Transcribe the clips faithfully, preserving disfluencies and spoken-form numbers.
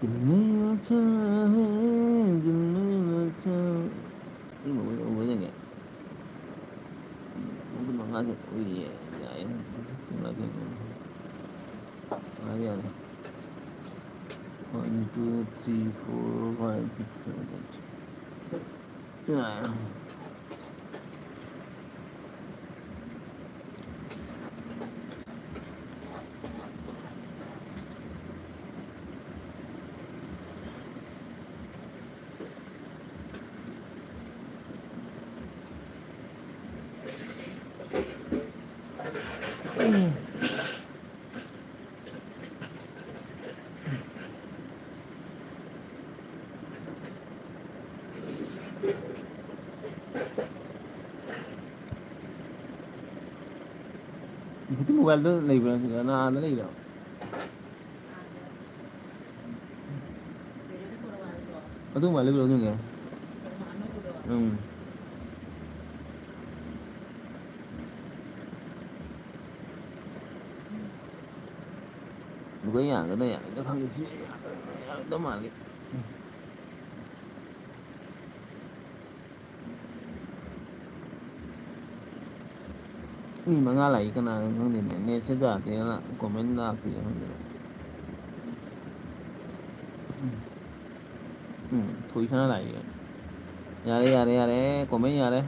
दिल में बसा है, दिल में बसा है। ꯁꯤ ꯃꯉꯥꯁꯦ ꯎꯏꯌꯦ, ꯌꯥꯏꯌꯦ꯫ ꯃꯉꯥꯁꯦ ꯌꯥꯔꯦ꯫ One, two, three, four, five, six, seven, eight. ꯌꯥꯏ꯫ ꯍꯧꯖꯤꯛꯇꯤ ꯃꯣꯕꯥꯏꯜꯗ ꯂꯩꯕ꯭ꯔꯥ, ꯅꯠꯇ꯭ꯔꯒꯅ ꯑꯥꯗ ꯂꯩꯔꯤꯔꯣ? ꯑꯗꯨ ꯃꯥꯜꯂꯦ, ꯕ꯭ꯔꯣ, ꯑꯗꯨꯅꯦ꯫ ꯎꯝ꯫ ꯑꯗꯨꯒ ꯌꯥꯒꯗ꯭ꯔꯥ ꯌꯥꯔꯣꯏꯗ꯭ꯔꯥ ꯈꯪꯗꯦ꯫ ꯁꯤ ꯌꯥꯔꯣꯏꯗꯧ ꯃꯥꯜꯂꯦ꯫ ꯃꯤ ꯃꯉꯥ ꯂꯥꯛꯏ, ꯀꯅꯥꯅꯣ ꯈꯪꯗꯦꯅꯦ꯫ ꯅꯦꯠꯁꯦ ꯌꯥꯗꯦꯅ ꯀꯣꯃꯦꯟ ꯂꯥꯛꯇꯦꯅ ꯈꯪꯗꯦꯅꯦ꯫ ꯎꯝ꯫ ꯎꯝ, ꯊꯣꯏꯁꯅꯥ ꯂꯥꯛꯏ꯫ ꯌꯥꯔꯦ, ꯌꯥꯔꯦ, ꯌꯥꯔꯦ, comment ꯌꯥꯔꯦ꯫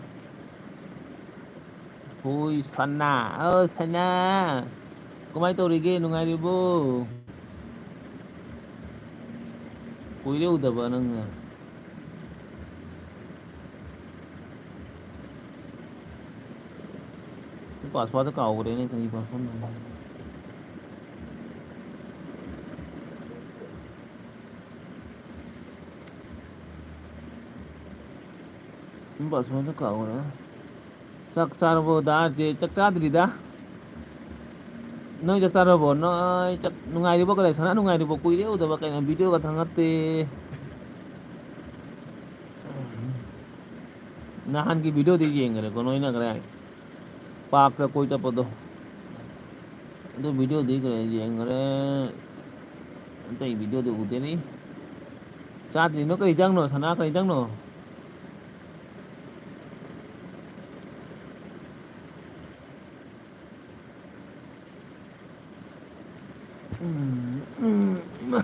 ꯍꯣꯏ, ꯁꯅꯥ꯫ ꯑ, ꯁꯅꯥ꯫ ꯀꯃꯥꯏ ꯇꯧꯔꯤꯒꯦ? ꯅꯨꯡꯉꯥꯏꯔꯤꯕꯣ? ꯀꯨꯏꯔꯦ ꯎꯗꯕ ꯅꯪ꯫ Password ꯀꯥꯎꯈ꯭ꯔꯦꯅꯦ, ꯀꯔꯤ password ꯅꯣ? ꯎꯝ, password ꯀꯥꯎꯈ꯭ꯔꯦ꯫ ꯆꯥꯛ ꯆꯥꯔꯕꯣ ꯗꯥ ꯑꯥꯔ ꯖꯦ? ꯆꯥꯛ ꯆꯥꯗ꯭ꯔꯤꯗ꯫ ꯅꯣꯏ ꯆꯥꯛ ꯆꯥꯔꯕꯣ? ꯅꯣꯏ ꯆꯥꯛ, ꯅꯨꯡꯉꯥꯏꯔꯤꯕꯣ? ꯀꯗꯥꯏ ꯁꯅꯥ ꯅꯨꯡꯉꯥꯏꯔꯤꯕꯣ? ꯀꯨꯏꯔꯦ ꯎꯗꯕ, ꯀꯩꯅꯣ video ꯒ ꯊꯥꯒꯠꯇꯦ꯫ ꯅꯍꯥꯟꯒꯤ video ꯗꯤ ꯌꯦꯡꯈ꯭ꯔꯦꯀꯣ ꯅꯣꯏꯅ ꯀꯗꯥꯏ? Park ꯇ ꯀꯣꯏ ꯆꯠꯄꯗꯣ꯫ ꯑꯗꯨ video ꯗꯤ ꯀꯗꯥꯏ ꯌꯦꯡꯈ꯭ꯔꯦ? ꯑꯇꯩ video ꯗꯤ ꯎꯗꯦꯅꯦ꯫ ꯆꯥꯗ꯭ꯔꯤ꯫ ꯅꯣꯏ ꯀꯔꯤ ꯏꯟꯖꯥꯡꯅꯣ? ꯁꯅꯥ ꯀꯔꯤ ꯏꯟꯖꯥꯡꯅꯣ? ꯎꯝ, ꯎꯝ, ꯏꯃꯥ꯫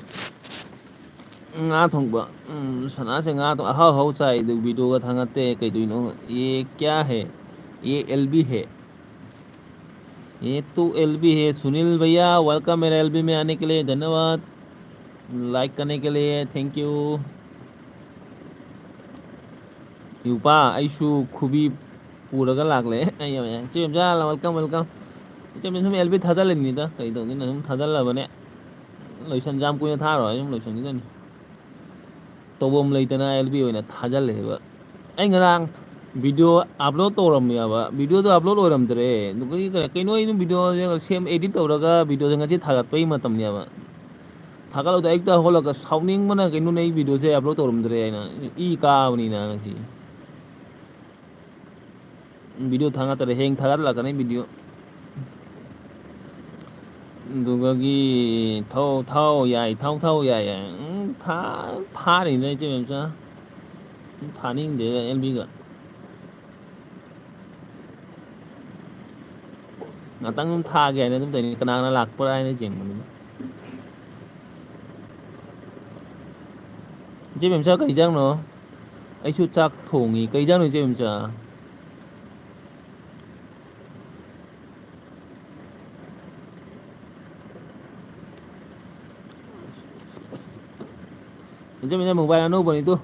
ꯉꯥ ꯊꯣꯡꯕ꯫ ꯎꯝ, ꯁꯅꯥꯁꯦ ꯉꯥ ꯊꯣꯡ-, ꯑꯍꯥꯎ ꯑꯍꯥꯎ ꯆꯥꯏ, ꯑꯗꯨ video ꯒ ꯊꯥꯒꯠꯇꯦ꯫ ꯀꯩꯗꯧꯔꯤꯅꯣ? ꯌꯦ ꯀ꯭ꯌꯥ ꯍꯦ? ꯌꯦ ꯑꯦꯜ ꯕꯤ ꯍꯦ? ꯌꯦ ꯇꯨ ꯑꯦꯜ ꯕꯤ ꯍꯦ꯫ ꯁꯨꯅꯤꯜ ꯚꯩꯌꯥ, welcome मेरे एल बी में आने के लिए, धन्यवाद। Like करने के लिए thank you। ꯌꯨꯄꯥ, ꯑꯩꯁꯨ ꯈꯨꯕꯤ ꯄꯨꯔꯒ ꯂꯥꯛꯂꯦ꯫ ꯑꯩ ꯌꯥꯝ ꯌꯥꯏ꯫ ꯏꯆꯦ ꯏꯆꯦꯝꯆꯥ, welcome, welcome꯫ ꯏꯆꯦ ꯏꯆꯦꯝꯆꯥ, ꯁꯨꯝ ꯑꯦꯜ ꯕꯤ ꯊꯥꯖꯜꯂꯤꯕꯅꯤꯗ, ꯀꯩ ꯇꯧꯗꯣꯏꯅꯣ, ꯁꯨꯝ ꯊꯥꯖꯜꯂꯕꯅꯦ꯫ ꯂꯣꯏꯁꯟ-, ꯌꯥꯝ ꯀꯨꯏꯅ ꯊꯥꯔꯣꯏ, ꯑꯩ ꯁꯨꯝ ꯂꯣꯏꯁꯟꯈꯤꯗꯣꯏꯅꯤ꯫ ꯇꯧꯐꯝ ꯂꯩꯇꯅ ꯑꯦꯜ ꯕꯤ ꯑꯣꯏꯅ ꯊꯥꯖꯜꯂꯦꯕ꯫ ꯑꯩ ꯉꯔꯥꯡ video upload ꯇꯧꯔꯝꯃꯦꯕ, video ꯗꯣ upload ꯑꯣꯏꯔꯝꯗ꯭ꯔꯦ꯫ ꯑꯗꯨꯒꯤ ꯀꯩꯅꯣ, ꯑꯩ ꯑꯗꯨꯝ video ꯁꯦ ꯁꯦꯝ, edit ꯇꯧꯔꯒ video ꯁꯦ ꯉꯁꯤ ꯊꯥꯒꯠꯄꯒꯤ ꯃꯇꯝꯅꯦꯕ꯫ ꯊꯥꯒꯠꯂꯨꯗ ꯑꯌꯨꯛꯇ ꯍꯧꯒꯠꯂꯒ ꯁꯥꯎꯅꯤꯡꯕꯅ ꯀꯩꯅꯣꯅꯦ, ꯑꯩ video ꯁꯦ upload ꯇꯧꯔꯝꯗ꯭ꯔꯦ ꯍꯥꯏꯅ ꯏ ꯀꯥꯕꯅꯤꯅ ꯉꯁꯤ꯫ Video ꯊꯥꯒꯠꯇꯔꯦ, ꯍꯌꯦꯡ ꯊꯥꯒꯠꯂꯛꯀꯅꯤ video꯫ ꯑꯗꯨꯒꯒꯤ ꯊꯧ, ꯊꯧ ꯌꯥꯏ, ꯊꯧ, ꯊꯧ ꯌꯥꯏ, ꯌꯥꯏ꯫ ꯎꯝ, ꯊꯥ-, ꯊꯥꯔꯤꯅꯦ ꯏꯆꯦ ꯃꯦꯝꯆꯥ꯫ ꯊꯥꯅꯤꯡꯗꯦꯗ ꯑꯦꯜ ꯕꯤꯒ꯫ ꯉꯥꯛꯇꯪ ꯑꯗꯨꯝ ꯊꯥꯒꯦ ꯍꯥꯏꯅ ꯑꯗꯨꯝ ꯇꯧꯔꯤꯅꯤ, ꯀꯅꯥ ꯀꯅꯥ ꯂꯥꯛꯄ꯭ꯔꯥ ꯍꯥꯏꯅ ꯌꯦꯡꯕꯅꯤꯗ꯫ ꯏꯆꯦ ꯃꯦꯝꯆꯥ, ꯀꯩ ꯏꯟꯖꯥꯡꯅꯣ? ꯑꯩꯁꯨ ꯆꯥꯛ ꯊꯣꯡꯉꯤ꯫ ꯀꯩ ꯏꯟꯖꯥꯡꯅꯣ ꯏꯆꯦ ꯏꯝꯆꯥ? ꯏꯆꯦ ꯏꯝꯆꯥ, mobile ꯑꯅꯧꯕꯅꯤ ꯇꯨ꯫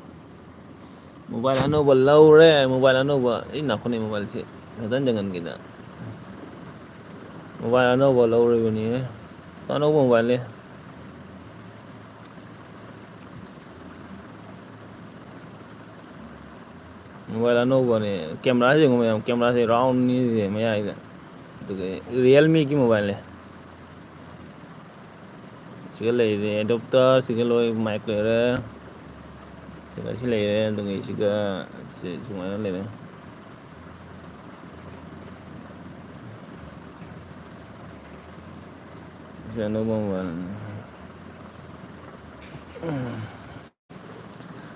Mobile ꯑꯅꯧꯕ ꯂꯧꯔꯦ, mobile ꯑꯅꯧꯕ꯫ ꯑꯩ ꯅꯥꯈꯣꯅꯦ mobileꯁꯦ꯫ ꯉꯥꯛꯇꯪ ꯌꯦꯡꯍꯟꯒꯦꯗ꯫ Mobile ꯑꯅꯧꯕ ꯂꯧꯔꯤꯕꯅꯤ꯫ ꯑꯅꯧꯕ mobileꯅꯤ꯫ Mobile ꯑꯅꯧꯕꯅꯦ꯫ Cameraꯁꯦ ꯌꯦꯡꯉꯨ ꯃꯌꯥꯝ, cameraꯁꯦ roundꯅꯤ ꯃꯌꯥꯏꯗ꯫ ꯑꯗꯨꯒ Realmeꯒꯤ mobileꯅꯦ꯫ ꯁꯤꯒ ꯂꯩꯔꯦ adapter, ꯁꯤꯒ ꯂꯣꯏ mic ꯂꯩꯔꯦ꯫ ꯁꯤꯒ ꯁꯤ ꯂꯩꯔꯦ, ꯑꯗꯨꯒ ꯁꯤꯒ ꯁꯤ ꯁꯨꯃꯥꯏꯅ ꯂꯩꯔꯦ꯫ ꯁꯤ ꯑꯅꯧꯕ mobileꯅꯤ꯫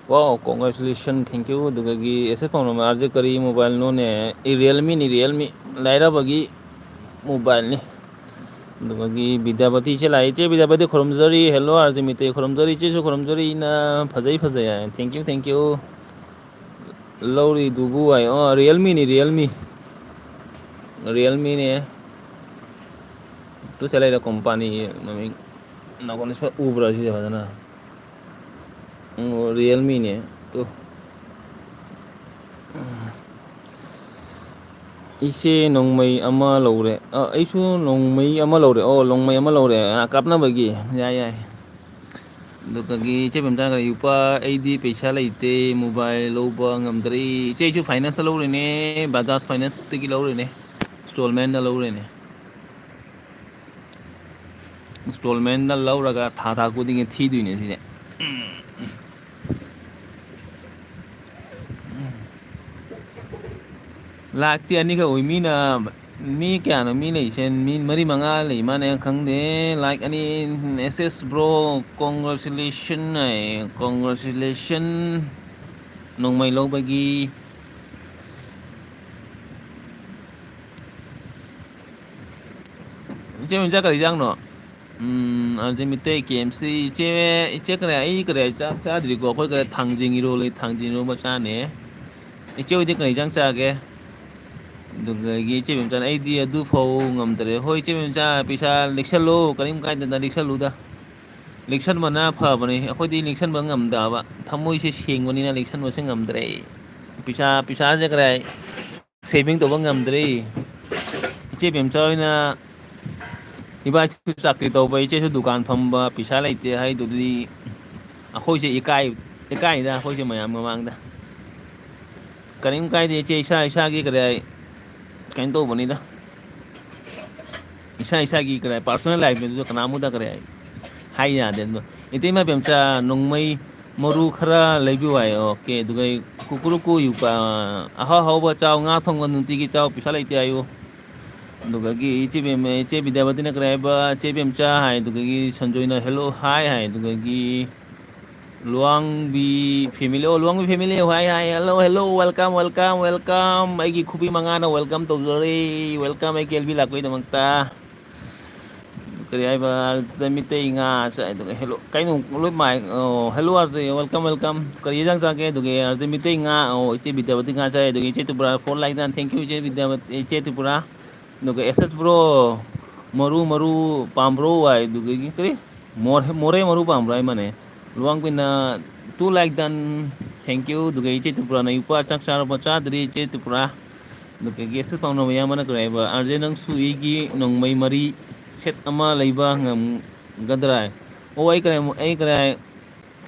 Wow, congratulations, thank you꯫ ꯑꯗꯨꯗꯒꯤ ꯑꯦꯁ ꯑꯦꯁ ꯄꯥꯎꯅꯝ, ꯑꯥꯔꯖꯦ ꯀꯔꯤ mobileꯅꯣꯅꯦ? ꯑꯦ, Realmeꯅꯤ, Realme꯫ ꯂꯥꯏꯔꯕꯒꯤ mobileꯅꯤ꯫ ꯑꯗꯨꯗꯒꯤ ꯕꯤꯗ꯭ꯌꯥꯄꯇꯤ ꯏꯆꯦ ꯂꯥꯛꯑꯦ꯫ ꯏꯆꯦ ꯕꯤꯗ꯭ꯌꯥꯄꯇꯤ ꯈꯨꯔꯨꯝꯖꯔꯤ꯫ Hello, ꯑꯥꯔꯖꯦ ꯃꯤꯇꯩ ꯈꯨꯔꯨꯝꯖꯔꯤ꯫ ꯏꯆꯦꯁꯨ ꯈꯨꯔꯨꯝꯖꯔꯤ꯫ ꯏꯅꯥ ꯐꯖꯩ, ꯐꯖꯩ ꯍꯥꯏ꯫ Thank you, thank you꯫ ꯂꯧꯔꯤꯗꯨꯕꯨ ꯍꯥꯏ꯫ ꯑꯣ, Realmeꯅꯤ, Realme꯫ Realmeꯅꯦ꯫ ꯇꯨ ꯁꯤ ꯂꯩꯔꯦ company ꯃꯃꯤꯡ꯫ ꯅꯥꯀꯣꯡꯗ ꯁꯣꯏ ꯎꯕ꯭ꯔꯥ ꯁꯤꯁꯦ ꯐꯖꯅ? ꯎꯝ, Realmeꯅꯦ꯫ ꯇꯨ꯫ ꯏꯆꯦ ꯅꯣꯡꯃꯩ ꯑꯃ ꯂꯧꯔꯦ꯫ ꯑ, ꯑꯩꯁꯨ ꯅꯣꯡꯃꯩ ꯑꯃ ꯂꯧꯔꯦ꯫ ꯑꯣ, ꯅꯣꯡꯃꯩ ꯑꯃ ꯂꯧꯔꯦ꯫ ꯑ, ꯀꯥꯞꯅꯕꯒꯤ꯫ ꯌꯥꯏ, ꯌꯥꯏ꯫ ꯑꯗꯨꯗꯒꯤ ꯏꯆꯦ ꯄꯦꯝꯆꯥꯅ ꯀꯔꯤ, "ꯏꯄꯥ, ꯑꯩꯗꯤ ꯄꯩꯁꯥ ꯂꯩꯇꯦ, mobile ꯂꯧꯕ ꯉꯝꯗ꯭ꯔꯦ꯫" ꯏꯆꯦ, ꯑꯩꯁꯨ financeꯇ ꯂꯧꯔꯤꯅꯦ, Bajaj financeꯇꯒꯤ ꯂꯧꯔꯤꯅꯦ, installmentꯇ ꯂꯧꯔꯤꯅꯦ꯫ Installmentꯇ ꯂꯧꯔꯒ ꯊꯥ ꯊꯥ ꯈꯨꯗꯤꯡꯒꯤ ꯊꯤꯗꯣꯏꯅꯦ ꯁꯤꯁꯦ꯫ Likeꯇꯤ ꯑꯅꯤꯈꯛ ꯑꯣꯏ꯫ ꯃꯤꯅ, ꯃꯤ ꯀꯌꯥꯅꯣ ꯃꯤ ꯂꯩꯁꯦ? ꯃꯤ ꯃꯔꯤ ꯃꯉꯥ ꯂꯩ ꯃꯥꯅꯦ, ꯈꯪꯗꯦ꯫ Like ꯑꯅꯤ꯫ ꯑꯦꯁ ꯑꯦꯁ bro, congratulation ꯍꯥꯏ, congratulation ꯅꯣꯡꯃꯩ ꯂꯧꯕꯒꯤ꯫ ꯏꯆꯦ ꯃꯤꯟꯆꯥ, ꯀꯔꯤ ꯏꯟꯖꯥꯡꯅꯣ? ꯎꯝ, ꯑꯗꯨꯗꯤ ꯃꯤꯇꯩ ꯀꯦ ꯑꯦꯝ ꯁꯤ꯫ ꯏꯆꯦ, ꯏꯆꯦ ꯀꯔꯤ, ꯑꯩ ꯀꯔꯤ ꯆꯥꯛ ꯆꯥꯗ꯭ꯔꯤꯀꯣ꯫ ꯑꯩꯈꯣꯏ ꯀꯔꯤ ꯊꯥꯡꯖꯤꯡ ꯏꯔꯣꯜꯂꯤ, ꯊꯥꯡꯖꯤꯡ ꯏꯔꯣꯜ ꯃꯆꯥꯅꯦ꯫ ꯏꯆꯦ ꯍꯣꯏꯗꯤ ꯀꯔꯤ ꯏꯟꯖꯥꯡ ꯆꯥꯒꯦ? ꯑꯗꯨꯗꯒꯤ ꯏꯆꯦ ꯕꯦꯝꯆꯥꯅ, "ꯑꯩꯗꯤ ꯑꯗꯨ ꯐꯥꯎ ꯉꯝꯗ꯭ꯔꯦ"꯫ ꯍꯣꯏ, ꯏꯆꯦ ꯕꯦꯝꯆꯥ, ꯄꯩꯁꯥ ꯂꯤꯛꯁꯜꯂꯨ, ꯀꯔꯤꯝ ꯀꯥꯏꯗꯦꯗ, ꯂꯤꯛꯁꯜꯂꯨꯗ꯫ ꯂꯤꯛꯁꯟꯕꯅ ꯐꯕꯅꯤ꯫ ꯑꯩꯈꯣꯏꯗꯤ ꯂꯤꯛꯁꯟꯕ ꯉꯝꯗꯕ, ꯊꯃꯣꯏꯁꯦ ꯁꯦꯡꯕꯅꯤꯅ ꯂꯤꯛꯁꯟꯕꯁꯦ ꯉꯝꯗ꯭ꯔꯦ꯫ ꯄꯩꯁꯥ, ꯄꯩꯁꯥꯁꯦ ꯀꯔꯥꯏ saving ꯇꯧꯕ ꯉꯝꯗ꯭ꯔꯦ꯫ ꯏꯆꯦ ꯕꯦꯝꯆꯥ ꯍꯣꯏꯅ ꯏꯕꯥ ꯏꯁꯨ ꯆꯥꯀ꯭ꯔꯤ ꯇꯧꯕ, ꯏꯆꯦꯁꯨ ꯗꯨꯀꯥꯟ ꯐꯝꯕ, ꯄꯩꯁꯥ ꯂꯩꯇꯦ ꯍꯥꯏꯗꯨꯗꯤ ꯑꯩꯈꯣꯏꯁꯦ ꯏꯀꯥꯏ-, ꯏꯀꯥꯏꯗ ꯑꯩꯈꯣꯏꯁꯦ ꯃꯌꯥꯝ ꯃꯃꯥꯡꯗ꯫ ꯀꯔꯤꯝ ꯀꯥꯏꯗꯦ ꯏꯆꯦ, ꯏꯁꯥ ꯏꯁꯥꯒꯤ ꯀꯔꯤ ꯍꯥꯏ, ꯀꯩꯅꯣ ꯇꯧꯕꯅꯤꯗ꯫ ꯏꯁꯥ ꯏꯁꯥꯒꯤ ꯀꯔꯤ ꯍꯥꯏ, personal life ꯅꯤꯗꯨ ꯀꯅꯥꯃꯨꯗ ꯀꯔꯤ ꯍꯥꯏ, ꯍꯥꯏ ꯌꯥꯗꯦ꯫ ꯑꯗꯣ ꯏꯇꯩꯃ ꯕꯦꯝꯆꯥ, ꯅꯣꯡꯃꯩ ꯃꯔꯨ ꯈꯔ ꯂꯩꯕꯤꯌꯨ ꯍꯥꯏ꯫ ꯑꯣꯀꯦ, ꯑꯗꯨꯒ ꯑꯩ ꯀꯨꯀꯨꯔꯨ ꯀꯨ ꯌꯨ ꯀ-, ꯑꯍꯥꯎ ꯑꯍꯥꯎꯕ ꯆꯥꯎ, ꯉꯥ ꯊꯣꯡꯕ ꯅꯨꯡꯇꯤꯒꯤ ꯆꯥꯎ, ꯄꯩꯁꯥ ꯂꯩꯇꯦ ꯍꯥꯏꯌꯨ꯫ ꯑꯗꯨꯗꯒꯤ ꯏꯆꯦ ꯕꯦꯝ-, ꯏꯆꯦ ꯕꯤꯗ꯭ꯌꯥꯄꯇꯤꯅ ꯀꯔꯤ ꯍꯥꯏꯕ, "ꯏꯆꯦ ꯕꯦꯝꯆꯥ" ꯍꯥꯏ, ꯑꯗꯨꯗꯒꯤ ꯁꯟꯖꯣꯏꯅ "Hello, hi" ꯍꯥꯏ, ꯑꯗꯨꯗꯒꯤ ꯂꯨꯋꯥꯡꯕꯤ family, ꯑꯣ, ꯂꯨꯋꯥꯡꯕꯤ family, hi, hi, hello, hello, welcome, welcome, welcome꯫ ꯑꯩꯒꯤ ꯈꯨꯕꯤ ꯃꯉꯥꯅ welcome ꯇꯧꯖꯔꯤ, welcome ꯑꯩꯒꯤ ꯑꯦꯜ ꯕꯤ ꯂꯥꯛꯄꯒꯤꯗꯃꯛꯇ꯫ ꯀꯔꯤ ꯍꯥꯏꯕ, ꯑꯗꯨꯗ ꯃꯤꯇꯩ ꯉꯥ ꯆꯥꯏ, ꯑꯗꯨꯒ hello, ꯀꯩꯅꯣ, ꯂꯣꯏ ꯃꯥꯏ, ꯑꯣ, hello, R J, welcome, welcome꯫ ꯀꯔꯤ ꯌꯦꯟꯖꯥꯡ ꯆꯥꯒꯦ? ꯑꯗꯨꯒ ꯑꯥꯔ ꯖꯦ ꯃꯤꯇꯩ ꯉꯥ, ꯑꯣ, ꯏꯆꯦ ꯕꯤꯗ꯭ꯌꯥꯄꯇꯤ ꯉꯥ ꯆꯥꯏ, ꯑꯗꯨꯒ ꯏꯆꯦ Tripura four like done, thank you, ꯏꯆꯦ ꯕꯤꯗ꯭ꯌꯥꯄꯇꯤ, ꯏꯆꯦ ꯇ꯭ꯔꯤꯄꯨꯔꯥ꯫ ꯑꯗꯨꯒ ꯑꯦꯁ ꯑꯦꯁ bro, ꯃꯔꯨ, ꯃꯔꯨ ꯄꯥꯝꯕ꯭ꯔꯣ? ꯍꯥꯏ, ꯑꯗꯨꯗꯒꯤ ꯀꯔꯤ? ꯃꯣꯔꯦ, ꯃꯣꯔꯦ ꯃꯔꯨ ꯄꯥꯝꯕ꯭ꯔꯣ ꯍꯥꯏ ꯃꯥꯅꯦ꯫ ꯂꯨꯋꯥꯡꯕꯤꯅ two like done, thank you꯫ ꯑꯗꯨꯒ ꯏꯆꯦ ꯇ꯭ꯔꯤꯄꯨꯔꯥꯅ ꯏꯄꯥ ꯆꯥꯛ ꯆꯥꯔꯕ? ꯆꯥꯗ꯭ꯔꯤ ꯏꯆꯦ ꯇ꯭ꯔꯤꯄꯨꯔꯥ꯫ ꯑꯗꯨꯒ ꯒꯦꯁ ꯐꯥꯎꯅꯕ ꯏꯌꯥꯝꯕꯅ ꯀꯔꯤ ꯍꯥꯏꯕ? "ꯑꯥꯔ ꯖꯦ, ꯅꯪꯁꯨ ꯑꯩꯒꯤ ꯅꯣꯡꯃꯩ ꯃꯔꯤ set ꯑꯃ ꯂꯩꯕ ꯉꯝꯒꯗ꯭ꯔꯥ?" ꯑꯣ, ꯑꯩ ꯀꯔꯤ, ꯑꯩ ꯀꯔꯤ,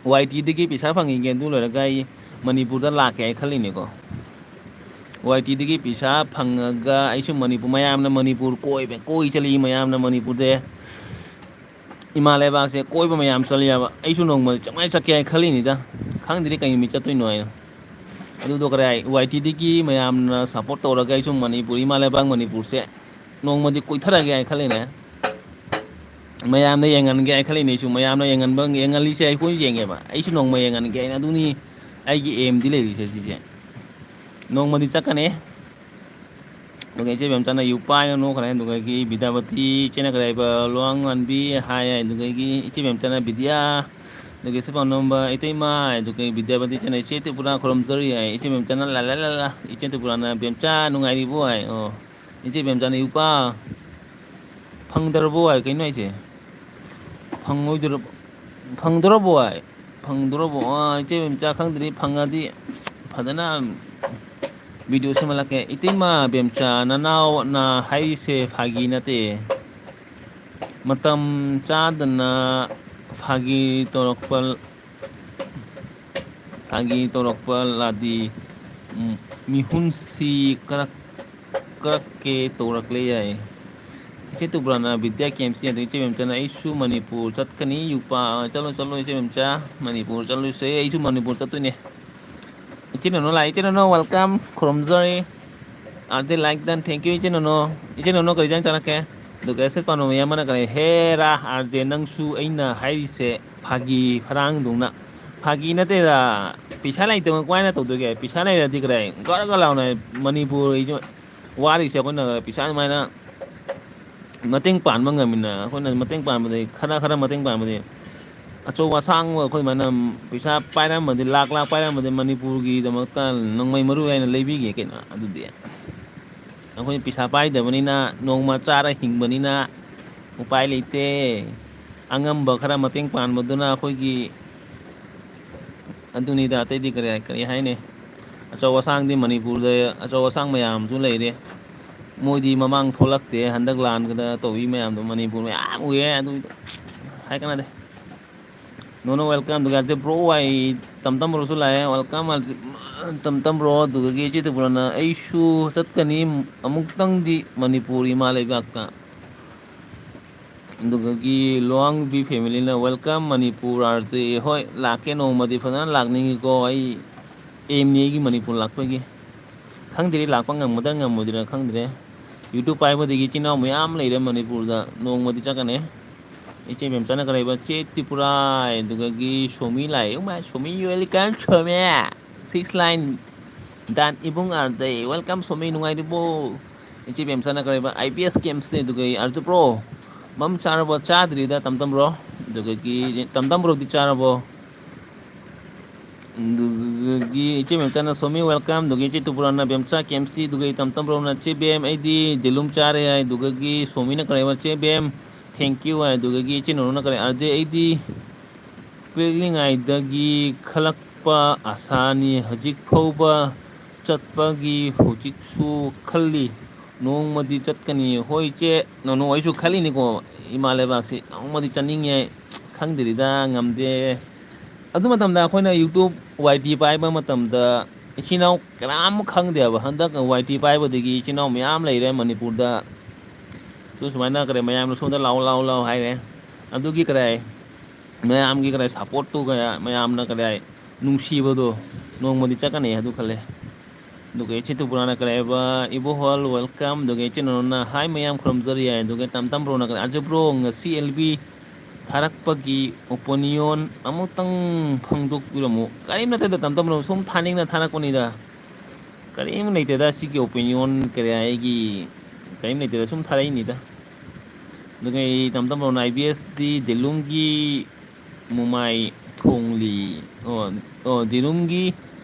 ꯋꯥꯏ ꯇꯤꯗꯒꯤ ꯄꯩꯁꯥ ꯐꯪꯉꯤꯒꯦ, ꯑꯗꯨ ꯂꯣꯏꯔꯒ ꯑꯩ ꯃꯅꯤꯄꯨꯔꯗ ꯂꯥꯛꯀꯦ ꯍꯥꯏ ꯈꯜꯂꯤꯅꯦꯀꯣ꯫ ꯋꯥꯏ ꯇꯤꯗꯒꯤ ꯄꯩꯁꯥ ꯐꯪꯉꯒ ꯑꯩꯁꯨ ꯃꯅꯤꯄꯨꯔ, ꯃꯌꯥꯝꯅ ꯃꯅꯤꯄꯨꯔ ꯀꯣꯏꯕ, ꯀꯣꯏ ꯆꯠꯂꯤ ꯃꯌꯥꯝꯅ ꯃꯅꯤꯄꯨꯔꯗ꯫ ꯏꯃꯥ ꯂꯩꯕꯥꯛꯁꯦ ꯀꯣꯏꯕ ꯃꯌꯥꯝ ꯆꯠꯂꯤ ꯍꯥꯏꯕ꯫ ꯑꯩꯁꯨ ꯅꯣꯡꯃ ꯆꯞꯃꯥꯏ ꯆꯠꯀꯦ ꯍꯥꯏꯅ ꯈꯜꯂꯤꯅꯤꯗ꯫ ꯈꯪꯗ꯭ꯔꯤ ꯀꯩ ꯅꯨꯃꯤꯠ ꯆꯠꯇꯣꯏꯅꯣ ꯍꯥꯏꯅ꯫ ꯑꯗꯨꯗꯣ ꯀꯔꯥꯏ, ꯋꯥꯏ ꯇꯤꯗꯒꯤ ꯃꯌꯥꯝꯅ support ꯇꯧꯔꯒ ꯑꯩꯁꯨ ꯃꯅꯤꯄꯨꯔ, ꯏꯃꯥ ꯂꯩꯕꯥꯛ ꯃꯅꯤꯄꯨꯔꯁꯦ ꯅꯣꯡꯃꯗꯤ ꯀꯣꯏꯊꯔꯒꯦ ꯍꯥꯏꯅ ꯈꯜꯂꯤꯅꯦ꯫ ꯃꯌꯥꯝꯅ ꯌꯦꯡꯍꯟꯒꯦ ꯍꯥꯏꯅ ꯈꯜꯂꯤꯅꯦ ꯑꯩꯁꯨ꯫ ꯃꯌꯥꯝꯅ ꯌꯦꯡꯍꯟꯕ, ꯌꯦꯡꯍꯜꯂꯤꯁꯦ ꯑꯩꯈꯣꯏꯁꯨ ꯌꯦꯡꯉꯦꯕ꯫ ꯑꯩꯁꯨ ꯅꯣꯡꯃ ꯌꯦꯡꯍꯟꯒꯦ ꯍꯥꯏꯅ꯫ ꯑꯗꯨꯅꯤ ꯑꯩꯒꯤ aimꯗꯤ ꯂꯩꯔꯤꯁꯦ ꯁꯤꯁꯦ꯫ ꯅꯣꯡꯃꯗꯤ ꯆꯠꯀꯅꯤ꯫ ꯑꯗꯨꯒ ꯏꯆꯦ ꯕꯦꯝꯆꯥꯅ ꯌꯨꯄꯥ ꯍꯥꯏꯅ ꯅꯣꯛꯈ꯭ꯔꯦ꯫ ꯑꯗꯨꯗꯒꯤ ꯕꯤꯗ꯭ꯌꯥꯄꯇꯤ ꯏꯆꯦꯅ ꯀꯔꯤ ꯍꯥꯏꯕ, ꯂꯨꯋꯥꯡꯉꯥꯟꯕꯤ ꯍꯥꯏ꯫ ꯑꯗꯨꯗꯒꯤ ꯏꯆꯦ ꯕꯦꯝꯆꯥꯅ ꯕꯤꯗ꯭ꯌꯥ, ꯑꯗꯨꯒ ꯏꯆꯦ ꯄꯥꯝꯅꯝꯕ ꯏꯇꯩꯃ, ꯑꯗꯨꯒ ꯕꯤꯗ꯭ꯌꯥꯄꯇꯤ ꯏꯆꯦꯅ ꯏꯆꯦ ꯇ꯭ꯔꯤꯄꯨꯔꯥ ꯈꯨꯔꯨꯝꯖꯔꯤ ꯍꯥꯏ꯫ ꯏꯆꯦ ꯕꯦꯝꯆꯥꯅ ꯂꯥ ꯂꯥ ꯂꯥ ꯂꯥ꯫ ꯏꯆꯦ ꯇ꯭ꯔꯤꯄꯨꯔꯥꯅ ꯕꯦꯝꯆꯥ ꯅꯨꯡꯉꯥꯏꯔꯤꯕꯣ ꯍꯥꯏ꯫ ꯑꯣ, ꯏꯆꯦ ꯕꯦꯝꯆꯥꯅ ꯌꯨꯄꯥ ꯐꯪꯗ꯭ꯔꯕꯣ ꯍꯥꯏ꯫ ꯀꯩꯅꯣ ꯍꯥꯏꯁꯦ? ꯐꯪꯉꯣꯏꯗꯣꯔ-, ꯐꯪꯗꯣꯔꯕꯣ ꯍꯥꯏ? ꯐꯪꯗꯣꯔꯕꯣ? ꯑꯥ, ꯏꯆꯦ ꯕꯦꯝꯆꯥ ꯈꯪꯗ꯭ꯔꯤ, ꯐꯪꯉꯗꯤ ꯐꯖꯅ ꯚꯤꯗꯤꯑꯣ ꯁꯦꯝꯍꯜꯂꯛꯀꯦ꯫ ꯏꯇꯩꯃ ꯕꯦꯝꯆꯥ, ꯅꯅꯥꯎꯅ ꯍꯥꯏꯔꯤꯁꯦ ꯐꯥꯒꯤ ꯅꯠꯇꯦ꯫ ꯃꯇꯝ ꯆꯥꯗꯅ ꯐꯥꯒꯤ ꯇꯧꯔꯛꯄ, ꯐꯥꯒꯤ ꯇꯧꯔꯛꯄ ꯂꯥꯗꯤ, ꯎꯝ, ꯃꯤꯍꯨꯟꯁꯤ ꯀꯔꯛ-, ꯀꯔꯛꯀꯦ ꯇꯧꯔꯛꯂꯦ ꯌꯥꯏ꯫ ꯏꯆꯦ ꯇ꯭ꯔꯤꯄꯨꯔꯥꯅ ꯕꯤꯗ꯭ꯌꯥ ꯀꯦ ꯑꯦꯝ ꯁꯤ ꯑꯗꯨ ꯏꯆꯦ ꯕꯦꯝꯆꯥꯅ ꯑꯩꯁꯨ ꯃꯅꯤꯄꯨꯔ ꯆꯠꯀꯅꯤ, ꯌꯨꯄꯥ꯫ ꯆꯠꯂꯣ, ꯆꯠꯂꯣ, ꯏꯆꯦ ꯕꯦꯝꯆꯥ, ꯃꯅꯤꯄꯨꯔ ꯆꯠꯂꯨꯁꯦ꯫ ꯑꯩꯁꯨ ꯃꯅꯤꯄꯨꯔ ꯆꯠꯇꯣꯏꯅꯦ꯫ ꯏꯆꯦ ꯅꯅꯣ ꯂꯥꯛꯑꯦ, ꯏꯆꯦ ꯅꯅꯣ, welcome, ꯈꯨꯔꯨꯝꯖꯔꯤ꯫ R J like done, thank you, ꯏꯆꯦ ꯅꯅꯣ꯫ ꯏꯆꯦ ꯅꯅꯣ, ꯀꯔꯤ ꯏꯟꯖꯥꯡ ꯆꯥꯔꯛꯀꯦ? ꯑꯗꯨꯒ ꯑꯦꯁ ꯑꯦꯁ ꯄꯥꯟꯕꯝ ꯑꯌꯥꯝꯕꯅ ꯀꯔꯤ, ꯍꯦꯔꯥ, ꯑꯥꯔ ꯖꯦ, ꯅꯪꯁꯨ ꯑꯩꯅ ꯍꯥꯏꯔꯤꯁꯦ ꯐꯥꯒꯤ ꯐꯔꯥꯡꯗꯧꯅ꯫ ꯐꯥꯒꯤ ꯅꯠꯇꯦꯗ, ꯄꯩꯁꯥ ꯂꯩꯇꯕ ꯀꯃꯥꯏꯅ ꯇꯧꯗꯣꯏꯒꯦ? ꯄꯩꯁꯥ ꯂꯩꯔꯗꯤ ꯀꯔꯤ, ꯒꯔ ꯒꯔ ꯂꯥꯎꯅ ꯃꯅꯤꯄꯨꯔ ꯋꯥꯔꯤꯁꯦ ꯑꯩꯈꯣꯏꯅ ꯄꯩꯁꯥ ꯑꯗꯨꯃꯥꯏꯅ ꯃꯇꯦꯡ ꯄꯥꯡꯕ ꯉꯝꯃꯤꯅ, ꯑꯩꯈꯣꯏꯅ ꯃꯇꯦꯡ ꯄꯥꯡꯕꯗꯤ, ꯈꯔ ꯈꯔ ꯃꯇꯦꯡ ꯄꯥꯡꯕꯗꯤ, ꯑꯆꯧ ꯑꯁꯥꯡꯕ ꯑꯩꯈꯣꯏ ꯑꯗꯨꯃꯥꯏꯅ ꯄꯩꯁꯥ ꯄꯥꯏꯔꯝꯕꯗꯤ, ꯂꯥꯛ ꯂꯥꯛ ꯄꯥꯏꯔꯝꯕꯗꯤ ꯃꯅꯤꯄꯨꯔꯒꯤꯗꯃꯛꯇ ꯅꯣꯡꯃꯩ ꯃꯔꯨ ꯑꯣꯏꯅ ꯂꯩꯕꯤꯒꯦ ꯀꯩꯅꯣ꯫ ꯑꯗꯨꯗꯤ ꯑꯩꯈꯣꯏ ꯄꯩꯁꯥ ꯄꯥꯏꯗꯕꯅꯤꯅ, ꯅꯣꯡꯃ ꯆꯥꯔ ꯍꯤꯡꯕꯅꯤꯅ ꯎꯄꯥꯏ ꯂꯩꯇꯦ꯫ ꯑꯉꯝꯕ ꯈꯔ ꯃꯇꯦꯡ ꯄꯥꯡꯕꯗꯨꯅ ꯑꯩꯈꯣꯏꯒꯤ ꯑꯗꯨꯅꯤꯗ, ꯑꯇꯩꯗꯤ ꯀꯔꯤ, ꯀꯔꯤ ꯍꯥꯏꯅꯤ? ꯑꯆꯧ ꯑꯁꯥꯡꯗꯤ ꯃꯅꯤꯄꯨꯔꯗ ꯑꯆꯧ ꯑꯁꯥꯡ ꯃꯌꯥꯝꯁꯨ ꯂꯩꯔꯦ꯫ ꯃꯣꯏꯗꯤ ꯃꯃꯥꯡ ꯊꯣꯛꯂꯛꯇꯦ, ꯍꯟꯗꯛ ꯂꯥꯟꯒꯗ ꯇꯧꯕꯤ ꯃꯌꯥꯝꯗꯣ ꯃꯅꯤꯄꯨꯔ ꯃꯌꯥꯝ ꯎꯏꯌꯦ꯫ ꯑꯗꯨ ꯍꯥꯏ ꯀꯥꯟꯅꯗꯦ꯫ ꯅꯣꯅꯣ, welcome꯫ ꯑꯗꯨꯒ ꯍꯧꯖꯤꯛ ꯕ꯭ꯔꯣ ꯋꯥꯏ ꯇꯝꯇꯝ ꯕ꯭ꯔꯣꯁꯨ ꯂꯥꯛꯑꯦ, welcome꯫ ꯇꯝꯇꯝ ꯕ꯭ꯔꯣ, ꯑꯗꯨꯗꯒꯤ ꯏꯆꯦ ꯇ꯭ꯔꯤꯄꯨꯔꯥꯅ ꯑꯩꯁꯨ ꯆꯠꯀꯅꯤ, ꯑꯃꯨꯛꯇꯪꯗꯤ ꯃꯅꯤꯄꯨꯔ ꯏꯃꯥ ꯂꯩꯕꯥꯛꯇ꯫ ꯑꯗꯨꯗꯒꯤ ꯂꯨꯋꯥꯡꯕꯤ ꯐꯦꯃꯤꯂꯤꯅ welcome ꯃꯅꯤꯄꯨꯔ ꯑꯥꯔ ꯖꯦ꯫ ꯍꯣꯏ, ꯂꯥꯛꯀꯦ, ꯅꯣꯡꯃꯗꯤ ꯐꯖꯅ ꯂꯥꯛꯅꯤꯡꯉꯤꯀꯣ꯫ ꯑꯩ ꯑꯦꯝꯅꯤ ꯑꯩꯒꯤ ꯃꯅꯤꯄꯨꯔ ꯂꯥꯛꯄꯒꯤ꯫ ꯈꯪꯗ꯭ꯔꯤ, ꯂꯥꯛꯄ ꯉꯝꯒꯗ꯭ꯔꯥ ꯉꯝꯃꯣꯏꯗ꯭ꯔꯥ ꯈꯪꯗ꯭ꯔꯦ꯫ YouTube ꯄꯥꯏꯕꯗꯒꯤ ꯏꯆꯤꯟ ꯏꯅꯥꯎ ꯃꯌꯥꯝ ꯂꯩꯔꯦ ꯃꯅꯤꯄꯨꯔꯗ, ꯅꯣꯡꯃꯗꯤ ꯆꯠꯀꯅꯤ꯫ ꯏꯆꯦ ꯃꯦꯝꯆꯥꯅ ꯀꯔꯤꯕ? ꯆꯦ ꯇ꯭ꯔꯤꯄꯨꯔꯥ, ꯑꯗꯨꯗꯒꯤ ꯁꯣꯃꯤ ꯂꯥꯛꯑꯦ꯫ ꯎꯃꯥꯏ, Somi, welcome Somi. Six line done, ꯏꯕꯨꯡ ꯑꯥꯔ ꯖꯦ, welcome ꯁꯣꯃꯤ, ꯅꯨꯡꯉꯥꯏꯔꯤꯕꯣ? ꯏꯆꯦ ꯕꯦꯝꯆꯥꯅ ꯀꯔꯤꯕ, "ꯑꯥꯏ ꯕꯤ ꯑꯦꯁ ꯀꯦꯝꯁꯅꯦ", ꯑꯗꯨꯒ ꯑꯥꯔꯖꯨ ꯕ꯭ꯔꯣ, ꯃꯝ ꯆꯥꯔꯕꯣ? ꯆꯥꯗ꯭ꯔꯤꯗ, ꯇꯝꯇꯝ ꯕ꯭ꯔꯣ꯫ ꯑꯗꯨꯗꯒꯤ ꯇꯝꯇꯝ ꯕ꯭ꯔꯣꯗꯤ ꯆꯥꯔꯕꯣ? ꯑꯗꯨꯗꯒꯤ ꯏꯆꯦ ꯕꯦꯝꯆꯥꯅ "ꯁꯣꯃꯤ welcome", ꯑꯗꯨꯒ ꯏꯆꯦ ꯇꯨꯄꯨꯔꯥꯅ "ꯕꯦꯝꯆꯥ ꯀꯦꯝꯁꯤ", ꯑꯗꯨꯒ ꯇꯝꯇꯝ ꯕ꯭ꯔꯣꯅ "ꯆꯦ ꯕꯦꯝ, ꯑꯩꯗꯤ ꯖꯦꯂꯨꯝ ꯆꯥꯔꯦ" ꯍꯥꯏ, ꯑꯗꯨꯗꯒꯤ ꯁꯣꯃꯤꯅ ꯀꯔꯤꯕ, "ꯆꯦ ꯕꯦꯝ, thank you" ꯍꯥꯏ, ꯑꯗꯨꯗꯒꯤ ꯏꯆꯦ ꯅꯨꯔꯨꯅ ꯀꯔꯤ, "ꯑꯥꯔꯖꯦ, ꯑꯩꯗꯤ ꯄꯤꯛꯂꯤꯉꯩꯗꯒꯤ ꯈꯜꯂꯛꯄ ꯑꯁꯥꯅꯤ, ꯍꯧꯖꯤꯛ ꯐꯥꯎꯕ ꯆꯠꯄꯒꯤ ꯍꯧꯖꯤꯛꯁꯨ ꯈꯜꯂꯤ, ꯅꯣꯡꯃꯗꯤ ꯆꯠꯀꯅꯤ"꯫ ꯍꯣꯏ ꯏꯆꯦ ꯅꯣꯅꯣ, ꯑꯩꯁꯨ ꯈꯜꯂꯤꯅꯤꯀꯣ, ꯏꯃꯥ ꯂꯩꯕꯥꯛꯁꯤ ꯅꯣꯡꯃꯗꯤ ꯆꯠꯅꯤꯡꯉꯦ, ꯈꯪꯗ꯭ꯔꯤꯗ, ꯉꯝꯗꯦ꯫ ꯑꯗꯨ ꯃꯇꯝꯗ ꯑꯩꯈꯣꯏꯅ YouTube, ꯋꯥꯏ ꯇꯤ ꯄꯥꯏꯕ ꯃꯇꯝꯗ ꯏꯆꯤꯟ ꯏꯅꯥꯎ ꯀꯅꯥꯝ ꯈꯪꯗꯦꯕ꯫ ꯍꯟꯗꯛ ꯋꯥꯏ ꯇꯤ ꯄꯥꯏꯕꯗꯒꯤ ꯏꯆꯤꯟ ꯏꯅꯥꯎ ꯃꯌꯥꯝ ꯂꯩꯔꯦ ꯃꯅꯤꯄꯨꯔꯗ꯫ ꯁꯨ ꯁꯨꯃꯥꯏꯅ ꯀꯔꯤ, ꯃꯌꯥꯝꯅ ꯁꯣꯝꯗ "ꯂꯥꯛꯑꯣ, ꯂꯥꯛꯑꯣ, ꯂꯥꯛꯑꯣ" ꯍꯥꯏꯔꯦ꯫ ꯑꯗꯨꯒꯤ ꯀꯔꯤ, ꯃꯌꯥꯝꯒꯤ ꯀꯔꯤ support ꯇꯨ, ꯀꯌꯥ ꯃꯌꯥꯝꯅ ꯀꯔꯤ ꯅꯨꯡꯁꯤꯕꯗꯣ, ꯅꯣꯡꯃꯗꯤ ꯆꯠꯀꯅꯤ ꯑꯗꯨ ꯈꯜꯂꯦ꯫ ꯑꯗꯨꯒ ꯏꯆꯦ ꯇꯨꯄꯨꯔꯥꯅ ꯀꯔꯤ ꯍꯥꯏꯕ, "ꯏꯕꯣꯍꯜ welcome", ꯑꯗꯨꯒ ꯏꯆꯦ ꯅꯣꯅꯣꯅ "Hi ꯃꯌꯥꯝ, ꯈꯨꯔꯨꯝꯖꯔꯤ" ꯍꯥꯏ, ꯑꯗꯨꯒ ꯇꯝꯇꯝ ꯕ꯭ꯔꯣꯅ ꯀꯔꯤ, "ꯑꯥꯔꯖꯦ ꯕ꯭ꯔꯣ, ꯉꯁꯤ ꯑꯦꯜ ꯕꯤ ꯊꯥꯔꯛꯄꯒꯤ opinion ꯑꯃꯨꯛꯇꯪ ꯐꯣꯡꯗꯣꯛꯄꯤꯔꯝꯃꯨ"꯫ ꯀꯔꯤꯝ ꯅꯠꯇꯦꯗ ꯇꯝꯇꯝ ꯕ꯭ꯔꯣ, ꯁꯨꯝ ꯊꯥꯅꯤꯡꯅ ꯊꯥꯔꯛꯄꯅꯤꯗ꯫ ꯀꯔꯤꯝ ꯂꯩꯇꯦꯗ ꯁꯤꯒꯤ opinion ꯀꯔꯤ ꯑꯩꯒꯤ, ꯀꯔꯤꯝ ꯂꯩꯇꯦꯗ, ꯁꯨꯝ ꯊꯥꯔꯛꯏꯅꯤꯗ꯫ ꯑꯗꯨꯒ ꯑꯩ ꯇꯝꯇꯝ ꯕ꯭ꯔꯣꯅ "ꯑꯥꯏ ꯕꯤ ꯑꯦꯁ ꯗꯤ ꯖꯦꯂꯨꯝꯒꯤ ꯃꯃꯥꯏ ꯊꯣꯡꯂꯤ", ꯑꯣ, ꯑꯣ, "ꯖꯦꯂꯨꯝꯒꯤ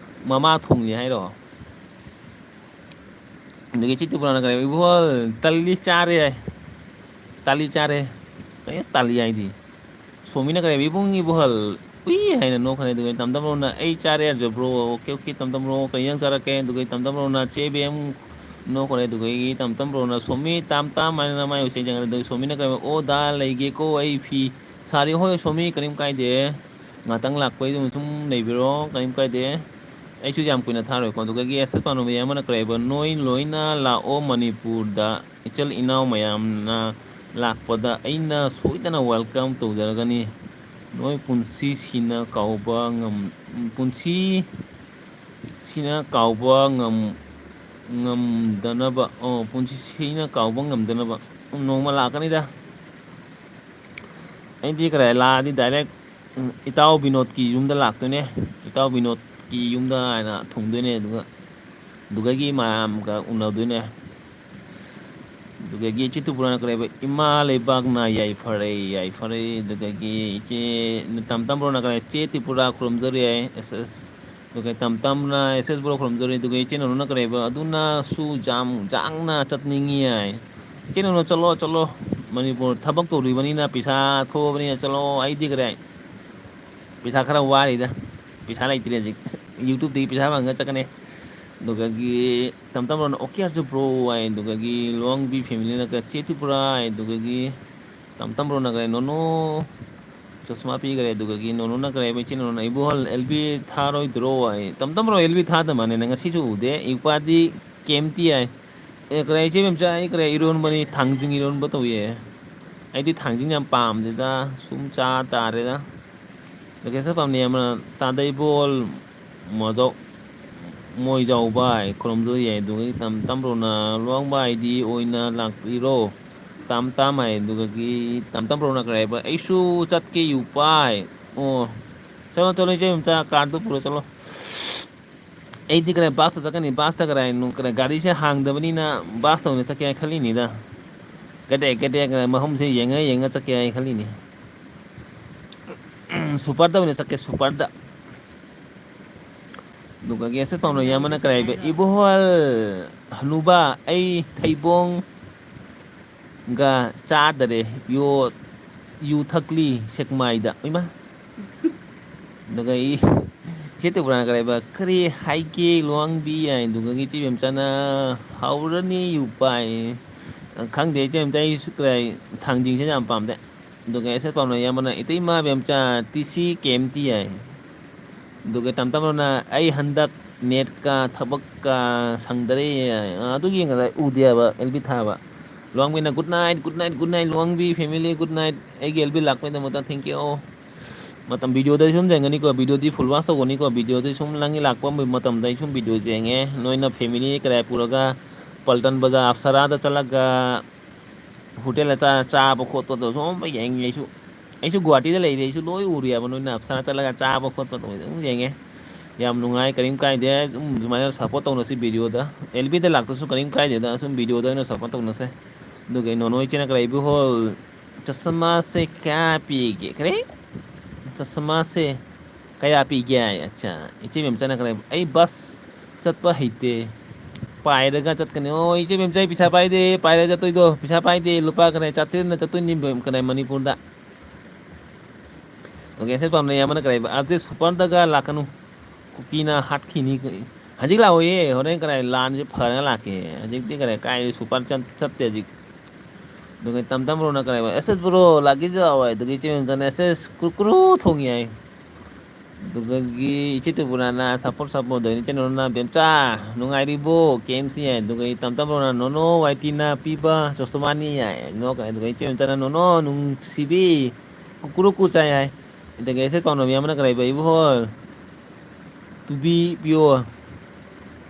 ꯃꯃꯥ ꯊꯣꯡꯂꯤ" ꯍꯥꯏꯔꯣ? ꯑꯗꯒꯤ ꯆꯤꯠꯇꯨ ꯄꯨꯔꯥꯅ ꯀꯔꯤ, "ꯏꯕꯨꯡꯉꯣ, ꯇꯜꯂꯤ ꯆꯥꯔꯦ" ꯍꯥꯏ꯫ "ꯇꯥꯂꯤ ꯆꯥꯔꯦ"꯫ ꯀꯩꯅꯣ ꯇꯥꯂꯤ ꯍꯥꯏꯗꯤ? ꯁꯣꯃꯤꯅ ꯀꯔꯤ ꯍꯥꯏꯕ, "ꯏꯕꯨꯡ ꯏꯕꯨꯍꯜ", ꯎꯏ ꯍꯥꯏꯅ ꯅꯣꯛꯈ꯭ꯔꯦ꯫ ꯑꯗꯨꯒ ꯇꯝꯇꯝ ꯕ꯭ꯔꯣꯅ "ꯑꯩ ꯆꯥꯔꯦ ꯍꯥꯏꯔꯁꯨ ꯕ꯭ꯔꯣ"꯫ "ꯑꯣꯀꯦ, ꯑꯣꯀꯦ, ꯇꯝꯇꯝ ꯕ꯭ꯔꯣ, ꯀꯔꯤ ꯏꯟꯖꯥꯡ ꯆꯥꯔꯛꯀꯦ?" ꯑꯗꯨꯒ ꯇꯝꯇꯝ ꯕ꯭ꯔꯣꯅ "ꯆꯦ ꯕꯦꯝ" ꯅꯣꯛꯈ꯭ꯔꯦ꯫ ꯑꯗꯨꯗꯒꯤ ꯇꯝꯇꯝ ꯕ꯭ꯔꯣꯅ "ꯁꯣꯃꯤ, ꯇꯥꯝ ꯇꯥꯝ" ꯍꯥꯏꯅ ꯃꯥꯏ ꯎꯏꯁꯩ ꯆꯪꯉꯛꯑꯦ꯫ ꯑꯗꯨꯒ ꯁꯣꯃꯤꯅ ꯀꯔꯤ ꯍꯥꯏꯕ, "ꯑꯣ ꯗꯥ, ꯂꯩꯒꯦꯀꯣ, ꯑꯩ ꯐꯤ ꯁꯥꯔꯤ"꯫ "ꯍꯣꯏ ꯁꯣꯃꯤ, ꯀꯔꯤꯝ ꯀꯥꯏꯗꯦ, ꯉꯥꯛꯇꯪ ꯂꯥꯛꯄꯩꯗꯨ ꯁꯨꯝ ꯂꯩꯕꯤꯔꯣ, ꯀꯔꯤꯝ ꯀꯥꯏꯗꯦ, ꯑꯩꯁꯨ ꯌꯥꯝ ꯀꯨꯏꯅ ꯊꯥꯔꯣꯏꯀꯣ"꯫ ꯑꯗꯨꯗꯒꯤ ꯑꯦꯁ ꯑꯦꯁ ꯄꯥꯟꯗꯨꯕꯤ ꯑꯃꯅ ꯀꯔꯤ ꯍꯥꯏꯕ, "ꯅꯣꯏ ꯂꯣꯏꯅ ꯂꯥꯛꯑꯣ ꯃꯅꯤꯄꯨꯔꯗ, ꯏꯆꯤꯜ ꯏꯅꯥꯎ ꯃꯌꯥꯝꯅ ꯂꯥꯛꯄꯗ ꯑꯩꯅ ꯁꯣꯏꯗꯅ welcome ꯇꯧꯖꯔꯒꯅꯤ꯫ ꯅꯣꯏ ꯄꯨꯟꯁꯤ ꯁꯤꯅ ꯀꯥꯎꯕ ꯉꯝ-, ꯄꯨꯟꯁꯤ ꯁꯤꯅ ꯀꯥꯎꯕ ꯉꯝ-, ꯉꯝꯗꯅꯕ, ꯑꯣ, ꯄꯨꯟꯁꯤ ꯁꯤꯅ ꯀꯥꯎꯕ ꯉꯝꯗꯅꯕ ꯅꯣꯡꯃ ꯂꯥꯛꯀꯅꯤꯗ"꯫ ꯑꯩꯗꯤ ꯀꯔꯥꯏ ꯂꯥꯛꯑꯗꯤ direct, ꯎꯝ, ꯏꯇꯥꯎ ꯕꯤꯅꯣꯗꯀꯤ ꯌꯨꯝꯗ ꯂꯥꯛꯇꯣꯏꯅꯦ꯫ ꯏꯇꯥꯎ ꯕꯤꯅꯣꯗꯀꯤ ꯌꯨꯝꯗ ꯍꯥꯏꯅ ꯊꯨꯡꯗꯣꯏꯅꯦ꯫ ꯑꯗꯨꯒ, ꯑꯗꯨꯗꯒꯤ ꯃꯌꯥꯝꯒ ꯎꯅꯗꯣꯏꯅꯦ꯫ ꯑꯗꯨꯗꯒꯤ ꯏꯆꯦ ꯇ꯭ꯔꯤꯄꯨꯔꯥꯅ ꯀꯔꯤ ꯍꯥꯏꯕ? "ꯏꯃꯥ ꯂꯩꯕꯥꯛꯅ ꯌꯥꯏꯐꯔꯦ, ꯌꯥꯏꯐꯔꯦ"꯫ ꯑꯗꯨꯗꯒꯤ ꯏꯆꯦ ꯇꯝ ꯇꯝ ꯕ꯭ꯔꯣꯅ ꯀꯔꯤ? "ꯆꯦ ꯇ꯭ꯔꯤꯄꯨꯔꯥ ꯈꯨꯔꯨꯝꯖꯔꯤ" ꯍꯥꯏ, ꯑꯦꯁ ꯑꯦꯁ꯫ ꯑꯗꯨꯒ ꯇꯝ ꯇꯝꯅ ꯑꯦꯁ ꯑꯦꯁ ꯕ꯭ꯔꯣ ꯈꯨꯔꯨꯝꯖꯔꯤ꯫ ꯑꯗꯨꯒ ꯏꯆꯦ ꯅꯨꯅ ꯀꯔꯤ ꯍꯥꯏꯕ? "ꯑꯗꯨꯅꯁꯨ ꯌꯥꯝ ꯌꯥꯡꯅ ꯆꯠꯅꯤꯡꯉꯤ" ꯍꯥꯏ꯫ ꯏꯆꯦ ꯅꯨꯅ, ꯆꯠꯂꯣ, ꯆꯠꯂꯣ꯫ ꯃꯅꯤꯄꯨꯔ ꯊꯕꯛ ꯇꯧꯔꯤꯕꯅꯤꯅ, ꯄꯩꯁꯥ ꯊꯣꯛꯑꯕꯅꯤꯅ, ꯆꯠꯂꯣ꯫ ꯑꯩꯗꯤ ꯀꯔꯤ? ꯄꯩꯁꯥ ꯈꯔ ꯋꯥꯔꯤꯗ꯫ ꯄꯩꯁꯥ ꯂꯩꯇ꯭ꯔꯦ ꯍꯧꯖꯤꯛ꯫ YouTube-ꯇꯒꯤ ꯄꯩꯁꯥ ꯐꯪꯉꯒ ꯆꯠꯀꯅꯤ꯫ ꯑꯗꯨꯒꯒꯤ ꯇꯝ ꯇꯝ ꯕ꯭ꯔꯣꯅ "ꯑꯣꯀꯦ ꯑꯥꯔꯖꯨ ꯕ꯭ꯔꯣ" ꯍꯥꯏ꯫ ꯑꯗꯨꯒꯒꯤ ꯂꯨꯋꯥꯡꯕꯤ family-ꯅ ꯀ-, "ꯆꯦ ꯇ꯭ꯔꯤꯄꯨꯔꯥ" ꯍꯥꯏ꯫ ꯑꯗꯨꯒꯒꯤ ꯇꯝ ꯇꯝ ꯕ꯭ꯔꯣꯅ ꯀꯔꯤ? "ꯅꯣꯅꯣ ꯆꯁꯃꯥ ꯄꯤꯈꯔꯦ"꯫ ꯑꯗꯨꯒꯒꯤ ꯅꯣꯅꯣꯅ ꯀꯔꯤ ꯍꯥꯏꯕ? ꯏꯆꯦ ꯅꯣꯅꯣꯅ "ꯏꯕꯣꯍꯜ, ꯑꯦꯜ ꯕꯤ ꯊꯥꯔꯣꯏꯗ꯭ꯔꯣ?" ꯍꯥꯏ꯫ ꯇꯝ ꯇꯝ ꯕ꯭ꯔꯣ, ꯑꯦꯜ ꯕꯤ ꯊꯥꯗ ꯃꯥꯅꯦ, ꯅꯪ ꯉꯁꯤꯁꯨ ꯎꯗꯦ꯫ ꯏꯄꯥꯗꯤ ꯀꯦꯝꯇꯤ ꯍꯥꯏ꯫ ꯑꯦ, ꯀꯔꯤ ꯏꯆꯦ ꯃꯦꯝꯆꯥ, ꯑꯩ ꯀꯔꯤ ꯏꯔꯣꯟꯕꯅꯤ, ꯊꯥꯡꯖꯤꯡ ꯏꯔꯣꯟꯕ ꯇꯧꯏ꯫ ꯑꯩꯗꯤ ꯊꯥꯡꯖꯤꯡ ꯌꯥꯝ ꯄꯥꯝꯗꯦꯗ, ꯁꯨꯝ ꯆꯥ ꯇꯥꯔꯦꯗ꯫ ꯑꯗꯒꯤ ꯁꯠ ꯄꯥꯝꯅꯩ ꯑꯃꯅ ꯇꯥꯗꯩꯕꯣꯜ ꯃꯣꯖꯣꯛ ꯃꯣꯏꯖꯥꯎꯕꯥꯏ ꯈꯨꯔꯨꯝꯖꯔꯤ ꯍꯥꯏ꯫ ꯑꯗꯨꯒ ꯇꯝ ꯇꯝ ꯕ꯭ꯔꯣꯅ "ꯂꯨꯋꯥꯡꯕꯥꯏꯗꯤ ꯑꯣꯏꯅ ꯂꯥꯛꯄꯤꯔꯣ ꯇꯥꯝ ꯇꯥꯝ" ꯍꯥꯏ꯫ ꯑꯗꯨꯒꯒꯤ ꯇꯝ ꯇꯝ ꯕ꯭ꯔꯣꯅ ꯀꯔꯤ ꯍꯥꯏꯕ? "ꯑꯩꯁꯨ ꯆꯠꯀꯦ ꯌꯨꯄꯥꯏ"꯫ ꯑꯣ, ꯆꯠꯂꯣ, ꯆꯠꯂꯣ, ꯏꯆꯦ ꯃꯦꯝꯆꯥ, card-ꯇꯨ ꯄꯨꯔ ꯆꯠꯂꯣ꯫ ꯑꯩꯗꯤ ꯀꯔꯥꯏ bus-ꯇ ꯆꯠꯀꯅꯤ, bus-ꯇ ꯀꯔꯥꯏ ꯅꯨꯡ-, ꯀꯔꯥꯏ ꯒꯥꯔꯤꯁꯦ ꯍꯥꯡꯗꯕꯅꯤꯅ bus-ꯇ ꯑꯣꯏꯅ ꯆꯠꯀꯦ ꯍꯥꯏ ꯈꯜꯂꯤꯅꯤꯗ꯫ ꯀꯗꯦꯛ ꯀꯗꯦꯛ ꯃꯐꯝꯁꯦ ꯌꯦꯡꯉ ꯌꯦꯡꯉ ꯆꯠꯀꯦ ꯍꯥꯏ ꯈꯜꯂꯤꯅꯤ꯫ Super-ꯗ ꯑꯣꯏꯅ ꯆꯠꯀꯦ, super-ꯗ꯫ ꯑꯗꯨꯒ guest ꯄꯥꯎꯅ ꯌꯥꯝꯕꯅ ꯀꯔꯤ ꯍꯥꯏꯕ? "ꯏꯕꯣꯍꯜ ꯍꯅꯨꯕ, ꯑꯩ ꯊꯩꯕꯣꯡ ꯒ ꯆꯥꯗꯔꯦ꯫ ꯌꯣ-, ꯌꯨ ꯊꯛꯂꯤ ꯁꯦꯛꯃꯥꯏꯗ"꯫ ꯏꯃꯥ! ꯑꯗꯨꯒ ꯑꯩ ꯏꯆꯦ ꯇ꯭ꯔꯤꯄꯨꯔꯥꯅ ꯀꯔꯤ ꯍꯥꯏꯕ? "ꯀꯔꯤ ꯍꯥꯏꯒꯦ ꯂꯨꯋꯥꯡꯕꯤ?" ꯍꯥꯏ꯫ ꯑꯗꯨꯒ ꯏꯆꯦ ꯕꯦꯝꯆꯥꯅ "ꯍꯧꯔꯅꯤ ꯌꯨ ꯄꯥꯏ"꯫ ꯈꯪꯗꯦ ꯏꯆꯦ ꯕꯦꯝꯆꯥ, ꯑꯩꯁꯨ ꯀꯔꯤ ꯊꯥꯡꯖꯤꯡꯁꯦ ꯌꯥꯝ ꯄꯥꯝꯗꯦ꯫ ꯑꯗꯨꯒ ꯑꯦꯁ ꯑꯦꯁ ꯄꯥꯎꯅ ꯑꯌꯥꯝꯕꯅ "ꯏꯇꯩꯃ ꯕꯦꯝꯆꯥ ꯇꯤ ꯁꯤ ꯀꯦ ꯑꯦꯝ ꯇꯤ" ꯍꯥꯏ꯫ ꯑꯗꯨꯒ ꯇꯝ ꯇꯝꯅ "ꯑꯩ ꯍꯟꯗꯛ ꯅꯦꯠꯀ ꯊꯕꯛꯀ ꯁꯪꯗꯔꯦ"꯫ ꯑꯗꯨꯒꯤ ꯉꯁꯥꯏ ꯎꯗꯦ ꯍꯥꯏꯕ ꯑꯦꯜ ꯕꯤ ꯊꯥꯕ꯫ ꯂꯨꯋꯥꯡꯕꯤꯅ "Good night, good night, good night, ꯂꯨꯋꯥꯡꯕꯤ family, good night꯫ ꯑꯩꯒꯤ ꯑꯦꯜ ꯕꯤ ꯂꯥꯛꯄꯩꯗꯃꯛꯇ thank you꯫ ꯃꯇꯝ video-ꯗ ꯁꯨꯝ ꯌꯦꯡꯒꯅꯤꯀꯣ, video-ꯗꯤ full watch ꯇꯧꯒꯅꯤꯀꯣ, video-ꯗꯤ ꯁꯨꯝ ꯅꯪꯒꯤ ꯂꯥꯛꯄ ꯃꯇꯝꯗ ꯑꯩ ꯁꯨꯝ video ꯌꯦꯡꯉꯦ꯫ ꯅꯣꯏꯅ family ꯀꯔꯥꯏ ꯄꯨꯔꯒ ꯄꯜꯇꯟ ꯕꯖꯥꯔ ꯑꯞꯁꯔꯥꯗ ꯆꯠꯂꯒ ꯍꯣꯇꯦꯜꯗ ꯆꯥ-, ꯆꯥꯕ ꯈꯣꯠꯄꯗꯣ ꯁꯨꯝ ꯌꯦꯡꯉꯤ ꯑꯩꯁꯨ꯫ ꯑꯩꯁꯨ ꯒꯨꯍꯥꯇꯤꯗ ꯂꯩꯔꯤ, ꯑꯩꯁꯨ ꯂꯣꯏ ꯎꯔꯤ ꯍꯥꯏꯕ, ꯅꯣꯏꯅ ꯑꯞꯁꯔꯥ ꯆꯠꯂꯒ ꯆꯥꯕ ꯈꯣꯠꯄ ꯇꯧꯕꯗꯣ ꯑꯗꯨꯝ ꯌꯦꯡꯉꯦ꯫ ꯌꯥꯝ ꯅꯨꯡꯉꯥꯏ, ꯀꯔꯤꯝ ꯀꯥꯏꯗꯦ꯫ ꯑꯗꯨꯝ ꯑꯗꯨꯃꯥꯏꯅ support ꯇꯧꯅꯁꯤ video-ꯗ꯫ ꯑꯦꯜ ꯕꯤꯗ ꯂꯥꯛꯇ꯭ꯔꯁꯨ ꯀꯔꯤꯝ ꯀꯥꯏꯗꯦꯗ, ꯁꯨꯝ video-ꯗ ꯑꯣꯏꯅ support ꯇꯧꯅꯁꯦ꯫ ꯑꯗꯨꯒ ꯅꯣꯅꯣ ꯏꯆꯦꯅ ꯀꯔꯤ, ꯏꯕꯨꯍꯣꯜ, ꯆꯁꯃꯥꯁꯦ ꯀꯌꯥ ꯄꯤꯒꯦ? ꯀꯔꯤ? ꯆꯁꯃꯥꯁꯦ ꯀꯌꯥ ꯄꯤꯒꯦ ꯍꯥꯏ꯫ ꯑꯠꯆꯥ, ꯏꯆꯦ ꯃꯦꯝꯆꯥꯅ ꯀꯔꯤ, ꯑꯩ ꯕꯁ ꯆꯠꯄ ꯍꯩꯇꯦ, ꯄꯥꯏꯔꯒ ꯆꯠꯀꯅꯤ꯫ ꯑꯣ, ꯏꯆꯦ ꯃꯦꯝꯆꯥ, ꯑꯩ ꯄꯩꯁꯥ ꯄꯥꯏꯗꯦ, ꯄꯥꯏꯔꯒ ꯆꯠꯇꯣꯏꯗꯣ, ꯄꯩꯁꯥ ꯄꯥꯏꯗꯦ, ꯂꯨꯄꯥ ꯀꯔꯤ, ꯆꯥꯇ꯭ꯔꯦꯠꯅ ꯆꯠꯇꯣꯏꯅꯤ ꯀꯔꯤ, ꯃꯅꯤꯄꯨꯔꯗ꯫ ꯑꯣꯀꯦ, ꯑꯦꯁ ꯑꯦꯁ ꯄꯥꯝꯅꯩ ꯑꯃꯅ ꯀꯔꯤ ꯍꯥꯏꯕ? ꯑꯥꯔ ꯖꯦ ꯁꯨꯄꯔꯗꯒ ꯂꯥꯛꯀꯅꯨ, ꯀꯨꯀꯤꯅ ꯍꯥꯠꯈꯤꯅꯤ꯫ ꯍꯧꯖꯤꯛ ꯂꯥꯛꯑꯣꯏꯌꯦ, ꯍꯣꯔꯦꯟ ꯀꯔꯤ ꯂꯥꯟꯁꯦ ꯐꯔꯒ ꯂꯥꯛꯀꯦ꯫ ꯍꯧꯖꯤꯛꯇꯤ ꯀꯔꯤ, ꯀꯥꯏ ꯁꯨꯄꯔ ꯆꯠ-, ꯆꯠꯇꯦ ꯍꯧꯖꯤꯛ꯫ ꯑꯗꯨꯒ ꯇꯝ ꯇꯝ ꯕ꯭ꯔꯣꯅ ꯀꯔꯤ ꯍꯥꯏꯕ? ꯑꯦꯁ ꯑꯦꯁ ꯕ꯭ꯔꯣ ꯂꯥꯛꯀꯦꯁꯨ ꯌꯥꯎꯋꯦ, ꯑꯗꯨꯒ ꯏꯆꯦ ꯃꯦꯝꯆꯥꯅ ꯑꯦꯁ ꯑꯦꯁ ꯀꯨꯔꯀꯨꯔꯨ ꯊꯣꯡꯉꯤ ꯍꯥꯏ꯫ ꯑꯗꯨꯗꯒꯤ ꯏꯆꯦ ꯇ꯭ꯔꯤꯄꯨꯔꯥꯅ ꯁꯞꯄꯣꯔꯠ ꯁꯞꯄꯣꯔꯠ ꯇꯧꯔꯤ, ꯏꯆꯦ ꯅꯣꯅ ꯕꯦꯝꯆꯥ ꯅꯨꯡꯉꯥꯏꯔꯤꯕꯣ? ꯀꯦ ꯑꯦꯝ ꯁꯤ ꯍꯥꯏ꯫ ꯑꯗꯨꯒ ꯏ ꯇꯝ ꯇꯝ ꯕ꯭ꯔꯣꯅ ꯅꯣꯅꯣ ꯋꯥꯏ ꯇꯤꯅ ꯄꯤꯕ ꯆꯣꯁꯃꯥꯅꯤ ꯍꯥꯏ꯫ ꯅꯣꯛ-, ꯑꯗꯨꯒ ꯏꯆꯦ ꯃꯦꯝꯆꯥꯅ ꯅꯣꯅꯣ ꯅꯨꯡꯁꯤꯕꯤ ꯀꯨꯀꯨꯔꯨ ꯀꯨ ꯆꯥꯏ ꯍꯥꯏ꯫ ꯑꯗꯨꯒ ꯏꯆꯦ ꯄꯥꯎꯅꯝ ꯌꯥꯝꯕꯅ ꯀꯔꯤ ꯍꯥꯏꯕ? ꯏꯕꯨꯍꯣꯜ ꯇꯨꯕꯤ ꯄꯤꯌꯣ꯫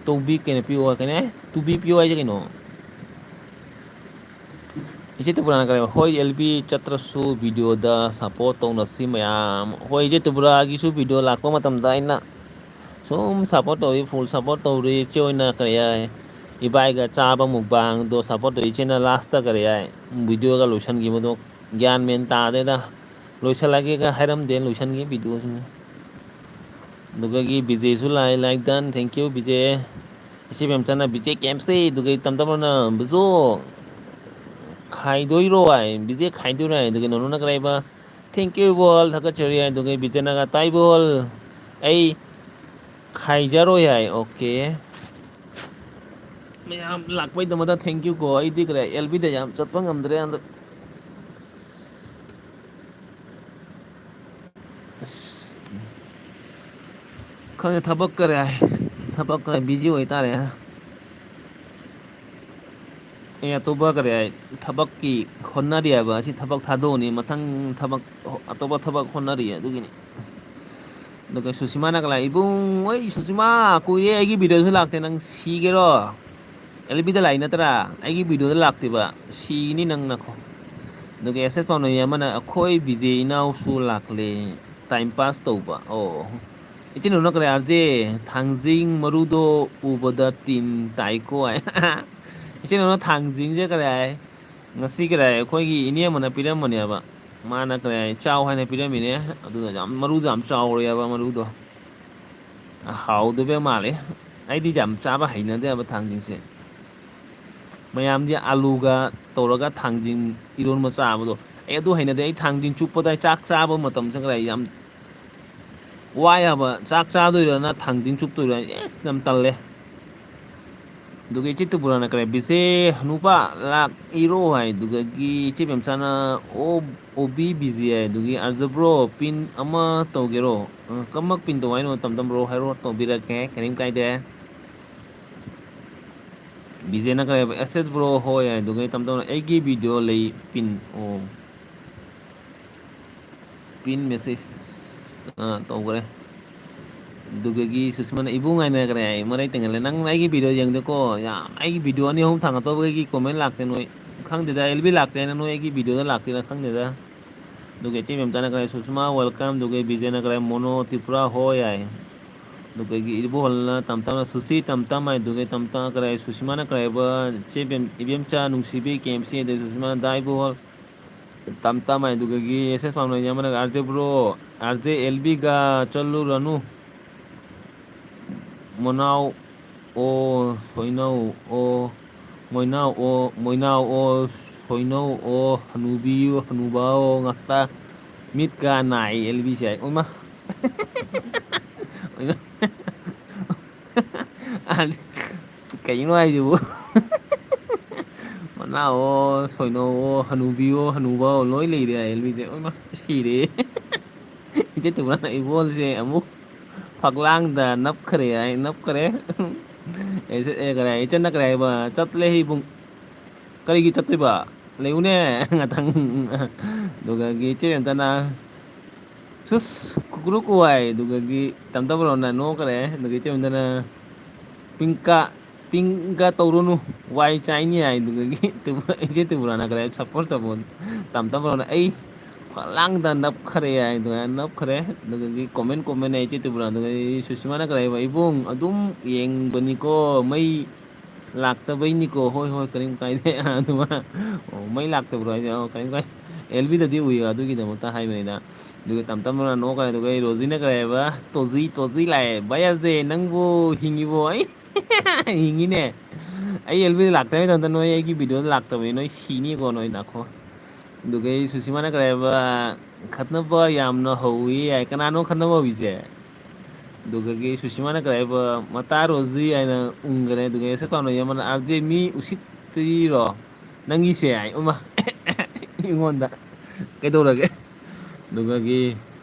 ꯇꯧꯕꯤ ꯀꯩꯅꯣ ꯄꯤꯌꯣ ꯍꯥꯏ ꯀꯩꯅꯣ? ꯇꯨꯕꯤ ꯄꯤꯌꯣ ꯍꯥꯏꯁꯦ ꯀꯩꯅꯣ? ꯏꯆꯦ ꯇ꯭ꯔꯤꯄꯨꯔꯥꯅ ꯀꯔꯤ? ꯍꯣꯏ, ꯑꯦꯜ ꯕꯤ ꯆꯠꯇ꯭ꯔꯁꯨ ꯚꯤꯗꯤꯑꯣꯗ ꯁꯞꯄꯣꯔꯠ ꯇꯧꯅꯁꯤ ꯃꯌꯥꯝ꯫ ꯍꯣꯏ, ꯏꯆꯦ ꯇ꯭ꯔꯤꯄꯨꯔꯥꯒꯤꯁꯨ ꯚꯤꯗꯤꯑꯣ ꯂꯥꯛꯄ ꯃꯇꯝꯗ ꯑꯩꯅ ꯁꯨꯝ ꯁꯞꯄꯣꯔꯠ ꯇꯧꯔꯤ, ꯐꯨꯜ ꯁꯞꯄꯣꯔꯠ ꯇꯧꯔꯤ꯫ ꯏꯆꯦ ꯍꯣꯏꯅ ꯀꯔꯤ ꯍꯥꯏ? ꯏꯕꯥꯏꯒ ꯆꯥꯕ ꯃꯨꯛꯕꯥꯡꯗꯣ ꯁꯞꯄꯣꯔꯠ ꯇꯧꯔꯤ꯫ ꯏꯆꯦꯅ ꯂꯥꯁꯇ ꯀꯔꯤ ꯍꯥꯏ? ꯚꯤꯗꯤꯑꯣꯒ ꯂꯣꯏꯁꯤꯟꯈꯤꯕꯗꯣ ꯒ꯭ꯌꯥꯟ ꯃꯦꯟ ꯇꯥꯗꯦꯗ꯫ ꯂꯣꯏꯁꯤꯜꯂꯒꯦꯒ ꯍꯥꯏꯔꯝꯗꯦ, ꯂꯣꯏꯁꯤꯟꯈꯤ ꯚꯤꯗꯤꯑꯣꯁꯤꯡꯁꯦ꯫ ꯑꯗꯨꯒꯒꯤ ꯕꯤꯖꯦꯁꯨ ꯂꯥꯛꯑꯦ, like done, thank you Bijay. ꯏꯆꯦ ꯃꯦꯝꯆꯥꯅ ꯕꯤꯖꯦ ꯀꯦꯝꯁꯦ, ꯑꯗꯨꯒ ꯇꯝ ꯇꯝꯅ ꯕꯤꯖꯣ ꯈꯥꯏꯗꯣꯏꯔꯣ ꯍꯥꯏ, ꯕꯤꯖꯦ ꯈꯥꯏꯗꯣꯏꯔꯣ ꯍꯥꯏ, ꯑꯗꯨꯒ ꯅꯣꯅꯣꯅ ꯀꯔꯤ ꯍꯥꯏꯕ? Thank you ꯏꯕꯣꯜ, ꯊꯥꯒꯠꯆꯔꯤ ꯍꯥꯏ, ꯑꯗꯨꯒ ꯕꯤꯖꯦꯅꯒ ꯇꯥꯏꯕꯣꯜ, ꯑꯩ ꯈꯥꯏꯖꯔꯣꯏ ꯍꯥꯏ꯫ ꯑꯣꯀꯦ꯫ ꯃꯌꯥꯝ ꯂꯥꯛꯄꯩꯗꯃꯛꯇ thank you ꯀꯣ꯫ ꯑꯩꯗꯤ ꯀꯔꯤ ꯑꯦꯜ ꯕꯤꯗ ꯌꯥꯝ ꯆꯠꯄ ꯉꯝꯗ꯭ꯔꯦ ꯍꯟꯗꯛ꯫ ꯑꯁ, ꯈꯪꯗꯦ, ꯊꯕꯛ ꯀꯔꯦ ꯍꯥꯏ, ꯊꯕꯛ ꯈꯔ ꯕꯤꯖꯤ ꯑꯣꯏꯇꯥꯔꯦ꯫ ꯑꯦ, ꯑꯇꯣꯞꯄ ꯀꯔꯤ ꯍꯥꯏ, ꯊꯕꯛꯀꯤ ꯍꯣꯠꯅꯔꯤ ꯍꯥꯏꯕ ꯑꯁꯤ ꯊꯕꯛ ꯊꯥꯗꯣꯛꯑꯅꯤ, ꯃꯊꯪ ꯊꯕꯛ, ꯑꯇꯣꯞꯄ ꯊꯕꯛ ꯍꯣꯠꯅꯔꯤ ꯑꯗꯨꯒꯤꯅꯤ꯫ ꯑꯗꯨꯒ ꯁꯨꯁꯤꯃꯥꯅ ꯀꯂꯥ, "ꯏꯕꯨꯡ, ꯑꯣꯏ ꯁꯨꯁꯤꯃꯥ, ꯀꯨꯏꯔꯦ ꯑꯩꯒꯤ ꯚꯤꯗꯤꯑꯣꯁꯨ ꯂꯥꯛꯇꯦ, ꯅꯪ ꯁꯤꯒꯦꯔꯣ? ꯑꯦꯜ ꯕꯤꯗ ꯂꯥꯛꯏ ꯅꯠꯇ꯭ꯔꯥ? ꯑꯩꯒꯤ ꯚꯤꯗꯤꯑꯣꯗ ꯂꯥꯛꯇꯦꯕ, ꯁꯤꯅꯤ ꯅꯪ ꯅꯈꯣ"꯫ ꯑꯗꯨꯒ ꯑꯦꯁ ꯑꯦꯁ ꯄꯥꯎꯅꯩ ꯑꯃꯅ, "ꯑꯩꯈꯣꯏ ꯕꯤꯖꯦ ꯏꯅꯥꯎꯁꯨ ꯂꯥꯛꯂꯦ, ꯇꯥꯏꯝ ꯄꯥꯁ ꯇꯧꯕ"꯫ ꯑꯣ, ꯏꯆꯤꯟ ꯏꯅꯥꯎꯅ ꯀꯔꯤ ꯑꯥꯔꯖꯦ ꯊꯥꯡꯖꯤꯡ ꯃꯔꯨꯗꯣ ꯎꯕꯗ ꯇꯤꯟ ꯇꯥꯏꯀꯣ ꯍꯥꯏ꯫ ꯏꯆꯤꯟ ꯏꯅꯥꯎꯅ ꯊꯥꯡꯖꯤꯡꯁꯦ ꯀꯔꯤ ꯍꯥꯏ? ꯉꯁꯤ ꯀꯔꯥꯏ ꯑꯩꯈꯣꯏꯒꯤ ꯏꯅꯦ ꯑꯃꯅ ꯄꯤꯔꯝꯕꯅꯦꯕ꯫ ꯃꯥꯅ ꯀꯔꯥꯏ ꯆꯥꯎ ꯍꯥꯏꯅ ꯄꯤꯔꯝꯃꯤꯅꯦ꯫ ꯑꯗꯨꯗ ꯌꯥꯝ, ꯃꯔꯨꯗꯣ ꯌꯥꯝ ꯆꯥꯎꯔꯦꯕ, ꯃꯔꯨꯗꯣ꯫ ꯍꯥꯎꯗꯕ ꯃꯥꯜꯂꯦ꯫ ꯑꯩꯗꯤ ꯌꯥꯝ ꯆꯥꯕ ꯍꯩꯅꯗꯦꯕ ꯊꯥꯡꯖꯤꯡꯁꯦ꯫ ꯃꯌꯥꯝꯗꯤ ꯑꯂꯨꯒ ꯇꯧꯔꯒ ꯊꯥꯡꯖꯤꯡ ꯏꯔꯣꯟꯕ ꯆꯥꯕꯗꯣ, ꯑꯩ ꯑꯗꯨ ꯍꯩꯅꯗꯦ꯫ ꯑꯩ ꯊꯥꯡꯖꯤꯡ ꯆꯨꯞꯄꯗ, ꯑꯩ ꯆꯥꯛ ꯆꯥꯕ ꯃꯇꯝꯁꯦ ꯀꯔꯥꯏ ꯌꯥꯝ ꯋꯥꯏ ꯍꯥꯏꯕ꯫ ꯆꯥꯛ ꯆꯥꯗꯣꯏꯔꯅ ꯊꯥꯡꯖꯤꯡ ꯆꯨꯞꯇꯣꯏꯔ, ꯑꯦꯁ, ꯌꯥꯝ ꯇꯜꯂꯦ꯫ ꯑꯗꯨꯒ ꯏꯆꯦ ꯇ꯭ꯔꯤꯄꯨꯔꯥꯅ ꯀꯔꯤ, "ꯕꯤꯖꯦ ꯍꯅꯨꯄꯥ ꯂꯥꯛꯏꯔꯣ?" ꯍꯥꯏ꯫ ꯑꯗꯨꯗꯒꯤ ꯏꯆꯦ ꯃꯦꯝꯆꯥꯅ, "ꯑꯣ, ꯑꯣ ꯕꯤ ꯕꯤꯖꯦ" ꯍꯥꯏ꯫ ꯑꯗꯨꯒꯤ, "ꯑꯥꯔꯖꯕ꯭ꯔꯣ, ꯄꯤꯟ ꯑꯃ ꯇꯧꯒꯦꯔꯣ?" "ꯑ, ꯀꯔꯝꯕ ꯄꯤꯟ ꯇꯧ ꯍꯥꯏꯅꯣ?" ꯇꯝ ꯇꯝ ꯕ꯭ꯔꯣ ꯍꯥꯏꯔꯣ, ꯇꯧꯕꯤꯔꯛꯀꯦ, ꯀꯔꯤꯝ ꯀꯥꯏꯗꯦ꯫ ꯕꯤꯖꯦꯅ ꯀꯔꯤ ꯍꯥꯏꯕ? "ꯑꯦꯁ ꯑꯦꯁ ꯕ꯭ꯔꯣ ꯍꯣꯏ" ꯍꯥꯏ꯫ ꯑꯗꯨꯒ ꯇꯝ ꯇꯝꯅ, "ꯑꯩꯒꯤ ꯚꯤꯗꯤꯑꯣ ꯂꯩ ꯄꯤꯟ", ꯑꯣ꯫ ꯄꯤꯟ ꯃꯦꯁꯦꯖ, ꯑꯥ, ꯇꯧꯈ꯭ꯔꯦ꯫ ꯑꯗꯨꯗꯒꯤ ꯁꯨꯁꯃꯥꯅ, "ꯏꯕꯨꯡ" ꯍꯥꯏꯅꯈ꯭ꯔꯦ ꯍꯥꯏ, ꯃꯔꯩ ꯇꯤꯡꯍꯜꯂꯦ꯫ "ꯅꯪ ꯑꯩꯒꯤ ꯚꯤꯗꯤꯑꯣ ꯌꯦꯡꯗꯦꯀꯣ, ꯌꯥꯝ, ꯑꯩꯒꯤ ꯚꯤꯗꯤꯑꯣ ꯑꯅꯤ ꯑꯍꯨꯝ ꯊꯥꯡꯒꯠꯇꯧꯕꯒꯤ ꯀꯣꯃꯦꯟ ꯂꯥꯛꯇꯦ ꯅꯣꯏ꯫ ꯈꯪꯗꯦꯗ, ꯑꯦꯜ ꯕꯤ ꯂꯥꯛꯇꯦ ꯍꯥꯏꯅ ꯅꯣꯏ ꯑꯩꯒꯤ ꯚꯤꯗꯤꯑꯣꯗ ꯂꯥꯛꯇꯦꯅ ꯈꯪꯗꯦꯗ"꯫ ꯑꯗꯨꯒ ꯏꯆꯦ ꯃꯦꯝꯆꯥꯅ ꯀꯔꯦ, "ꯁꯨꯁꯃꯥ welcome", ꯑꯗꯨꯒ ꯕꯤꯖꯦꯅ ꯀꯔꯦ, "ꯃꯣꯅꯣ ꯇ꯭ꯔꯤꯄꯨꯔꯥ ꯍꯣꯏ" ꯍꯥꯏ꯫ ꯑꯗꯨꯗꯒꯤ ꯏꯕꯣꯍꯜꯅ ꯇꯝ ꯇꯝꯅ, "ꯁꯨꯁꯤ ꯇꯝ ꯇꯝ" ꯍꯥꯏ꯫ ꯑꯗꯨꯒ ꯇꯝ ꯇꯝ ꯀꯔꯦ, ꯁꯨꯁꯃꯥꯅ ꯀꯔꯦꯕ, "ꯏꯆꯦ ꯕꯦꯝ-, ꯏꯕꯦꯝꯆꯥ ꯅꯨꯡꯁꯤꯕꯤ ꯀꯦ ꯑꯦꯝ ꯁꯤ", ꯑꯗꯩ ꯁꯨꯁꯃꯥꯅ, "ꯗꯥ ꯏꯕꯣꯍꯜ", ꯇꯝ ꯇꯝ ꯍꯥꯏꯗꯨꯒꯤ ꯑꯦꯁ ꯑꯦꯁ ꯄꯥꯝꯅ ꯌꯥꯝꯕꯅ R J bro, R J L ꯕꯤꯒ ꯆꯠꯂꯨꯔꯅꯨ꯫ ꯃꯅꯥꯎ ꯑꯣ ꯁꯣꯏꯅꯧ ꯑꯣ, ꯃꯣꯏꯅꯥꯎ ꯑꯣ, ꯃꯣꯏꯅꯥꯎ ꯑꯣ ꯁꯣꯏꯅꯧ ꯑꯣ, ꯍꯅꯨꯕꯤ ꯑꯣ, ꯍꯅꯨꯕ ꯑꯣ ꯉꯥꯛꯇ ꯃꯤꯠꯀ ꯅꯥꯏ ꯑꯦꯜ ꯕꯤꯁꯦ ꯍꯥꯏ꯫ ꯑꯣꯏꯃꯥ꯫ ꯑꯣꯏꯃꯥ꯫ ꯀꯩꯅꯣ ꯍꯥꯏꯁꯤꯕꯨ? ꯃꯅꯥꯑꯣ, ꯁꯣꯏꯅꯧꯑꯣ, ꯍꯅꯨꯕꯤꯑꯣ, ꯍꯅꯨꯕꯑꯣ, ꯂꯣꯏ ꯂꯩꯔꯦ ꯍꯥꯏ ꯑꯦꯜꯕꯤꯁꯦ꯫ ꯑꯣꯏꯃꯥ, ꯁꯤꯔꯦ꯫ ꯏꯆꯦ ꯇꯨꯕ꯭ꯔꯥꯅ ꯏꯕꯣꯜꯁꯦ ꯑꯃꯨꯛ ꯐꯛꯂꯥꯡꯗ ꯅꯞꯈ꯭ꯔꯦ ꯍꯥꯏ, ꯅꯞꯈ꯭ꯔꯦ꯫ ꯑꯦ, ꯀꯔꯤ ꯍꯥꯏ? ꯏꯆꯟꯅ ꯀꯔꯤ ꯍꯥꯏꯕ? "ꯆꯠꯂꯦ ꯏꯕꯨꯡ"꯫ "ꯀꯔꯤꯒꯤ ꯆꯠꯇꯣꯏꯕ? ꯂꯩꯌꯨꯅꯦ ꯉꯥꯛꯇꯪ"꯫ ꯑꯗꯨꯒꯒꯤ ꯏꯆꯦ ꯔꯦꯟꯇꯅ, "ꯁꯨꯁ, ꯀꯨꯀꯨꯔꯨ ꯀꯨ" ꯍꯥꯏ꯫ ꯑꯗꯨꯒꯒꯤ ꯇꯝꯇꯝꯕ꯭ꯔꯣꯅ ꯅꯣꯛꯈ꯭ꯔꯦ꯫ ꯑꯗꯨꯒ ꯏꯆꯦ ꯔꯦꯟꯇꯅ, "ꯄꯤꯡꯀ, ꯄꯤꯡꯀ ꯇꯧꯔꯨꯅꯨ, ꯋꯥꯏ ꯆꯥꯏꯅꯤ" ꯍꯥꯏ꯫ ꯑꯗꯨꯒꯒꯤ ꯏꯆꯦ ꯇ꯭ꯔꯤꯄꯨꯔꯥꯅ ꯀꯔꯤ ꯍꯥꯏ? "ꯁꯞꯄꯣꯔꯠ ꯇꯧꯕ"꯫ ꯇꯝꯇꯝꯕ꯭ꯔꯣꯅ, "ꯑꯩ ꯐꯛꯂꯥꯡꯗ ꯅꯞꯈ꯭ꯔꯦ" ꯍꯥꯏ꯫ ꯑꯗꯨꯃꯥꯏꯅ ꯅꯞꯈ꯭ꯔꯦ꯫ ꯑꯗꯨꯒꯒꯤ ꯀꯣꯃꯦꯟ, ꯀꯣꯃꯦꯟ ꯍꯥꯏ ꯏꯆꯦ ꯇ꯭ꯔꯤꯄꯨꯔꯥ꯫ ꯑꯗꯨꯒ ꯁꯨꯁꯃꯥꯅ ꯀꯔꯤ ꯍꯥꯏꯕ? "ꯏꯕꯨꯡ, ꯑꯗꯨꯝ ꯌꯦꯡꯕꯅꯤꯀꯣ, ꯃꯩ ꯂꯥꯛꯇꯕꯩꯅꯤꯀꯣ꯫ ꯍꯣꯏ, ꯍꯣꯏ, ꯀꯔꯤꯝ ꯀꯥꯏꯗꯦ꯫ ꯑꯗꯨꯃ, ꯑꯣ, ꯃꯩ ꯂꯥꯛꯇꯕ꯭ꯔꯣ ꯍꯥꯏꯁꯦ? ꯑꯣ, ꯀꯔꯤꯝ ꯀꯥꯏꯗꯦ꯫ ꯑꯦꯜꯕꯤꯗꯗꯤ ꯎꯏꯌꯦ, ꯑꯗꯨꯒꯤꯗꯃꯛꯇ ꯍꯥꯏꯕꯅꯤꯗ꯫ ꯑꯗꯨꯒ ꯇꯞ ꯇꯞꯅ ꯅꯣꯛꯈ꯭ꯔꯦ꯫ ꯑꯗꯨꯒ ꯑꯩ ꯔꯣꯖꯤꯅ ꯀꯔꯤ ꯍꯥꯏꯕ? "ꯇꯣꯖꯤ, ꯇꯣꯖꯤ ꯂꯥꯛꯑꯦ꯫ ꯚꯥꯏ ꯑꯖꯦ, ꯅꯪꯕꯨ ꯍꯤꯡꯉꯤꯕꯣ?" ꯑꯩ, "ꯍꯤꯡꯉꯤꯅꯦ꯫ ꯑꯩ ꯑꯦꯜꯕꯤꯗ ꯂꯥꯛꯇꯕꯩ ꯃꯇꯝꯗ ꯅꯣꯏ ꯑꯩꯒꯤ ꯚꯤꯗꯤꯑꯣꯗ ꯂꯥꯛꯇꯕꯅꯤ, ꯅꯣꯏ ꯁꯤꯅꯤꯀꯣ, ꯅꯣꯏ ꯅꯥꯈꯣ"꯫ ꯑꯗꯨꯒ ꯑꯩ ꯁꯨꯁꯤꯃꯥꯅ ꯀꯔꯤ ꯍꯥꯏꯕ? "ꯈꯠꯅꯕ ꯌꯥꯝꯅ ꯍꯧꯋꯤ" ꯍꯥꯏ꯫ ꯀꯅꯥꯅꯣ ꯈꯠꯅꯕ ꯍꯧꯋꯤꯁꯦ? ꯑꯗꯨꯗꯒꯤ ꯁꯨꯁꯤꯃꯥꯅ ꯀꯔꯤ ꯍꯥꯏꯕ? "ꯃꯇꯥ ꯔꯣꯖꯤ" ꯍꯥꯏꯅ ꯎꯪꯈꯔꯦ꯫ ꯑꯗꯨꯒ ꯑꯦꯁ ꯑꯦꯐ ꯀꯥꯎꯅ ꯌꯥꯝꯕꯅ, "ꯑꯥꯔ ꯖꯦ, ꯃꯤ ꯎꯁꯤꯠꯇ꯭ꯔꯤꯔꯣ ꯅꯪꯒꯤꯁꯦ?" ꯍꯥꯏ꯫ ꯎꯃ, ꯑꯩꯉꯣꯟꯗ ꯀꯩꯗꯧꯔꯒꯦ? ꯑꯗꯨꯒꯒꯤ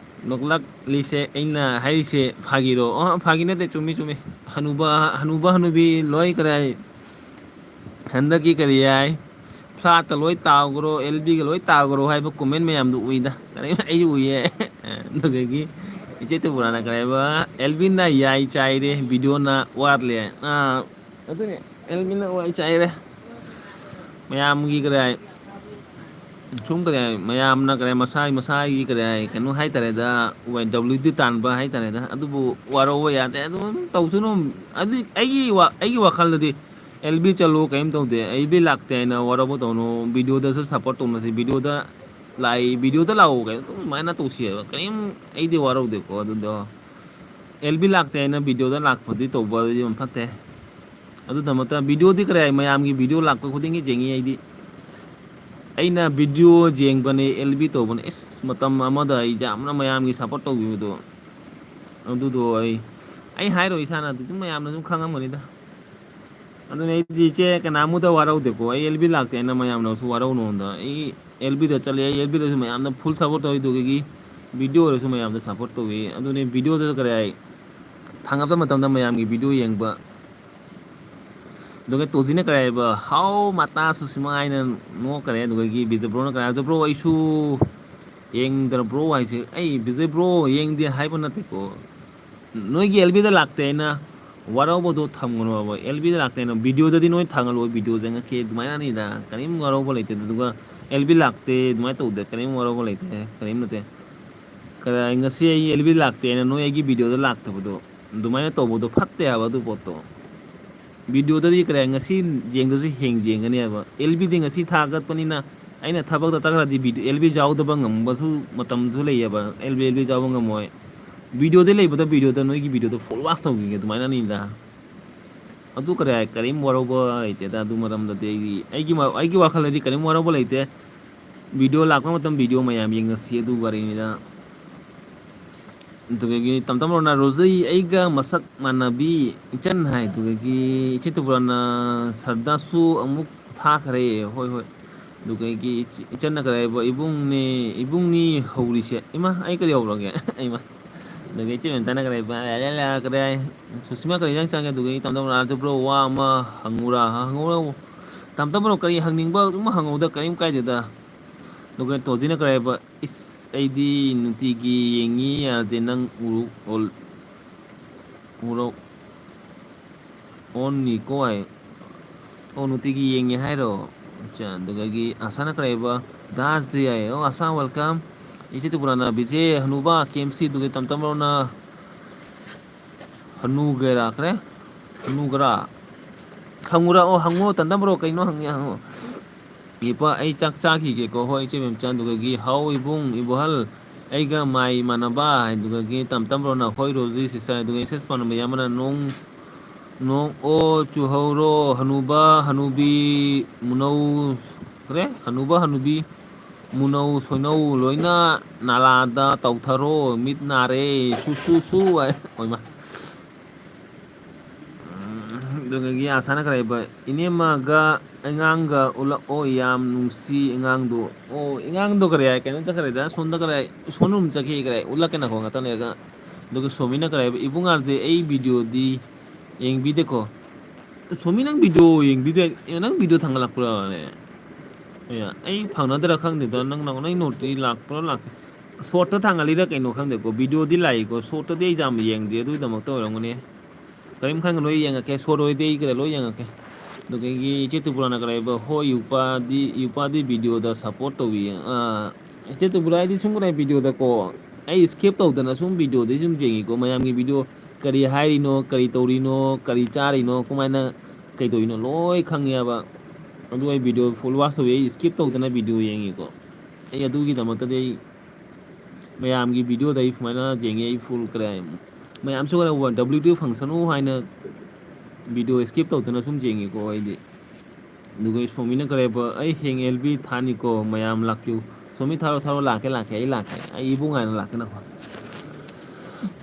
ꯅꯣꯛꯂꯛꯂꯤꯁꯦ ꯑꯩꯅ ꯍꯥꯏꯔꯤꯁꯦ ꯐꯥꯒꯤꯔꯣ? ꯑꯣ, ꯐꯥꯒꯤ ꯅꯠꯇꯦ, ꯆꯨꯝꯃꯤ, ꯆꯨꯝꯃꯤ꯫ ꯍꯅꯨꯕ, ꯍꯅꯨꯕ ꯍꯅꯨꯕꯤ ꯂꯣꯏ ꯀꯔꯤ ꯍꯥꯏ? ꯍꯟꯗꯛꯀꯤ ꯀꯔꯤ ꯍꯥꯏ? ꯐ꯭ꯂꯥꯠꯇ ꯂꯣꯏ ꯇꯥꯎꯈ꯭ꯔꯣ, ꯑꯦꯜ ꯕꯤꯒ ꯂꯣꯏ ꯇꯥꯎꯈ꯭ꯔꯣ ꯍꯥꯏꯕ ꯀꯣꯃꯦꯟ ꯃꯌꯥꯝꯗꯣ ꯎꯏꯗ꯫ ꯀꯔꯤ ꯑꯩꯁꯨ ꯎꯏꯌꯦ꯫ ꯑꯗꯨꯗꯒꯤ ꯏꯆꯦ ꯇꯕꯨꯔꯥꯅ ꯀꯔꯤ ꯍꯥꯏꯕ? "ꯑꯦꯜꯕꯤꯟꯅ ꯌꯥꯏ ꯆꯥꯏꯔꯦ, ꯚꯤꯗꯤꯑꯣꯅ ꯋꯥꯠꯂꯦ"꯫ ꯑꯥ, ꯑꯗꯨꯅꯦ, ꯑꯦꯜꯕꯤꯟꯅ ꯋꯥꯏ ꯆꯥꯏꯔꯦ꯫ ꯃꯌꯥꯝꯒꯤ ꯀꯔꯤ ꯍꯥꯏ? ꯁꯨꯝ ꯀꯔꯤ ꯍꯥꯏ? ꯃꯌꯥꯝꯅ ꯀꯔꯤ ꯍꯥꯏ? ꯃꯁꯥꯒꯤ, ꯃꯁꯥꯒꯤ ꯀꯔꯤ ꯍꯥꯏ? ꯀꯩꯅꯣ ꯍꯥꯏꯇꯥꯔꯦꯗ, ꯋꯥꯏ ꯗꯕ꯭ꯂꯤꯎ ꯗꯤ ꯇꯥꯟꯕ ꯍꯥꯏꯇꯥꯔꯦꯗ꯫ ꯑꯗꯨꯕꯨ ꯋꯥꯔꯧꯕ ꯌꯥꯗꯦ꯫ ꯑꯗꯨꯝ ꯇꯧꯁꯅꯨ꯫ ꯑꯗꯨ ꯑꯩꯒꯤ ꯋꯥ-, ꯑꯩꯒꯤ ꯋꯥꯈꯜꯗꯗꯤ ꯑꯦꯜ ꯕꯤ ꯆꯠꯂꯣ, ꯀꯔꯤꯝ ꯇꯧꯗꯦ꯫ ꯑꯦꯜ ꯕꯤ ꯂꯥꯛꯇꯦ ꯍꯥꯏꯅ ꯋꯥꯔꯧꯕ ꯇꯧꯅꯨ꯫ ꯚꯤꯗꯤꯑꯣꯗꯁꯨ ꯁꯞꯄꯣꯔꯠ ꯇꯧꯅꯁꯤ꯫ ꯚꯤꯗꯤꯑꯣꯗ ꯂꯥꯛꯏ, ꯚꯤꯗꯤꯑꯣꯗ ꯂꯥꯛꯑꯣ ꯀꯩꯅꯣ, ꯑꯗꯨꯝ ꯑꯗꯨꯃꯥꯏꯅ ꯇꯧꯁꯤ ꯍꯥꯏꯕ꯫ ꯀꯔꯤꯝ ꯑꯩꯗꯤ ꯋꯥꯔꯧꯗꯦꯀꯣ꯫ ꯑꯗꯨꯗꯣ ꯑꯦꯜ ꯕꯤ ꯂꯥꯛꯇꯦ ꯍꯥꯏꯅ ꯚꯤꯗꯤꯑꯣꯗ ꯂꯥꯛꯄꯗꯤ ꯇꯧꯕ ꯑꯗꯨꯗꯤ ꯌꯥꯝ ꯐꯠꯇꯦ꯫ ꯑꯗꯨꯗꯃꯛꯇ ꯚꯤꯗꯤꯑꯣꯗꯤ ꯀꯔꯤ ꯍꯥꯏ, ꯃꯌꯥꯝꯒꯤ ꯚꯤꯗꯤꯑꯣ ꯂꯥꯛꯄ ꯈꯨꯗꯤꯡꯒꯤ ꯌꯦꯡꯉꯤ ꯑꯩꯗꯤ꯫ ꯑꯩꯅ ꯚꯤꯗꯤꯑꯣ ꯌꯦꯡꯕꯅꯦ, ꯑꯦꯜ ꯕꯤ ꯇꯧꯕꯅꯦ꯫ ꯏꯁ, ꯃꯇꯝ ꯑꯃꯗ ꯑꯩ ꯌꯥꯝꯅ ꯃꯌꯥꯝꯒꯤ ꯁꯞꯄꯣꯔꯠ ꯇꯧꯕꯤꯕꯗꯣ꯫ ꯑꯗꯨꯗꯣ ꯑꯩ, ꯑꯩ ꯍꯥꯏꯔꯣꯏ, ꯏꯁꯥꯅ ꯑꯗꯨ ꯁꯨꯝ ꯃꯌꯥꯝꯅ ꯁꯨꯝ ꯈꯪꯉꯝꯒꯅꯤꯗ꯫ ꯑꯗꯨꯅ ꯑꯩꯗꯤ ꯏꯆꯦ ꯀꯅꯥꯃꯨꯗ ꯋꯥꯔꯧꯗꯦꯀꯣ꯫ ꯑꯩ ꯑꯦꯜ ꯕꯤ ꯂꯥꯛꯇꯦ ꯍꯥꯏꯅ ꯃꯌꯥꯝꯅꯁꯨ ꯋꯥꯔꯧꯅꯣꯗ꯫ ꯑꯩ ꯑꯦꯜ ꯕꯤꯗ ꯆꯠꯂꯦ, ꯑꯩ ꯑꯦꯜ ꯕꯤꯗꯁꯨ ꯃꯌꯥꯝꯅ ꯐꯨꯜ ꯁꯞꯄꯣꯔꯠ ꯇꯧꯋꯤ꯫ ꯑꯗꯨꯗꯒꯤ ꯚꯤꯗꯤꯑꯣꯗꯁꯨ ꯃꯌꯥꯝꯅ ꯁꯞꯄꯣꯔꯠ ꯇꯧꯋꯤ꯫ ꯑꯗꯨꯅꯤ ꯚꯤꯗꯤꯑꯣꯗꯁꯨ ꯀꯔꯤ ꯍꯥꯏ, ꯊꯥꯡꯒꯠꯄ ꯃꯇꯝꯗ ꯃꯌꯥꯝꯒꯤ ꯚꯤꯗꯤꯑꯣ ꯌꯦꯡꯕ꯫ ꯑꯗꯨꯒ ꯇꯣꯖꯤꯅ ꯀꯔꯤ ꯍꯥꯏꯕ? "ꯍꯥꯎ ꯃꯇꯥ ꯁꯨꯁꯤꯃꯥ" ꯍꯥꯏꯅ ꯅꯣꯛꯈꯔꯦ꯫ ꯑꯗꯨꯗꯒꯤ ꯕꯤꯖꯦ ꯕ꯭ꯔꯣꯅ ꯀꯔꯤ ꯍꯥꯏ? "ꯕꯤꯖꯦ ꯕ꯭ꯔꯣ, ꯑꯩꯁꯨ ꯌꯦꯡꯗ꯭ꯔꯕ꯭ꯔꯣ ꯍꯥꯏꯁꯦ?" ꯑꯩ ꯕꯤꯖꯦ ꯕ꯭ꯔꯣ ꯌꯦꯡꯗꯦ ꯍꯥꯏꯕ ꯅꯠꯇꯦꯀꯣ꯫ ꯅꯣꯏꯒꯤ ꯑꯦꯜ ꯕꯤꯗ ꯂꯥꯛꯇꯦ ꯍꯥꯏꯅ ꯋꯥꯔꯧꯕꯗꯣ ꯊꯝꯒꯅꯣꯕ꯫ ꯑꯦꯜ ꯕꯤꯗ ꯂꯥꯛꯇꯦ ꯍꯥꯏꯅ ꯚꯤꯗꯤꯑꯣꯗꯗꯤ ꯅꯣꯏ ꯊꯥꯡꯒꯠꯂꯣ, ꯚꯤꯗꯤꯑꯣ ꯆꯪꯉꯛꯀꯦ, ꯑꯗꯨꯃꯥꯏꯅꯅꯤꯗ꯫ ꯀꯔꯤꯝ ꯋꯥꯔꯧꯕ ꯂꯩꯇꯦ꯫ ꯑꯗꯨꯒ ꯑꯦꯜ ꯕꯤ ꯂꯥꯛꯇꯦ ꯑꯗꯨꯃꯥꯏꯅ ꯇꯧꯗꯦ, ꯀꯔꯤꯝ ꯋꯥꯔꯧꯕ ꯂꯩꯇꯦ, ꯀꯔꯤꯝ ꯅꯠꯇꯦ꯫ ꯀꯔꯥꯏ, ꯉꯁꯤ ꯑꯩ ꯑꯦꯜ ꯕꯤ ꯂꯥꯛꯇꯦꯅ ꯅꯣꯏ ꯑꯩꯒꯤ ꯚꯤꯗꯤꯑꯣꯗ ꯂꯥꯛꯇꯕꯗꯣ, ꯑꯗꯨꯃꯥꯏꯅ ꯇꯧꯕꯗꯣ ꯐꯠꯇꯦ ꯍꯥꯏꯕ ꯑꯗꯨ ꯄꯣꯠꯇꯣ꯫ ꯚꯤꯗꯤꯑꯣꯗꯗꯤ ꯀꯔꯤ ꯉꯁꯤ ꯌꯦꯡꯗꯁꯨ ꯍꯦꯡ ꯌꯦꯡꯒꯅꯦꯕ꯫ ꯑꯦꯜ ꯕꯤꯗꯤ ꯉꯁꯤ ꯊꯥꯒꯠꯄꯅꯤꯅ ꯑꯩꯅ ꯊꯕꯛꯇ ꯆꯠꯈ꯭ꯔꯗꯤ ꯚꯤꯗꯤꯑꯣ, ꯑꯦꯜ ꯕꯤ ꯌꯥꯎꯗꯕ ꯉꯝꯕꯁꯨ ꯃꯇꯝꯁꯨ ꯂꯩꯌꯦꯕ꯫ ꯑꯦꯜ ꯕꯤ, ꯑꯦꯜ ꯕꯤ ꯌꯥꯎꯕ ꯉꯝꯃꯣꯏ꯫ ꯚꯤꯗꯤꯑꯣꯗ ꯂꯩꯕꯗ ꯚꯤꯗꯤꯑꯣꯗ ꯅꯣꯏꯒꯤ ꯚꯤꯗꯤꯑꯣꯗꯣ ꯐꯨꯜ ꯋꯥꯆ ꯇꯧꯈꯤꯒꯦ ꯑꯗꯨꯃꯥꯏꯅꯅꯤꯗ꯫ ꯑꯗꯨ ꯀꯔꯤ ꯍꯥꯏ, ꯀꯔꯤꯝ ꯋꯥꯔꯧꯕ ꯂꯩꯇꯦꯗ꯫ ꯑꯗꯨ ꯃꯔꯝꯗꯗꯤ ꯑꯩꯒꯤ, ꯑꯩꯒꯤ, ꯑꯩꯒꯤ ꯋꯥꯈꯜꯗꯗꯤ ꯀꯔꯤꯝ ꯋꯥꯔꯧꯕ ꯂꯩꯇꯦ꯫ ꯚꯤꯗꯤꯑꯣ ꯂꯥꯛꯄ ꯃꯇꯝ ꯚꯤꯗꯤꯑꯣ ꯃꯌꯥꯝ ꯌꯦꯡꯅꯁꯤ ꯑꯗꯨ ꯋꯥꯔꯤꯅꯤꯗ꯫ ꯑꯗꯨꯗꯒꯤ ꯇꯝꯇꯝ ꯔꯣꯅꯥ ꯔꯣꯖꯩ ꯑꯩꯒ ꯃꯁꯛ ꯃꯥꯟꯅꯕꯤ ꯏꯆꯟ ꯍꯥꯏ꯫ ꯑꯗꯨꯗꯒꯤ ꯏꯆꯦ ꯇꯨꯕ꯭ꯔꯥꯅ ꯁꯔꯗꯥꯁꯨ ꯑꯃꯨꯛ ꯊꯥꯈ꯭ꯔꯦ꯫ ꯍꯣꯏ, ꯍꯣꯏ꯫ ꯑꯗꯨꯗꯒꯤ ꯏꯆ-, ꯏꯆꯟꯅ ꯀꯔꯤ ꯍꯥꯏꯕ? "ꯏꯕꯨꯡꯅꯦ, ꯏꯕꯨꯡꯅꯤ ꯍꯧꯔꯤꯁꯦ"꯫ ꯏꯃꯥ, ꯑꯩ ꯀꯔꯤ ꯍꯧꯔꯒꯦ? ꯏꯃꯥ꯫ ꯑꯗꯨꯗꯒꯤ ꯏꯆꯦ ꯃꯦꯝꯇꯥꯅ ꯀꯔꯤ ꯍꯥꯏꯕ? "ꯂꯦ, ꯂꯦ, ꯂꯦ", ꯀꯔꯤ ꯍꯥꯏ? ꯁꯨꯁꯤꯃꯥ ꯀꯔꯤ ꯏꯟꯖꯥꯡ ꯆꯥꯒꯦ? ꯑꯗꯨꯗꯒꯤ ꯇꯝꯇꯝ ꯔꯣꯅꯥ, "ꯕ꯭ꯔꯣ, ꯋꯥ ꯑꯃ ꯍꯪꯉꯨꯔꯥ?" ꯍꯪꯉꯨꯔꯥ꯫ ꯇꯝꯇꯝ ꯕ꯭ꯔꯣ, ꯀꯔꯤ ꯍꯪꯅꯤꯡꯕ ꯑꯗꯨꯝ ꯍꯪꯉꯧꯗ, ꯀꯔꯤꯝ ꯀꯥꯏꯗꯦꯗ꯫ ꯑꯗꯨꯒ ꯇꯣꯖꯤꯅ ꯀꯔꯤ ꯍꯥꯏꯕ? "ꯏꯁ, ꯑꯩꯗꯤ ꯅꯨꯡꯇꯤꯒꯤ ꯌꯦꯡꯉꯤ ꯌꯥꯔꯗꯤ ꯅꯪ ꯎꯔꯨ-, ꯑꯣꯜ-, ꯎꯔꯣ-, ꯑꯣꯟꯅꯤꯀꯣ" ꯍꯥꯏ꯫ ꯑꯣ, ꯅꯨꯡꯇꯤꯒꯤ ꯌꯦꯡꯉꯦ ꯍꯥꯏꯔꯣ? ꯑꯠꯆꯥ, ꯑꯗꯨꯗꯒꯤ ꯑꯁꯥꯅ ꯀꯔꯤ ꯍꯥꯏꯕ? "ꯗꯥꯔꯁꯨ ꯌꯥꯏ"꯫ ꯑꯣ, ꯑꯁꯥ, welcome꯫ ꯏꯆꯦ ꯇ꯭ꯔꯤꯄꯨꯔꯥꯅ ꯕꯤꯖꯦ ꯍꯅꯨꯕ ꯀꯦ ꯑꯦꯝ ꯁꯤ ꯑꯗꯨꯒꯤ ꯇꯝꯇꯝ ꯕ꯭ꯔꯣꯅ ꯍꯅꯨꯒꯦꯔꯥ ꯈꯔꯦ? ꯍꯅꯨꯒꯔꯥ? ꯍꯪꯉꯨꯔꯥ? ꯑꯣ, ꯍꯪꯉꯣ, ꯇꯟꯇꯝ ꯕ꯭ꯔꯣ, ꯀꯩꯅꯣ ꯍꯪꯉꯦ, ꯍꯪꯉꯣ꯫ ꯏꯄꯥ, ꯑꯩ ꯆꯥꯛ ꯆꯥꯈꯤꯒꯦꯀꯣ꯫ ꯍꯣꯏ, ꯏꯆꯦ ꯃꯦꯝꯆꯥ꯫ ꯑꯗꯨꯗꯒꯤ ꯍꯥꯎ ꯏꯕꯨꯡ, ꯏꯕꯣꯍꯜ, ꯑꯩꯒ ꯃꯥꯏ ꯃꯥꯟꯅꯕ, ꯑꯗꯨꯗꯒꯤ ꯇꯝꯇꯝ ꯕ꯭ꯔꯣꯅ ꯍꯣꯏ ꯔꯣꯖꯤ ꯁꯤꯁꯇꯔ, ꯑꯗꯨꯒ ꯏꯁꯦꯁ ꯄꯥꯟꯕ ꯌꯥꯝꯕꯅ ꯅꯣꯡ, ꯅꯣꯡ ꯑꯣ ꯆꯨꯍꯧꯔꯣ, ꯍꯅꯨꯕ, ꯍꯅꯨꯕꯤ, ꯃꯨꯅꯧ, ꯀꯔꯦ? ꯍꯅꯨꯕ, ꯍꯅꯨꯕꯤ, ꯃꯨꯅꯧ, ꯁꯣꯏꯅꯧ ꯂꯣꯏꯅ ꯅꯥꯂꯥꯗ ꯇꯧꯊꯔꯣ, ꯃꯤꯠ ꯅꯥꯔꯦ, ꯁꯨ, ꯁꯨ, ꯁꯨ ꯍꯥꯏ꯫ ꯑꯣꯏꯃ꯫ ꯎꯝ, ꯑꯗꯨꯗꯒꯤ ꯑꯁꯥꯅ ꯀꯔꯤ ꯍꯥꯏꯕ? "ꯏꯅꯦꯝꯃꯒ ꯑꯉꯥꯡꯒ ꯎꯠꯂꯛꯑꯣ, ꯌꯥꯝ ꯅꯨꯡꯁꯤ ꯑꯉꯥꯡꯗꯣ"꯫ ꯑꯣ, ꯑꯉꯥꯡꯗꯣ ꯀꯔꯤ ꯍꯥꯏ? ꯀꯩꯅꯣ ꯆꯠꯈ꯭ꯔꯦꯗ, ꯁꯣꯝꯗ ꯀꯔꯤ ꯍꯥꯏ? ꯁꯣꯝ ꯔꯣꯝ ꯆꯠꯈꯤ ꯀꯔꯤ ꯍꯥꯏ? ꯎꯠꯂꯛꯀꯦ ꯅꯀꯣ, ꯉꯥꯛꯇꯪ ꯂꯩꯔꯒ꯫ ꯑꯗꯨꯒ ꯁꯣꯃꯤꯅ ꯀꯔꯤ ꯍꯥꯏꯕ? "ꯏꯕꯨꯡꯉꯥꯁꯦ ꯑꯩ ꯚꯤꯗꯤꯑꯣꯗꯤ ꯌꯦꯡꯕꯤꯗꯦꯀꯣ"꯫ ꯁꯣꯃꯤ, ꯅꯪ ꯚꯤꯗꯤꯑꯣ ꯌꯦꯡꯕꯤꯗꯦ? ꯑꯦ, ꯅꯪ ꯚꯤꯗꯤꯑꯣ ꯊꯥꯡꯒꯠꯂꯛꯄ꯭ꯔꯥꯅꯦ? ꯑꯦ, ꯑꯩ ꯐꯪꯅꯗꯔꯥ ꯈꯪꯗꯦꯗ, ꯅꯪ, ꯅꯪ, ꯅꯪ ꯅꯣꯠꯇꯤ ꯂꯥꯛꯄ꯭ꯔꯥ ꯂꯥꯛꯇꯦ? ꯁꯣꯔꯠꯇ ꯊꯥꯡꯒꯠꯂꯤꯔ ꯀꯩꯅꯣ ꯈꯪꯗꯦꯀꯣ, ꯚꯤꯗꯤꯑꯣꯗꯤ ꯂꯥꯛꯏꯀꯣ, ꯁꯣꯔꯠꯇꯗꯤ ꯑꯩ ꯌꯥꯝ ꯌꯦꯡꯗꯦ, ꯑꯗꯨꯒꯤꯗꯃꯛꯇ ꯑꯣꯏꯔꯝꯒꯅꯤ꯫ ꯀꯔꯤꯝ ꯈꯟꯒꯅꯨ, ꯑꯩ ꯌꯦꯡꯉꯛꯀꯦ, ꯁꯣꯔꯠ ꯑꯣꯏꯔꯗꯤ ꯑꯩ ꯀꯩꯗ ꯂꯣꯏ ꯌꯦꯡꯉꯛꯀꯦ꯫ ꯑꯗꯨꯗꯒꯤ ꯏꯆꯦ ꯇ꯭ꯔꯤꯄꯨꯔꯥꯅ ꯀꯔꯤ ꯍꯥꯏꯕ? "ꯍꯣꯏ, ꯌꯨꯄꯥꯗꯤ, ꯌꯨꯄꯥꯗꯤ ꯚꯤꯗꯤꯑꯣꯗ ꯁꯞꯄꯣꯔꯠ ꯇꯧꯕꯤ"꯫ ꯑꯥ, ꯏꯆꯦ ꯇ꯭ꯔꯤꯄꯨꯔꯥ, ꯑꯩꯗꯤ ꯁꯨꯝ ꯀꯔꯤ ꯚꯤꯗꯤꯑꯣꯗꯀꯣ, ꯑꯩ ꯁ꯭ꯀꯤꯞ ꯇꯧꯗꯅ ꯁꯨꯝ ꯚꯤꯗꯤꯑꯣꯗꯤ ꯁꯨꯝ ꯌꯦꯡꯉꯤꯀꯣ, ꯃꯌꯥꯝꯒꯤ ꯚꯤꯗꯤꯑꯣ ꯀꯔꯤ ꯍꯥꯏꯔꯤꯅꯣ, ꯀꯔꯤ ꯇꯧꯔꯤꯅꯣ, ꯀꯔꯤ ꯆꯥꯔꯤꯅꯣ, ꯀꯃꯥꯏꯅ ꯀꯩꯗꯧꯔꯤꯅꯣ, ꯂꯣꯏ ꯈꯪꯉꯦꯕ꯫ ꯑꯗꯨ ꯑꯩ video full watch ꯇꯧꯏ, ꯑꯩ skip ꯇꯧꯗꯅ video ꯌꯦꯡꯉꯤꯀꯣ꯫ ꯑꯩ ꯑꯗꯨꯒꯤꯗꯃꯛꯇꯗꯤ ꯑꯩ ꯃꯌꯥꯝꯒꯤ videoꯗ ꯑꯩ ꯁꯨꯃꯥꯏꯅ ꯌꯦꯡꯉꯤ, ꯑꯩ full ꯀꯔꯤ ꯍꯥꯏ-, ꯃꯌꯥꯝꯁꯨ ꯈꯔ W two ꯐꯪꯁꯅꯨ ꯍꯥꯏꯅ video skip ꯇꯧꯗꯅ ꯁꯨꯝ ꯌꯦꯡꯉꯤꯀꯣ ꯑꯩꯗꯤ꯫ ꯑꯗꯨꯒ ꯁꯣꯃꯤꯅ ꯀꯔꯤ ꯍꯥꯏꯕ, "ꯑꯩ ꯍꯌꯦꯡ L B ꯊꯥꯅꯤꯀꯣ, ꯃꯌꯥꯝ ꯂꯥꯛꯄꯤꯌꯨ꯫" ꯁꯣꯃꯤ, ꯊꯥꯔꯣ, ꯊꯥꯔꯣ, ꯂꯥꯛꯀꯦ, ꯂꯥꯛꯀꯦ, ꯑꯩ ꯂꯥꯛꯀꯦ, ꯑꯩ ꯏꯕꯨꯡ ꯉꯥꯏꯅ ꯂꯥꯛꯀꯦ, ꯅꯈꯣ꯫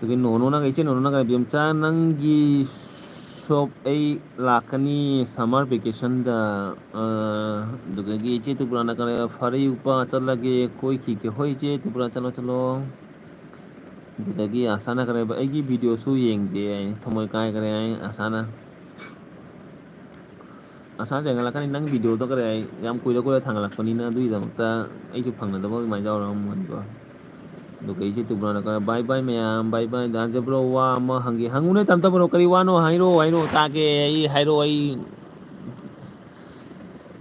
ꯑꯗꯨꯒ ꯅꯣꯅꯣꯅ, ꯏꯆꯦ ꯅꯣꯅꯣꯅ ꯀꯔꯤ, "ꯕꯦꯝꯆꯥ, ꯅꯪꯒꯤ shop ꯑꯩ ꯂꯥꯛꯀꯅꯤ summer vacationꯗ꯫" ꯑ, ꯑꯗꯨꯗꯒꯤ ꯏꯆꯦ ꯇ꯭ꯔꯤꯄꯨꯔꯥꯅ ꯀꯔꯤ, "ꯐꯔꯦ ꯏꯄꯥ, ꯆꯠꯂꯒꯦ, ꯀꯣꯏꯈꯤꯒꯦ꯫" "ꯍꯣꯏ ꯏꯆꯦ ꯇ꯭ꯔꯤꯄꯨꯔꯥ, ꯆꯠꯂꯣ, ꯆꯠꯂꯣ꯫" ꯑꯗꯨꯗꯒꯤ ꯑꯥꯁꯥꯅ ꯀꯔꯤ ꯍꯥꯏꯕ, "ꯑꯩꯒꯤ videoꯁꯨ ꯌꯦꯡꯗꯦ" ꯍꯥꯏ, ꯊꯃꯣꯏ ꯀꯥꯏꯈ꯭ꯔꯦ ꯍꯥꯏ ꯑꯥꯁꯥꯅ꯫ ꯑꯥꯁꯥ ꯆꯦꯟꯈꯠꯂꯛꯀꯅꯤ, ꯅꯪ videoꯗꯣ ꯀꯔꯤ ꯍꯥꯏ, ꯌꯥꯝ ꯀꯨꯏꯔ ꯀꯨꯏꯔ ꯊꯥꯡꯒꯠꯂꯛꯄꯅꯤꯅ ꯑꯗꯨꯒꯤꯗꯃꯛꯇ ꯑꯩꯁꯨ ꯐꯪꯅꯗꯕ ꯑꯗꯨꯃꯥꯏꯅ ꯌꯥꯎꯔꯝꯒꯅꯤꯀꯣ꯫ ꯑꯗꯨꯒ ꯑꯩꯁꯦ ꯇ꯭ꯔꯤꯄꯨꯔꯥꯅ ꯀꯔꯤ, "Bye bye ꯃꯌꯥꯝ, bye bye꯫ ꯗꯥ ꯖꯦꯕ꯭ꯔꯣ, ꯋꯥ ꯑꯃ ꯍꯪꯒꯦ꯫" "ꯍꯪꯉꯨꯅꯦ ꯇꯝ ꯇꯝ ꯕ꯭ꯔꯣ, ꯀꯔꯤ ꯋꯥꯅꯣ ꯍꯥꯏꯔꯣ, ꯍꯥꯏꯔꯣ, ꯇꯥꯒꯦ, ꯑꯩ ꯍꯥꯏꯔꯣ, ꯑꯩ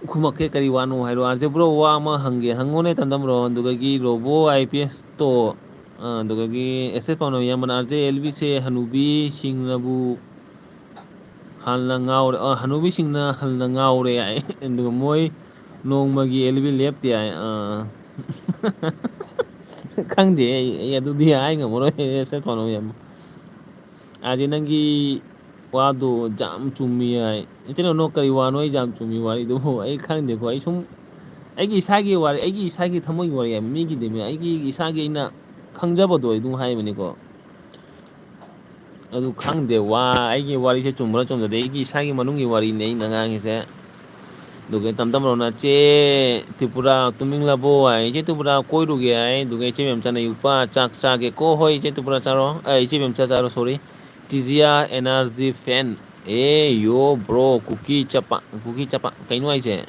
ꯈꯨꯝꯃꯛꯀꯦ, ꯀꯔꯤ ꯋꯥꯅꯣ ꯍꯥꯏꯔꯣ꯫" "ꯑꯥꯔ ꯖꯦ ꯕ꯭ꯔꯣ, ꯋꯥ ꯑꯃ ꯍꯪꯒꯦ꯫" "ꯍꯪꯉꯣꯅꯦ ꯇꯝ ꯇꯝ ꯕ꯭ꯔꯣ꯫" ꯑꯗꯨꯗꯒꯤ ꯔꯣꯕꯣ ꯑꯥꯏ ꯄꯤ ꯑꯦꯁꯇꯣ, ꯑ, ꯑꯗꯨꯗꯒꯤ ꯑꯦꯁ ꯑꯦꯁ ꯄꯥꯎꯅꯝ ꯏꯌꯥꯝꯕꯅ, "ꯑꯥꯔ ꯖꯦ ꯑꯦꯜ ꯕꯤꯁꯦ ꯍꯅꯨꯕꯤꯁꯤꯡꯅꯕꯨ ꯍꯥꯟꯅ ꯉꯥꯎꯔꯦ, ꯑ, ꯍꯅꯨꯕꯤꯁꯤꯡꯅ ꯍꯟꯅ ꯉꯥꯎꯔꯦ" ꯍꯥꯏ꯫ ꯑꯗꯨꯒ ꯃꯣꯏ ꯅꯣꯡꯃꯒꯤ ꯑꯦꯜ ꯕꯤ ꯂꯦꯞꯇꯦ ꯍꯥꯏ꯫ ꯑ, ꯈꯪꯗꯦ, ꯑꯩ, ꯑꯩ ꯑꯗꯨꯗꯤ ꯍꯥꯏ ꯉꯝꯃꯔꯣꯏ, ꯑꯦꯁ ꯑꯦꯁ ꯄꯥꯎꯅꯝ ꯏꯌꯥꯝꯕ꯫ ꯑꯥꯔ ꯖꯦ, ꯅꯪꯒꯤ ꯋꯥꯗꯣ ꯌꯥꯝ ꯆꯨꯝꯃꯤ ꯍꯥꯏ꯫ ꯏꯆꯤꯟ ꯏꯅꯥꯎ ꯀꯔꯤ ꯋꯥꯅꯣ ꯑꯩ ꯌꯥꯝ ꯆꯨꯝꯃꯤ ꯋꯥꯔꯤꯗꯨꯕꯨ? ꯑꯩ ꯈꯪꯗꯦꯀꯣ꯫ ꯑꯩ ꯁꯨꯝ ꯑꯩꯒꯤ ꯏꯁꯥꯒꯤ ꯋꯥꯔꯤ, ꯑꯩꯒꯤ ꯏꯁꯥꯒꯤ ꯊꯃꯣꯏꯒꯤ ꯋꯥꯔꯤ ꯍꯥꯏꯕ, ꯃꯤꯒꯤꯗꯤ ꯃꯤ-, ꯑꯩꯒꯤ ꯏꯁꯥꯒꯤ ꯑꯩꯅ ꯈꯪꯖꯕꯗꯣ ꯑꯩ ꯑꯗꯨꯝ ꯍꯥꯏꯕꯅꯤꯀꯣ꯫ ꯑꯗꯨ ꯈꯪꯗꯦ, ꯋꯥ, ꯑꯩꯒꯤ ꯋꯥꯔꯤꯁꯦ ꯆꯨꯝꯕ꯭ꯔꯥ ꯆꯨꯝꯗꯗꯦ, ꯑꯩꯒꯤ ꯏꯁꯥꯒꯤ ꯃꯅꯨꯡꯒꯤ ꯋꯥꯔꯤꯅꯦ ꯑꯩꯅ ꯉꯥꯡꯉꯤꯁꯦ꯫ ꯑꯗꯨꯒ ꯇꯝ ꯇꯝ ꯕ꯭ꯔꯣꯅ, "ꯆꯦ ꯇ꯭ꯔꯤꯄꯨꯔꯥ ꯇꯨꯝꯅꯤꯡꯂꯕꯣ?" ꯍꯥꯏ꯫ "ꯏꯆꯦ ꯇ꯭ꯔꯤꯄꯨꯔꯥ ꯀꯣꯏꯔꯨꯒꯦ" ꯍꯥꯏ꯫ ꯑꯗꯨꯒ ꯏꯆꯦ ꯃꯦꯝꯆꯥꯅ, "ꯌꯨꯄꯥ ꯆꯥꯛ ꯆꯥꯒꯦꯀꯣ?" "ꯍꯣꯏ, ꯏꯆꯦ ꯇ꯭ꯔꯤꯄꯨꯔꯥ ꯆꯥꯔꯣ, ꯑ, ꯏꯆꯦ ꯃꯦꯝꯆꯥ ꯆꯥꯔꯣ, sorry꯫ T G R N R G fan. ꯑꯦ, ꯌꯣ, ꯕ꯭ꯔꯣ, ꯀꯨꯀꯤ ꯆꯄꯥ, ꯀꯨꯀꯤ ꯆꯄꯥ, ꯀꯩꯅꯣ ꯍꯥꯏꯁꯦ?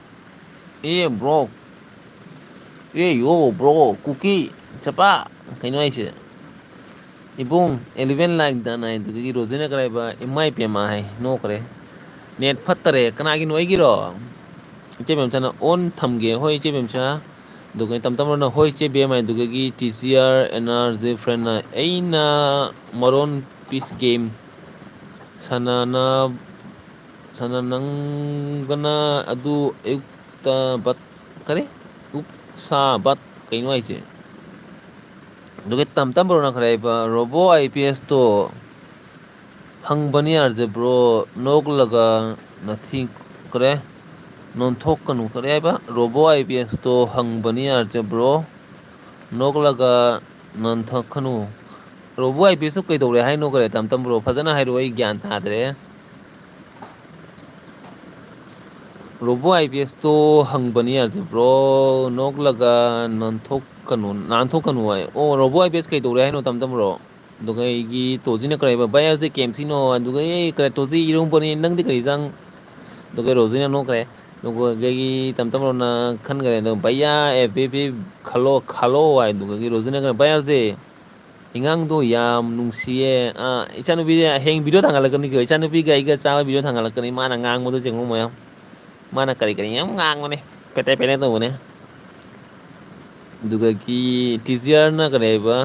ꯑꯦ, ꯕ꯭ꯔꯣ, ꯑꯦ, ꯌꯣ, ꯕ꯭ꯔꯣ, ꯀꯨꯀꯤ ꯆꯄꯥ, ꯀꯩꯅꯣ ꯍꯥꯏꯁꯦ? ꯏꯕꯨꯡ, eleven like done ꯍꯥꯏ, ꯑꯗꯨꯗꯒꯤ ꯔꯣꯖꯤꯅ ꯀꯔꯥꯏꯕ, "ꯏꯃꯥꯏ ꯄꯦꯝꯃ" ꯍꯥꯏ, ꯅꯣꯛꯈ꯭ꯔꯦ꯫ "ꯅꯦꯠ ꯐꯠꯇꯔꯦ"꯫ ꯀꯅꯥꯒꯤꯅꯣ, ꯑꯩꯒꯤꯔꯣ? ꯏꯆꯦ ꯕꯦꯝꯆꯥꯅ, "ꯑꯣꯟ ꯊꯝꯒꯦ"꯫ "ꯍꯣꯏ, ꯏꯆꯦ ꯕꯦꯝꯆꯥ"꯫ ꯑꯗꯨꯒ ꯇꯝ ꯇꯝ ꯕ꯭ꯔꯣꯅ, "ꯍꯣꯏ, ꯏꯆꯦ ꯕꯦꯝ" ꯍꯥꯏ, ꯑꯗꯨꯗꯒꯤ T G R N R G ꯐ꯭ꯔꯦꯟꯅ, "ꯑꯩꯅ ꯃꯔꯣꯟ ꯄꯤꯁ ꯒꯦꯝ ꯁꯥꯟꯅꯅ ꯁꯥꯟꯅꯅꯪꯒꯅ ꯑꯗꯨ ꯑꯌꯨꯛꯇ ꯕꯠ ꯀꯔꯤ? ꯑꯌꯨꯛ ꯁꯥ ꯕꯠ ꯀꯩꯅꯣ ꯍꯥꯏꯁꯦ? ꯑꯗꯨꯒ ꯇꯝ ꯇꯝ ꯕ꯭ꯔꯣꯅ ꯈꯔ ꯍꯥꯏꯕ ꯔꯣꯕꯣ ꯑꯥꯏ ꯄꯤ ꯑꯦꯁꯇꯣ ꯍꯪꯕꯅꯤ ꯌꯥꯔꯁꯦ ꯕ꯭ꯔꯣ, ꯅꯣꯛꯂꯒ ꯅꯊꯤ ꯀꯔꯦ ꯅꯣꯟꯊꯣꯛꯀꯅꯨ꯫ ꯀꯔꯤ ꯍꯥꯏꯕ? ꯔꯣꯕꯣ I P ꯑꯦꯁꯇꯣ ꯍꯪꯕꯅꯤ ꯌꯥꯔꯁꯦ bro, ꯅꯣꯛꯂꯒ ꯅꯟꯊꯛꯀꯅꯨ꯫ ꯔꯣꯕꯣ I P ꯑꯦꯁꯇꯣ ꯀꯩꯗꯧꯔꯦ ꯍꯥꯏꯅꯣ? ꯀꯔꯦ ꯇꯝ ꯇꯝ ꯕ꯭ꯔꯣ, ꯐꯖꯅ ꯍꯥꯏꯔꯛꯑꯣ, ꯑꯩ ꯒ꯭ꯌꯥꯟ ꯇꯥꯗ꯭ꯔꯦ꯫ ꯔꯣꯕꯣ ꯑꯥꯏ ꯄꯤ ꯑꯦꯁꯇꯣ ꯍꯪꯕꯅꯤ ꯌꯥꯔꯁꯦ ꯕ꯭ꯔꯣ, ꯅꯣꯛꯂꯒ ꯅꯟꯊꯣꯛꯀꯅꯨ, ꯅꯥꯟꯊꯣꯛꯀꯅꯨ ꯍꯥꯏ꯫ ꯑꯣ, ꯔꯣꯕꯣ ꯑꯥꯏ ꯄꯤ ꯑꯦꯁ ꯀꯩꯗꯧꯔꯦ ꯍꯥꯏꯅꯣ ꯇꯝ ꯇꯝ ꯕ꯭ꯔꯣ? ꯑꯗꯨꯒ ꯑꯩꯒꯤ ꯇꯣꯖꯤꯅ ꯀꯔꯤ ꯍꯥꯏꯕ? ꯚꯥꯏ ꯑꯥꯔꯁꯦ ꯀꯦ ꯑꯦꯝ ꯁꯤꯅꯣ꯫ ꯑꯗꯨꯒ ꯑꯩ ꯀꯔꯤ, ꯇꯣꯖꯤ ꯏꯔꯨꯝꯕꯅꯤ, ꯅꯪꯗꯤ ꯀꯔꯤ ꯆꯪ? ꯑꯗꯨꯒ ꯔꯣꯖꯤꯅ ꯅꯣꯛꯈ꯭ꯔꯦ꯫ ꯑꯗꯨꯒ ꯑꯩꯒꯤ ꯇꯝ ꯇꯝ ꯕ꯭ꯔꯣꯅ ꯈꯟꯈ꯭ꯔꯦ꯫ ꯑꯗꯨꯒ ꯚꯩꯌꯥ ꯑꯦ ꯄꯤ ꯄꯤ ꯈꯜꯂꯣ, ꯈꯜꯂꯣ ꯍꯥꯏ꯫ ꯑꯗꯨꯒ ꯔꯣꯖꯤꯅ ꯀꯔꯤ, ꯚꯥꯏ ꯑꯥꯔꯁꯦ ꯑꯉꯥꯡꯗꯣ ꯌꯥꯝ ꯅꯨꯡꯁꯤꯌꯦ꯫ ꯑꯥ, ꯏꯆꯥꯅꯨꯄꯤꯁꯦ ꯍꯌꯦꯡ ꯚꯤꯗꯤꯑꯣ ꯊꯥꯡꯒꯠꯂꯛꯀꯅꯤꯀꯣ, ꯏꯆꯥꯅꯨꯄꯤꯒ ꯑꯩꯒ ꯆꯥꯕ ꯚꯤꯗꯤꯑꯣ ꯊꯥꯡꯒꯠꯂꯛꯀꯅꯤ꯫ ꯃꯥꯅ ꯉꯥꯡꯕꯗꯣ ꯌꯦꯡꯉꯣ ꯃꯌꯥꯝ꯫ ꯃꯥꯅ ꯀꯔꯤ ꯀꯔꯤ ꯌꯥꯝ ꯉꯥꯡꯕꯅꯦ, ꯄꯦꯇꯦ ꯄꯦꯇꯦ ꯇꯧꯕꯅꯦ꯫ ꯑꯗꯨꯗꯒꯤ ꯇꯤ ꯖꯤ ꯑꯥꯔꯅ ꯀꯔꯤ ꯍꯥꯏꯕ?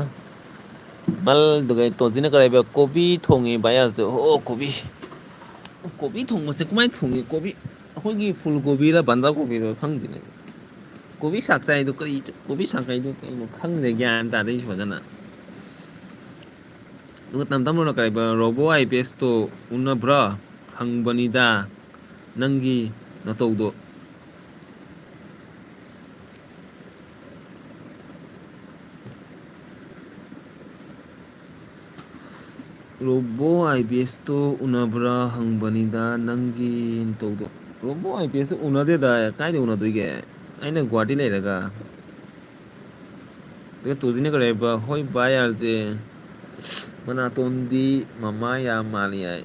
ꯃꯜ, ꯑꯗꯨꯒ ꯇꯣꯟꯖꯤꯅ ꯀꯔꯤ ꯍꯥꯏꯕ? ꯀꯣꯕꯤ ꯊꯣꯡꯉꯤ ꯚꯥꯏ ꯑꯥꯔꯁꯦ꯫ ꯑꯣ, ꯀꯣꯕꯤ꯫ ꯀꯣꯕꯤ ꯊꯣꯡꯕꯁꯦ ꯀꯃꯥꯏꯅ ꯊꯣꯡꯉꯤ? ꯀꯣꯕꯤ, ꯑꯩꯈꯣꯏꯒꯤ ꯐꯨꯜ ꯀꯣꯕꯤꯔ ꯕꯟꯗꯥ ꯀꯣꯕꯤꯔ ꯈꯪꯗꯦꯅꯦ꯫ ꯀꯣꯕꯤ ꯁꯥꯛ ꯆꯥꯏꯗꯣ ꯀꯔꯤ, ꯀꯣꯕꯤ ꯁꯥꯛ ꯍꯥꯏꯗꯣ ꯀꯩꯅꯣ ꯈꯪꯗꯦ, ꯒ꯭ꯌꯥꯟ ꯇꯥꯗꯦ ꯑꯩꯁꯨ ꯐꯖꯅ꯫ ꯑꯗꯨꯒ ꯇꯝ ꯇꯝ ꯕ꯭ꯔꯣꯅ ꯀꯔꯤ ꯍꯥꯏꯕ? ꯔꯣꯕꯣ ꯑꯥꯏ ꯄꯤ ꯑꯦꯁꯇꯣ ꯎꯅꯕ꯭ꯔꯥ? ꯍꯪꯕꯅꯤꯗ ꯅꯪꯒꯤ ꯅꯇꯧꯗꯣ꯫ ꯔꯣꯕꯣ ꯑꯥꯏ ꯄꯤ ꯑꯦꯁꯇꯣ ꯎꯅꯕ꯭ꯔꯥ ꯍꯪꯕꯅꯤꯗ ꯅꯪꯒꯤ ꯅꯇꯧꯗꯣ꯫ ꯔꯣꯕꯣ ꯑꯥꯏ ꯄꯤ ꯑꯦꯁꯇꯣ ꯎꯅꯗꯦꯗ, ꯀꯥꯏꯗ ꯎꯅꯗꯣꯏꯒꯦ? ꯑꯩꯅ ꯒꯨꯍꯥꯇꯤ ꯂꯩꯔꯒ꯫ ꯑꯗꯨꯒ ꯇꯨꯖꯤꯅ ꯀꯔꯤ ꯍꯥꯏꯕ? ꯍꯣꯏ ꯚꯥꯏ ꯑꯥꯔꯖꯦ, ꯃꯅꯥꯇꯣꯟꯗꯤ ꯃꯃꯥ ꯌꯥꯝ ꯃꯥꯜꯂꯤ ꯍꯥꯏ꯫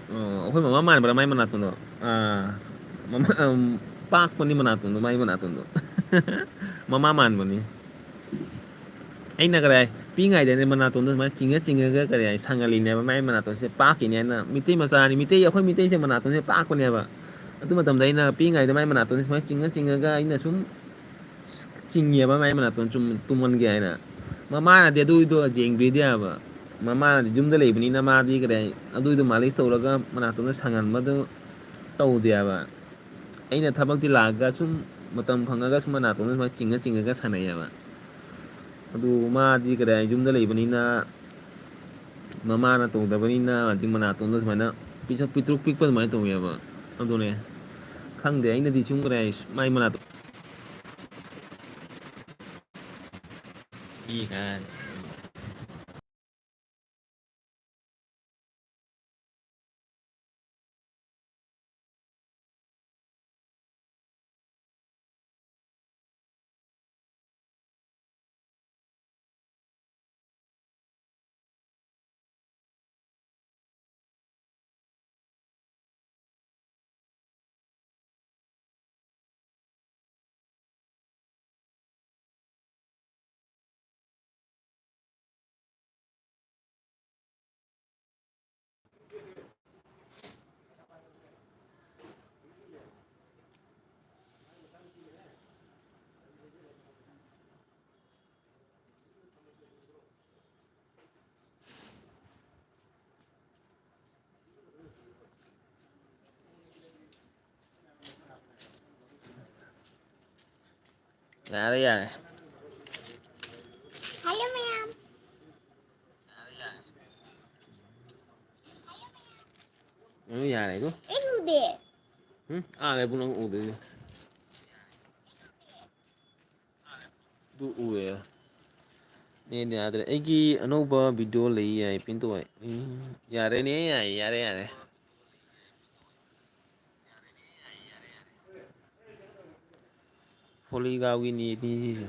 ꯑꯣ, ꯑꯩꯈꯣꯏ ꯃꯃꯥ ꯃꯥꯟꯕ꯭ꯔꯥ ꯃꯥꯏ ꯃꯅꯥꯇꯣꯟꯗꯣ? ꯑꯥ, ꯃꯃꯥ, ꯎꯝ, ꯄꯥꯛꯄꯅꯤ ꯃꯅꯥꯇꯣꯟꯗꯣ, ꯃꯥꯏ ꯃꯅꯥꯇꯣꯟꯗꯣ꯫ ꯃꯃꯥ ꯃꯥꯟꯕꯅꯤ꯫ ꯑꯩꯅ ꯀꯔꯤ ꯍꯥꯏ? ꯄꯤꯛꯏꯉꯩꯗꯅꯦ ꯃꯅꯥꯇꯣꯟꯗꯣ ꯁꯨꯃꯥꯏꯅ ꯆꯤꯡꯉ ꯆꯤꯡꯉꯒ ꯀꯔꯤ ꯍꯥꯏ? ꯁꯥꯡꯍꯜꯂꯤꯅꯦꯕ, ꯃꯥꯏ ꯃꯅꯥꯇꯣꯟꯁꯦ ꯄꯥꯛꯈꯤꯅꯤ ꯍꯥꯏꯅ꯫ ꯃꯤꯇꯩ ꯃꯆꯥꯅꯤ, ꯃꯤꯇꯩ, ꯑꯩꯈꯣꯏ ꯃꯤꯇꯩꯁꯦ ꯃꯅꯥꯇꯣꯟꯁꯦ ꯄꯥꯛꯄꯅꯦꯕ꯫ ꯑꯗꯨ ꯃꯇꯝꯗ ꯑꯩꯅ ꯄꯤꯛꯏꯉꯩꯗ ꯃꯥꯏ ꯃꯅꯥꯇꯣꯟꯁꯦ ꯁꯨꯃꯥꯏꯅ ꯆꯤꯡꯉ ꯆꯤꯡꯉꯒ ꯑꯩꯅ ꯁꯨꯝ ꯆꯤꯡꯉꯦꯕ ꯃꯥꯏ ꯃꯅꯥꯇꯣꯟ ꯆꯨꯝ-, ꯇꯨꯝꯍꯟꯒꯦ ꯍꯥꯏꯅ꯫ ꯃꯃꯥꯅꯗꯤ ꯑꯗꯨꯏꯗꯣ ꯌꯦꯡꯕꯤꯗꯦ ꯍꯥꯏꯕ꯫ ꯃꯃꯥꯅꯗꯤ ꯌꯨꯝꯗ ꯂꯩꯕꯅꯤꯅ ꯃꯥꯗꯤ ꯀꯔꯤ ꯍꯥꯏ, ꯑꯗꯨꯏꯗꯣ ꯃꯥꯂꯤꯁ ꯇꯧꯔꯒ ꯃꯅꯥꯇꯣꯟꯗ ꯁꯪꯍꯟꯕꯗꯣ ꯇꯧꯗꯦꯕ꯫ ꯑꯩꯅ ꯊꯕꯛꯇꯤ ꯂꯥꯛꯑꯒ ꯁꯨꯝ ꯃꯇꯝ ꯐꯪꯉꯒ ꯁꯨꯝ ꯃꯅꯥꯇꯣꯟꯗ ꯁꯨꯃꯥꯏꯅ ꯆꯤꯡꯉ ꯆꯤꯡꯉꯒ ꯁꯥꯟꯅꯩꯌꯦꯕ꯫ ꯑꯗꯨ ꯃꯥꯗꯤ ꯀꯔꯤ ꯍꯥꯏ, ꯌꯨꯝꯗ ꯂꯩꯕꯅꯤꯅ ꯃꯃꯥꯅ ꯇꯧꯗꯕꯅꯤꯅ ꯍꯧꯖꯤꯛ ꯃꯅꯥꯇꯣꯟꯗꯣ ꯁꯨꯃꯥꯏꯅ ꯄꯤꯛꯁꯛ ꯄꯤꯛꯇ꯭ꯔꯨꯛ ꯄꯤꯛꯄ ꯑꯗꯨꯃꯥꯏꯅ ꯇꯧꯋꯦꯕ꯫ ꯑꯗꯨꯅꯦ꯫ ꯈꯪꯗꯦ, ꯑꯩꯅꯗꯤ ꯁꯨꯝ ꯀꯔꯤ ꯍꯥꯏ, ꯃꯥꯏ ꯃꯅꯥꯇꯣꯟ ꯄꯤꯛꯑꯦ ꯀꯥꯏꯅ꯫ ꯌꯥꯔꯦ, ꯌꯥꯔꯦ꯫ ꯍꯜꯂꯣ ꯃꯌꯥꯝ꯫ ꯎꯝ, ꯌꯥꯔꯦ ꯑꯗꯨ꯫ ꯑꯩ ꯎꯗꯦ꯫ ꯎꯝ, ꯑꯥ ꯂꯩꯕꯨ ꯅꯪ ꯎꯗꯣꯏꯅꯦ꯫ ꯑꯗꯨ ꯎꯔꯦ꯫ ꯅꯦꯠ ꯌꯥꯗ꯭ꯔꯦ꯫ ꯑꯩꯒꯤ ꯑꯅꯧꯕ ꯚꯤꯗꯤꯑꯣ ꯂꯩ ꯌꯥꯏ ꯄꯤꯟ ꯇꯧ ꯍꯥꯏ꯫ ꯎꯝ, ꯌꯥꯔꯦꯅꯦ, ꯌꯥꯏ, ꯌꯥꯔꯦ, ꯌꯥꯔꯦ꯫ ꯍꯣꯂꯤꯒꯥꯎꯒꯤ ꯅꯦꯠꯅꯤ ꯁꯤꯁꯦ꯫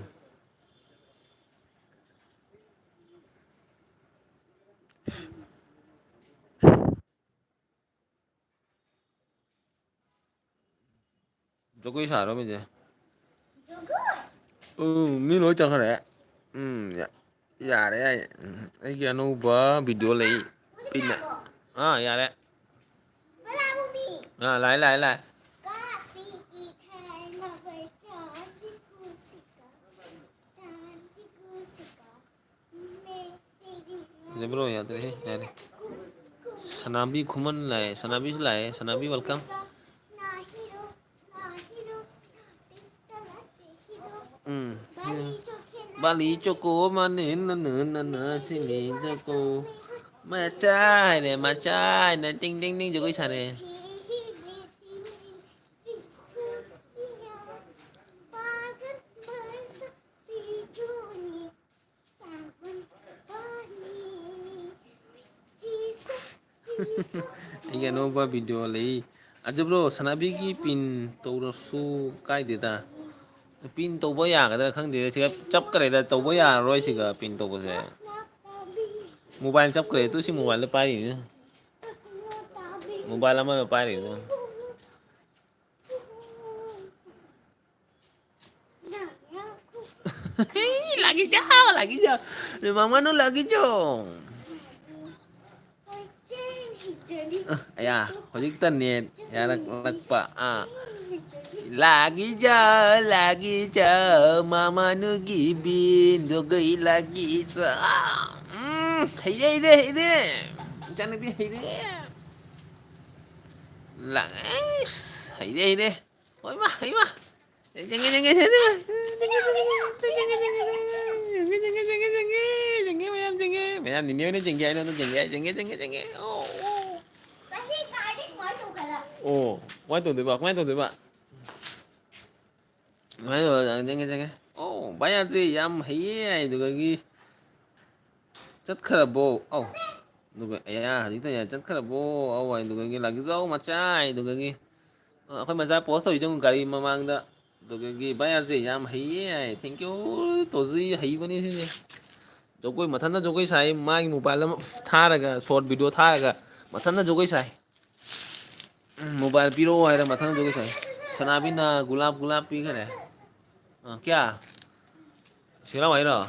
ꯖꯒꯣꯏ ꯁꯥꯔꯣ ꯃꯤꯁꯦ꯫ ꯎꯝ, ꯃꯤ ꯂꯣꯏ ꯆꯠꯈ꯭ꯔꯦ꯫ ꯎꯝ, ꯌꯥ-, ꯌꯥꯔꯦ, ꯌꯥꯔꯦ꯫ ꯎꯝ, ꯑꯩꯒꯤ ꯑꯅꯧꯕ ꯚꯤꯗꯤꯑꯣ ꯂꯩ꯫ ꯄꯤꯛꯅ-, ꯑꯥ, ꯌꯥꯔꯦ꯫ ꯑꯥ, ꯂꯥꯛꯑꯦ, ꯂꯥꯛꯑꯦ, ꯂꯥꯛꯑꯦ꯫ ꯐꯖꯕ꯭ꯔꯣ? ꯌꯥꯗ꯭ꯔꯦꯍꯦ, ꯌꯥꯔꯦ꯫ ꯁꯅꯥꯕꯤ ꯈꯨꯃꯟ ꯂꯥꯛꯑꯦ, ꯁꯅꯥꯕꯤꯁꯨ ꯂꯥꯛꯑꯦ, ꯁꯅꯥꯕꯤ welcome꯫ ꯎꯝ꯫ ꯕꯥꯂꯤ ꯆꯣꯀꯣ ꯃꯥꯅꯦ ꯅꯅ ꯅꯅ ꯁꯤꯅꯤ ꯆꯣꯀꯣ꯫ ꯃꯆꯥ ꯍꯥꯏꯔꯦ, ꯃꯆꯥ ꯍꯥꯏꯅ ꯇꯤꯡ ꯇꯤꯡ ꯇꯤꯡ ꯖꯒꯣꯏ ꯁꯥꯔꯦ꯫ ꯑꯩꯒꯤ ꯑꯅꯧꯕ video ꯂꯩ꯫ ꯑꯗꯨ bro, ꯁꯅꯥꯕꯤꯒꯤ pin ꯇꯧꯔꯁꯨ ꯀꯥꯏꯗꯦꯗ꯫ Pin ꯇꯧꯕ ꯌꯥꯒꯗ꯭ꯔꯥ ꯈꯪꯗꯦ꯫ ꯁꯤꯒ ꯆꯞꯈ꯭ꯔꯦꯗ, ꯇꯧꯕ ꯌꯥꯔꯔꯣꯏ ꯁꯤꯒ pin ꯇꯧꯕꯁꯦ꯫ Mobile ꯆꯞꯈ꯭ꯔꯦ꯫ ꯇꯨ ꯁꯤ mobile ꯗ ꯄꯥꯏꯔꯤꯅꯤ꯫ Mobile ꯑꯃꯗ ꯄꯥꯏꯔꯤꯅꯤ꯫ ꯂꯥꯒꯤ ꯆꯥꯎ, ꯂꯥꯒꯤ ꯆꯥꯎ꯫ ꯃꯃꯥꯅꯨ ꯂꯥꯒꯤ ꯆꯥꯎ꯫ ꯑ, ꯑꯌꯥ, ꯍꯧꯖꯤꯛꯇ net ꯌꯥꯔꯛꯂꯛꯄ꯫ ꯑꯥ꯫ ꯂꯥꯒꯤ ꯆꯥꯎ, ꯂꯥꯒꯤ ꯆꯥꯎ, ꯃꯃꯥꯅꯨꯒꯤ ꯕꯤꯟꯗꯨꯒꯩ ꯂꯥꯒꯤ ꯆꯥꯎ꯫ ꯎꯝ, ꯍꯩꯔꯦ, ꯍꯩꯔꯦ, ꯍꯩꯔꯦ꯫ ꯏꯆꯥꯅꯨꯄꯤ ꯍꯩꯔꯦ꯫ ꯂꯥꯛ-, ꯑꯩꯁ, ꯍꯩꯔꯦ, ꯍꯩꯔꯦ꯫ ꯍꯣꯏꯃꯥ, ꯍꯩꯃꯥ꯫ ꯌꯦꯡꯉꯦ, ꯌꯦꯡꯉꯦ, ꯌꯦꯡꯉꯦ꯫ ꯌꯦꯡꯉꯦ, ꯌꯦꯡꯉꯦ, ꯌꯦꯡꯉꯦ, ꯌꯦꯡꯉꯦ, ꯌꯦꯡꯉꯦ, ꯌꯦꯡꯉꯦ, ꯌꯦꯡꯉꯦ, ꯃꯌꯥꯝ ꯌꯦꯡꯉꯦ꯫ ꯃꯌꯥꯝ ꯅꯤꯅꯦ ꯍꯣꯏꯅ ꯌꯦꯡꯒꯦ ꯍꯥꯏꯅ ꯑꯗꯨꯝ ꯌꯦꯡꯒꯦ ꯍꯥꯏ꯫ ꯌꯦꯡꯉꯦ, ꯌꯦꯡꯉꯦ, ꯌꯦꯡꯉꯦ꯫ ꯑꯣ, ꯑꯣ꯫ ꯑꯣ, ꯀꯃꯥꯏꯅ ꯇꯧꯗꯣꯏꯕ? ꯀꯃꯥꯏꯅ ꯇꯧꯗꯣꯏꯕ? ꯀꯃꯥꯏꯅ ꯇꯧꯗꯣꯏꯕ? ꯌꯦꯡꯉꯦ, ꯌꯦꯡꯉꯦ꯫ ꯑꯣ, ꯚꯥꯏ ꯑꯥꯔ ꯖꯦ ꯌꯥꯝ ꯍꯩꯌꯦ ꯍꯥꯏꯗꯨꯒꯒꯤ ꯆꯠꯈ꯭ꯔꯕꯣ? ꯑꯧ꯫ ꯑꯗꯨꯒ, ꯑꯌꯥ, ꯍꯧꯖꯤꯛꯇ ꯌꯥ ꯆꯠꯈ꯭ꯔꯕꯣ? ꯑꯧ, ꯍꯥꯏꯗꯨꯒꯒꯤ ꯂꯥꯛꯀꯤꯖꯧ ꯃꯆꯥ ꯍꯥꯏꯗꯨꯒꯒꯤ꯫ ꯑ, ꯑꯩꯈꯣꯏ ꯃꯆꯥ post ꯇꯧꯔꯤꯗꯣ ꯒꯥꯔꯤ ꯃꯃꯥꯡꯗ꯫ ꯑꯗꯨꯗꯒꯤ ꯚꯥꯏ ꯑꯥꯔ ꯖꯦ ꯌꯥꯝ ꯍꯩꯌꯦ ꯍꯥꯏ꯫ Thank you, ꯇꯣꯖꯤ ꯍꯩꯕꯅꯤ ꯁꯤꯅꯦ꯫ ꯖꯒꯣꯏ ꯃꯊꯟꯇ ꯖꯒꯣꯏ ꯁꯥꯏ, ꯃꯥꯒꯤ mobile ꯑꯃ ꯊꯥꯔꯒ, short video ꯊꯥꯔꯒ ꯃꯊꯟꯇ ꯖꯒꯣꯏ ꯁꯥꯏ꯫ ꯎꯝ, mobile ꯄꯤꯔꯛꯑꯣ ꯍꯥꯏꯔ ꯃꯊꯟꯇ ꯖꯒꯣꯏ ꯁꯥꯏ꯫ ꯁꯅꯥꯕꯤꯅ ꯒꯨꯂꯥꯞ ꯒꯨꯂꯥꯞ ꯄꯤꯈꯔꯦ꯫ ꯑ, ꯀꯌꯥ? ꯁꯤꯔꯥꯎ ꯍꯥꯏꯔꯣ?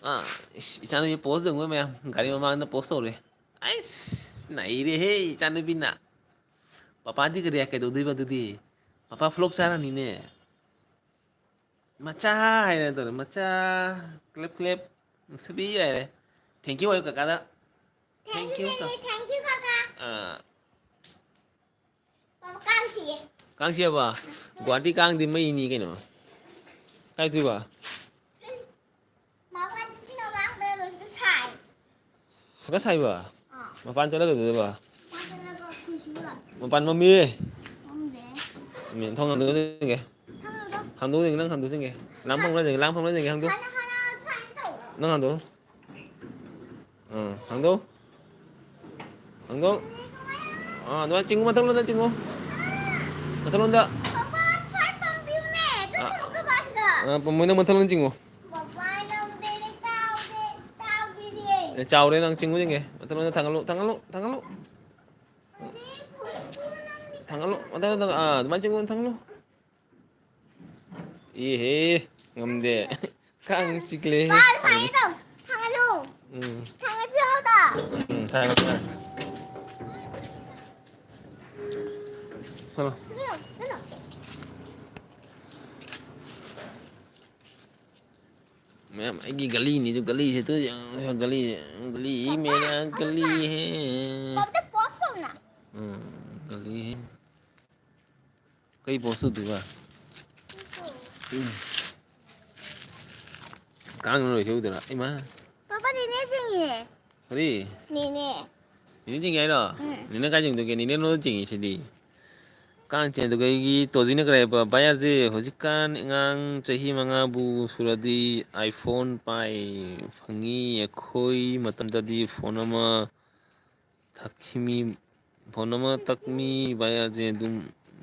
ꯑ, ꯏꯁ, ꯏꯆꯥꯅꯨꯄꯤ post ꯌꯦꯡꯉꯨ ꯃꯌꯥꯝ, ꯒꯥꯔꯤ ꯃꯃꯥꯡꯗ post ꯇꯧꯔꯦ꯫ ꯑꯩꯁ, ꯅꯩꯔꯦꯍꯦ ꯏꯆꯥꯅꯨꯄꯤꯅ꯫ ꯄꯄꯥꯗꯤ ꯀꯔꯤ ꯀꯩꯗꯧꯗꯣꯏꯕ ꯑꯗꯨꯗꯤ? Papa flop ꯆꯥꯔꯅꯤꯅꯦ꯫ ꯃꯆꯥ ꯍꯥꯏꯔꯦ ꯇꯧꯔꯦ, ꯃꯆꯥ꯫ Clap, clap꯫ ꯅꯨꯡꯁꯤꯕꯤ ꯍꯥꯏꯔꯦ꯫ Thank you ꯍꯥꯏꯌꯨ ꯀꯀꯥꯗ꯫ Thank you, thank you, ꯀꯀꯥ꯫ ꯑꯥ꯫ ꯄꯥꯄꯥ, ꯀꯥꯡ ꯆꯤꯛꯑꯦ꯫ ꯀꯥꯡ ꯆꯤꯛꯑꯕ? ꯒꯨꯍꯥꯇꯤ ꯀꯥꯡꯗꯤ ꯃꯩꯅꯤ ꯀꯩꯅꯣ꯫ ꯀꯥꯏ ꯆꯤꯛꯏꯕ? ꯃꯄꯥꯟ ꯁꯤ ꯃꯃꯥꯡꯗ ꯂꯣꯏꯁꯤꯒ ꯁꯥꯏ꯫ ꯁꯥꯒ ꯁꯥꯏꯕ? ꯑꯥ꯫ ꯃꯄꯥꯟ ꯆꯠꯂꯒ ꯀꯩꯗꯧꯗꯣꯏꯕ? ꯃꯄꯥꯟ ꯆꯠꯂꯒ ꯐꯤ ꯁꯨꯕ ꯂꯥꯛꯀꯦ꯫ ꯃꯄꯥꯟ ꯃꯝꯃꯤ꯫ ꯃꯝꯗꯦ꯫ ꯃꯤ ꯊꯣꯡ ꯍꯥꯡꯗꯣꯛꯑ ꯆꯪꯒꯦ꯫ ꯊꯣꯡ ꯍꯥꯡꯗꯣꯛꯑꯣ꯫ ꯍꯥꯡꯗꯣꯛꯑ ꯆꯪꯒꯦ, ꯅꯪ ꯍꯥꯡꯗꯣꯛꯑ ꯆꯪꯒꯦ꯫ ꯂꯥꯡ ꯐꯪꯕ꯭ꯔꯥ ꯌꯦꯡꯒꯦ, ꯂꯥꯡ ꯐꯪꯕ꯭ꯔꯥ ꯌꯦꯡꯒꯦ, ꯍꯥꯡꯗꯣꯛꯑꯣ꯫ ꯍꯥꯟꯅ, ꯍꯥꯟꯅ ꯁꯨꯃꯥꯏꯅ ꯇꯧ꯫ ꯅꯪ ꯍꯥꯡꯗꯣꯛꯑꯣ꯫ ꯑꯥ, ꯍꯥꯡꯗꯣꯛꯑꯣ꯫ ꯍꯥꯡꯗꯣꯛꯑꯣ꯫ ꯑꯥ, ꯑꯗꯨꯃꯥꯏꯅ ꯆꯤꯡꯉꯨ, ꯃꯊꯛꯂꯣꯝꯗ ꯆꯤꯡꯉꯨ꯫ ꯃꯊꯛꯂꯣꯝꯗ꯫ ꯄꯥꯄꯥ, ꯁ꯭ꯋꯥꯏ ꯄꯥꯝꯕꯤꯌꯨꯅꯦ꯫ ꯑꯗꯨ ꯑꯥ꯫ ꯁꯣꯔꯣꯛꯇ ꯕꯁꯀ꯫ ꯑꯥ, ꯄꯥꯝꯕꯤ ꯅꯪ ꯃꯊꯛꯂꯣꯝꯗ ꯆꯤꯡꯉꯨ꯫ ꯄꯥꯄꯥ, ꯂꯧꯗꯦꯅꯦ, ꯆꯥꯎꯗꯦ, ꯆꯥꯎꯗꯦꯅꯦ꯫ ꯑꯦ, ꯆꯥꯎꯔꯦ, ꯅꯪ ꯆꯤꯡꯉꯨ ꯌꯦꯡꯒꯦ꯫ ꯃꯊꯛꯂꯣꯝꯗ ꯊꯥꯡꯒꯠꯂꯨ, ꯊꯥꯡꯒꯠꯂꯨ, ꯊꯥꯡꯒꯠꯂꯨ꯫ ꯊꯥꯡꯒꯠꯂꯨ, ꯃꯊꯛ, ꯃꯊꯛ, ꯑꯥ, ꯑꯗꯨꯃꯥꯏꯅ ꯆꯤꯡꯉꯨ, ꯊꯥꯡꯒꯠꯂꯨ꯫ ꯏꯍꯦ, ꯉꯝꯗꯦ꯫ ꯀꯥꯡ ꯆꯤꯛꯂꯦ꯫ ꯄꯥꯏ, ꯄꯥꯏ, ꯇꯧ꯫ ꯊꯥꯡꯒꯠꯂꯨ꯫ ꯎꯝ꯫ ꯊꯥꯡꯒꯠꯄꯤꯌꯣ ꯍꯥꯏꯕ꯫ ꯎꯝ, ꯊꯥꯡꯒꯠꯂꯦ꯫ ꯆꯠꯂꯣ꯫ ꯆꯠꯂꯣ, ꯆꯠꯂꯣ꯫ ꯃꯌꯥꯝ ꯑꯩꯒꯤ ꯒꯂꯤꯅꯤꯗꯨ, ꯒꯂꯤꯁꯦ ꯇꯨ ꯌꯦꯡꯉꯣ, ꯒꯂꯤ, ꯒꯂꯤ ꯃꯦꯔꯥ ꯒꯂꯤ ꯍꯦ꯫ ꯄꯥꯄꯥ, ꯄꯣꯁ ꯇꯧꯅ꯫ ꯎꯝ, ꯒꯂꯤ ꯍꯦ꯫ ꯀꯩ ꯄꯣꯁ ꯇꯧꯗꯣꯏꯕ? ꯎꯝ꯫ ꯀꯥꯡꯅ ꯂꯣꯏ ꯍꯦꯛꯎꯗꯣꯏꯔꯥ? ꯏꯃꯥ꯫ ꯄꯥꯄꯥ, ꯅꯦꯅꯦ ꯆꯤꯡꯉꯤꯅꯦ꯫ ꯀꯔꯤ? ꯅꯦꯅꯦ꯫ ꯅꯦꯅꯦ ꯆꯤꯡꯉꯤ ꯍꯥꯏꯔꯣ? ꯎꯝ꯫ ꯅꯦꯅꯦ ꯀꯥꯏ ꯆꯤꯡꯗꯣꯏꯒꯦ? ꯅꯦꯅꯦ ꯅꯉꯣꯟꯗ ꯆꯤꯡꯉꯤꯁꯤꯗꯤ꯫ ꯀꯥꯡ ꯆꯤꯛꯑꯦ꯫ ꯑꯗꯨꯒ ꯑꯩꯒꯤ ꯇꯣꯖꯤꯅ ꯀꯔꯤ ꯍꯥꯏꯕ? ꯚꯥꯏ ꯑꯥꯔ ꯖꯦ, ꯍꯧꯖꯤꯛꯀꯥꯟ ꯑꯉꯥꯡ ꯆꯍꯤ ꯃꯉꯥꯕꯨ ꯁꯨꯔꯗꯤ iPhone ꯄꯥꯏ ꯐꯪꯉꯤ꯫ ꯑꯩꯈꯣꯏ ꯃꯇꯝꯗꯗꯤ phone ꯑꯃ ꯊꯛꯈꯤꯃꯤ, phone ꯑꯃ ꯇꯛꯃꯤ, ꯚꯥꯏ ꯑꯥꯔ ꯖꯦ, ꯗꯨꯝ,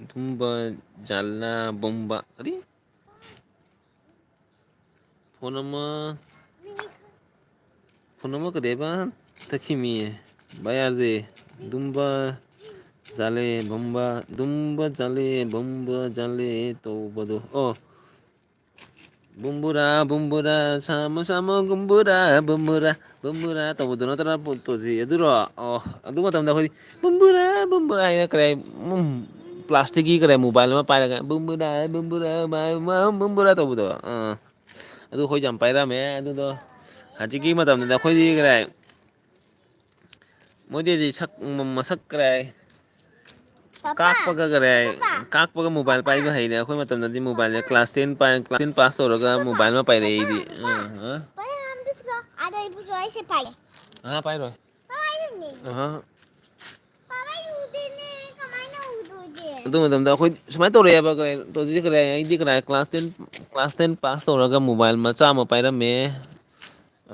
ꯗꯨꯝꯕ ꯖꯥꯂꯥ ꯕꯣꯝꯕ꯫ ꯀꯔꯤ? Phone ꯑꯃ, phone ꯑꯃ ꯀꯩꯗꯧꯕ ꯊꯛꯈꯤꯃꯤ, ꯚꯥꯏ ꯑꯥꯔ ꯖꯦ, ꯗꯨꯝꯕ ꯖꯥꯂꯦ ꯕꯝꯕ, ꯗꯨꯝꯕ ꯖꯥꯂꯦ ꯕꯝꯕ ꯖꯥꯂꯦ ꯇꯧꯕꯗꯣ꯫ ꯑꯣ, ꯕꯨꯝꯕꯨꯔꯥ, ꯕꯨꯝꯕꯨꯔꯥ, ꯁꯥꯃꯨ, ꯁꯥꯃꯨ, ꯒꯨꯝꯕꯨꯔꯥ, ꯕꯨꯝꯕꯨꯔꯥ, ꯕꯨꯝꯕꯨꯔꯥ ꯇꯧꯕꯗꯣ ꯅꯠꯇ꯭ꯔꯥ ꯄꯣꯠꯇꯣꯁꯤ? ꯑꯗꯨꯔꯣ? ꯑꯣ, ꯑꯗꯨ ꯃꯇꯝꯗ ꯑꯩꯈꯣꯏꯗꯤ ꯕꯨꯝꯕꯨꯔꯥ, ꯕꯨꯝꯕꯨꯔꯥ ꯍꯥꯏꯅ ꯀꯔꯤ, ꯎꯝ, plastic ꯀꯤ ꯀꯔꯤ mobile ꯑꯃ ꯄꯥꯏꯔꯒ ꯕꯨꯝꯕꯨꯔꯥ, ꯕꯨꯝꯕꯨꯔꯥ, ꯕꯥꯏ, ꯃꯥ, ꯕꯨꯝꯕꯨꯔꯥ ꯇꯧꯕꯗꯣ꯫ ꯑꯥ꯫ ꯑꯗꯨ ꯑꯩꯈꯣꯏꯁꯨ ꯌꯥꯝ ꯄꯥꯏꯔꯝꯃꯦ꯫ ꯑꯗꯨꯗꯣ ꯍꯧꯖꯤꯛꯀꯤ ꯃꯇꯝꯗꯗꯤ ꯑꯩꯈꯣꯏꯗꯤ ꯀꯗꯥꯏ, ꯃꯣꯏꯗꯤ ꯍꯧꯖꯤꯛ ꯁꯛ, ꯃꯁꯛ ꯀꯗꯥꯏ, ꯄꯥꯄꯥ, ꯀꯥꯛꯄꯒ ꯀꯗꯥꯏ, ꯄꯥꯄꯥ, ꯀꯥꯛꯄꯒ ꯃꯣꯕꯥꯏꯜ ꯄꯥꯄꯥ, ꯄꯥꯏꯕ ꯍꯩꯔꯦ꯫ ꯑꯩꯈꯣꯏ ꯃꯇꯝꯗꯗꯤ ꯃꯣꯕꯥꯏꯜꯁꯦ ꯄꯥꯄꯥ, ꯀ꯭ꯂꯥꯁ ꯇꯦꯟ ꯄꯥꯏ-, ꯀ꯭ꯂꯥꯁ ꯇꯦꯟ ꯄꯥꯁ ꯇꯧꯔꯒ ꯄꯥꯄꯥ, ꯃꯣꯕꯥꯏꯜ ꯑꯃ ꯄꯥꯏꯔꯛꯑꯦ ꯄꯥꯄꯥ, ꯑꯩꯗꯤ꯫ ꯄꯥꯄꯥ, ꯑꯥ, ꯑꯥ꯫ ꯄꯥꯄꯥ, ꯑꯝꯇ ꯁꯤꯗ, ꯑꯥꯗ ꯑꯩꯕꯨꯁꯨ ꯑꯩꯁꯦ ꯄꯥꯏꯒꯦ꯫ ꯑꯥ, ꯄꯥꯏꯔꯣꯏ꯫ ꯄꯥꯏꯔꯣꯏꯅꯦ꯫ ꯑꯍꯥ꯫ ꯄꯥꯄꯥ, ꯑꯩ ꯎꯗꯦꯅꯦ, ꯀꯃꯥꯏꯅ ꯎꯗꯣꯏꯒꯦ? ꯑꯗꯨ ꯃꯇꯝꯗ ꯑꯩꯈꯣꯏ ꯁꯨꯃꯥꯏꯅ ꯇꯧꯔꯛꯑꯦꯕ, ꯀꯩ-, ꯇꯧꯗꯣꯏꯁꯦ ꯀꯔꯤ ꯍꯥꯏ? ꯑꯩꯗꯤ ꯀꯅꯥ class ten, class ten pass ꯇꯧꯔꯒ mobile ꯃꯆꯥ ꯑꯃ ꯄꯥꯏꯔꯝꯃꯦ꯫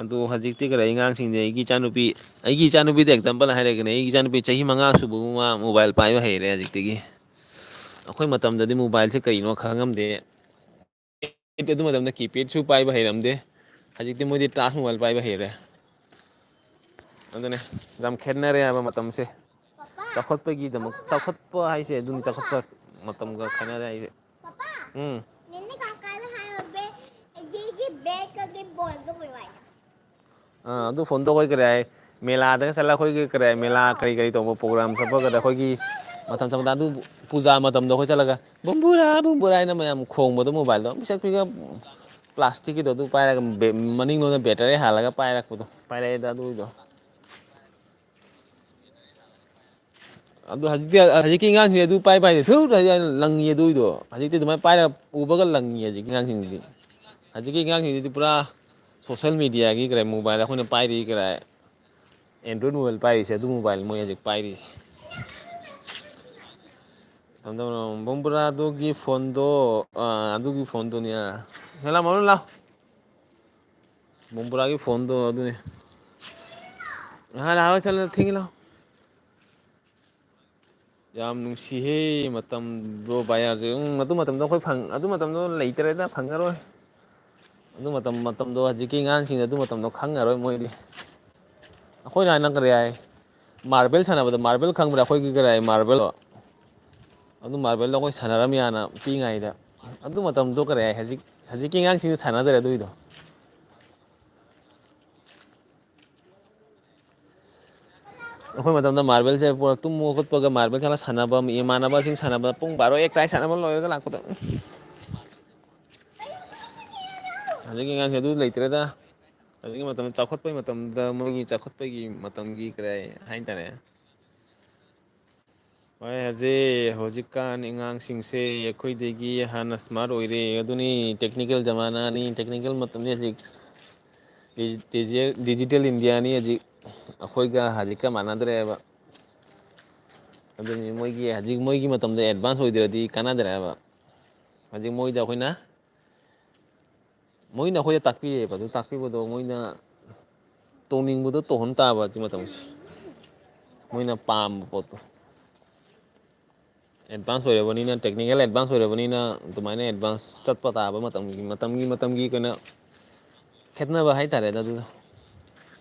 ꯑꯗꯣ ꯍꯧꯖꯤꯛꯇꯤ ꯀꯔꯤ, ꯑꯉꯥꯡꯁꯤꯡꯗꯤ, ꯑꯩꯒꯤ ꯏꯆꯥꯅꯨꯄꯤ, ꯑꯩꯒꯤ ꯏꯆꯥꯅꯨꯄꯤꯗ example ꯍꯥꯏꯔꯒꯅꯦ, ꯑꯩꯒꯤ ꯏꯆꯥꯅꯨꯄꯤ ꯆꯍꯤ ꯃꯉꯥ ꯁꯨꯕꯕꯨ ꯃꯥ mobile ꯄꯥꯏꯕ ꯍꯩꯔꯦ ꯍꯧꯖꯤꯛꯇꯒꯤ꯫ ꯑꯩꯈꯣꯏ ꯃꯇꯝꯗꯗꯤ mobileꯁꯦ ꯀꯔꯤꯅꯣ ꯈꯪꯉꯝꯗꯦ꯫ ꯑꯗꯨ ꯃꯇꯝꯗ keypadꯁꯨ ꯄꯥꯏꯕ ꯍꯩꯔꯝꯗꯦ꯫ ꯍꯧꯖꯤꯛꯇꯤ ꯃꯣꯏꯗꯤ touch mobile ꯄꯥꯏꯕ ꯍꯩꯔꯦ꯫ ꯑꯗꯨꯅꯦ, ꯌꯥꯝ ꯈꯦꯠꯅꯔꯦ ꯍꯥꯏꯕ ꯃꯇꯝꯁꯦ꯫ ꯄꯥꯄꯥ, ꯆꯥꯎꯈꯠꯄꯒꯤꯗꯃꯛ, ꯄꯥꯄꯥ, ꯆꯥꯎꯈꯠꯄ ꯍꯥꯏꯁꯦ ꯑꯗꯨꯅꯤ, ꯄꯥꯄꯥ, ꯆꯥꯎꯈꯠꯄ ꯃꯇꯝꯒ ꯄꯥꯄꯥ, ꯈꯦꯠꯅꯔꯦ ꯍꯥꯏꯁꯦ꯫ ꯄꯥꯄꯥ, ꯎꯝ꯫ ꯅꯦꯅꯦ ꯀꯥꯀꯥꯅ ꯍꯥꯏꯕ ꯕꯦ-, ꯑꯩꯒꯤ batꯀ ꯕꯣꯜꯒ ꯃꯣꯏꯕꯥꯏꯅ꯫ ꯑꯥ, ꯑꯗꯨ phoneꯗꯣ ꯑꯩꯈꯣꯏ ꯀꯔꯤ ꯍꯥꯏ, ꯃꯦꯂꯥꯗꯒ ꯆꯠꯂꯒ ꯑꯩꯈꯣꯏꯒꯤ ꯀꯔꯤ ꯍꯥꯏ, ꯃꯦꯂꯥ ꯀꯔꯤ ꯀꯔꯤ ꯇꯧꯕ program ꯆꯠꯄꯒꯗ ꯑꯩꯈꯣꯏꯒꯤ ꯃꯇꯝ ꯆꯪꯕꯗ ꯑꯗꯨ ꯄꯨꯖꯥ ꯃꯇꯝꯗ ꯑꯩꯈꯣꯏ ꯆꯠꯂꯒ "ꯕꯨꯝꯕꯨꯔꯥ, ꯕꯨꯝꯕꯨꯔꯥ" ꯍꯥꯏꯅ ꯃꯌꯥꯝ ꯈꯣꯡꯕꯗꯣ mobileꯗꯣ ꯄꯤꯁꯛ ꯄꯤꯛꯑ plasticꯀꯤꯗꯣ ꯑꯗꯨ ꯄꯥꯏꯔꯒ ꯕꯦ-, ꯃꯅꯤꯡꯂꯣꯝꯗ battery ꯍꯥꯜꯂꯒ ꯄꯥꯏꯔꯛꯄꯗꯣ, ꯄꯥꯏꯔꯛꯑꯦꯗ ꯑꯗꯨꯒꯤꯗꯣ꯫ ꯑꯗꯨ ꯍꯧꯖꯤꯛꯇꯤ, ꯍꯧꯖꯤꯛꯀꯤ ꯑꯉꯥꯡꯁꯤꯡꯗꯤ ꯑꯗꯨ ꯄꯥꯏ ꯄꯥꯏꯗꯦ ꯊꯨꯠ ꯍꯥꯏꯅ ꯂꯪꯉꯤ ꯑꯗꯨꯏꯗꯣ꯫ ꯍꯧꯖꯤꯛꯇꯤ ꯑꯗꯨꯃꯥꯏꯅ ꯄꯥꯏꯔꯒ ꯎꯕꯒ ꯂꯪꯉꯤ ꯍꯧꯖꯤꯛꯀꯤ ꯑꯉꯥꯡꯁꯤꯡꯗꯨꯗꯤ꯫ ꯍꯧꯖꯤꯛꯀꯤ ꯑꯉꯥꯡꯁꯤꯡꯗꯨꯗꯤ ꯄꯨꯔꯥ social mediaꯒꯤ ꯀꯔꯥꯏ mobile ꯑꯩꯈꯣꯏꯅ ꯄꯥꯏꯔꯤ ꯀꯔꯥꯏ Android mobile ꯄꯥꯏꯔꯤꯁꯦ ꯑꯗꯨ mobile ꯃꯣꯏ ꯍꯧꯖꯤꯛ ꯄꯥꯏꯔꯤꯁꯦ꯫ ꯕꯨꯝꯕꯨꯔꯥꯗꯨꯒꯤ phoneꯗꯣ, ꯑ, ꯑꯗꯨꯒꯤ phoneꯗꯨꯅꯤ, ꯑ꯫ ꯍꯦ, ꯂꯥꯎ, ꯃꯃꯥ, ꯂꯥꯎ꯫ ꯕꯨꯝꯕꯨꯔꯥꯒꯤ phoneꯗꯣ ꯑꯗꯨꯅꯤ꯫ ꯉꯥꯏꯍꯥꯛ ꯂꯥꯛꯑꯣ, ꯆꯠꯂꯣ, ꯊꯦꯡꯉꯦ, ꯂꯥꯎ꯫ ꯌꯥꯝ ꯅꯨꯡꯁꯤꯍꯦ ꯃꯇꯝꯗꯣ, ꯚꯥꯏ, ꯍꯧꯖꯤꯛ꯫ ꯎꯝ, ꯑꯗꯨ ꯃꯇꯝꯗꯣ ꯑꯩꯈꯣꯏ ꯐꯪ-, ꯑꯗꯨ ꯃꯇꯝꯗꯣ ꯂꯩꯇꯔꯦꯗ, ꯐꯪꯉꯔꯣꯏ꯫ ꯑꯗꯨ ꯃꯇꯝ, ꯃꯇꯝꯗꯣ ꯍꯧꯖꯤꯛꯀꯤ ꯑꯉꯥꯡꯁꯤꯡꯅ ꯑꯗꯨ ꯃꯇꯝꯗꯣ ꯈꯪꯉꯔꯣꯏ ꯃꯣꯏꯗꯤ꯫ ꯑꯩꯈꯣꯏꯅ ꯍꯥꯏꯅ ꯀꯔꯤ ꯍꯥꯏ? Marble ꯁꯥꯟꯅꯕꯗ, marble ꯈꯪꯕ꯭ꯔꯥ? ꯑꯩꯈꯣꯏꯒꯤ ꯀꯔꯤ ꯍꯥꯏ? Marble꯫ ꯑꯗꯨ marble ꯑꯩꯈꯣꯏ ꯁꯥꯟꯅꯔꯝꯃꯤ ꯍꯥꯟꯅ ꯄꯤꯛꯏꯉꯩꯗ꯫ ꯑꯗꯨ ꯃꯇꯝꯗꯣ ꯀꯔꯤ ꯍꯥꯏ? ꯍꯧꯖꯤꯛ, ꯍꯧꯖꯤꯛꯀꯤ ꯑꯉꯥꯡꯁꯤꯡꯅ ꯁꯥꯟꯅꯗꯔꯦ ꯑꯗꯨꯒꯤꯗꯣ꯫ ꯑꯩꯈꯣꯏ ꯃꯇꯝꯗ marble ꯁꯦ ꯄꯨꯔꯥ ꯇꯨꯝꯕ ꯈꯣꯠꯄꯒ marble ꯁꯥꯟꯅ ꯁꯥꯟꯅꯕ, ꯏꯃꯥꯟꯅꯕꯁꯤꯡ ꯁꯥꯟꯅꯕ ꯄꯨꯡ ꯕꯥꯔꯣ ꯍꯦꯛ ꯇꯥꯏ ꯁꯥꯟꯅꯕ ꯂꯣꯏꯔꯒ ꯂꯥꯛꯄꯗ꯫ ꯍꯧꯖꯤꯛꯀꯤ ꯑꯉꯥꯡꯁꯦ ꯑꯗꯨ ꯂꯩꯇ꯭ꯔꯦꯗ꯫ ꯍꯧꯖꯤꯛꯀꯤ ꯃꯇꯝꯗ ꯆꯥꯎꯈꯠꯄꯒꯤ ꯃꯇꯝꯗ ꯃꯣꯏꯒꯤ ꯆꯥꯎꯈꯠꯄꯒꯤ ꯃꯇꯝꯒꯤ ꯀꯔꯤ ꯍꯥꯏꯇꯥꯔꯦ? ꯍꯣꯏ, ꯍꯧꯖꯤꯛ, ꯍꯧꯖꯤꯛꯀꯥꯟ ꯑꯉꯥꯡꯁꯤꯡꯁꯦ ꯑꯩꯈꯣꯏꯗꯒꯤ ꯍꯥꯟꯅ smart ꯑꯣꯏꯔꯦ꯫ ꯑꯗꯨꯅꯤ, technical ꯖꯃꯥꯅꯥꯅꯤ, technical ꯃꯇꯝꯅꯤ ꯍꯧꯖꯤꯛ꯫ ꯗꯤꯖꯤ-, ꯗꯤꯖꯤ-, digital Indiaꯅꯤ ꯍꯧꯖꯤꯛ꯫ ꯑꯩꯈꯣꯏꯒ ꯍꯧꯖꯤꯛꯀ ꯃꯥꯟꯅꯗ꯭ꯔꯦꯕ꯫ ꯑꯗꯨꯅꯤ, ꯃꯣꯏꯒꯤ, ꯍꯧꯖꯤꯛ ꯃꯣꯏꯒꯤ ꯃꯇꯝꯗ advance ꯑꯣꯏꯗ꯭ꯔꯗꯤ ꯀꯥꯟꯅꯗ꯭ꯔꯦꯕ꯫ ꯍꯧꯖꯤꯛ ꯃꯣꯏꯗ ꯑꯩꯈꯣꯏꯅ ꯃꯣꯏꯅ ꯑꯩꯈꯣꯏꯗ ꯇꯥꯛꯄꯤꯔꯦꯕ, ꯑꯗꯨ ꯇꯥꯛꯄꯤꯕꯗꯣ ꯃꯣꯏꯅ ꯇꯧꯅꯤꯡꯕꯗꯣ ꯇꯧꯍꯟ ꯇꯥꯕ ꯍꯧꯖꯤꯛ ꯃꯇꯝꯁꯦ꯫ ꯃꯣꯏꯅ ꯄꯥꯝꯕ ꯄꯣꯠꯇꯣ꯫ Advance ꯑꯣꯏꯔꯕꯅꯤꯅ, technical advance ꯑꯣꯏꯔꯕꯅꯤꯅ ꯑꯗꯨꯃꯥꯏꯅ advance ꯆꯠꯄ ꯇꯥꯕ ꯃꯇꯝꯒꯤ, ꯃꯇꯝꯒꯤ, ꯃꯇꯝꯒꯤ ꯀꯩꯅꯣ ꯈꯦꯠꯅꯕ ꯍꯥꯏꯇꯥꯔꯦꯗ ꯑꯗꯨꯗꯣ꯫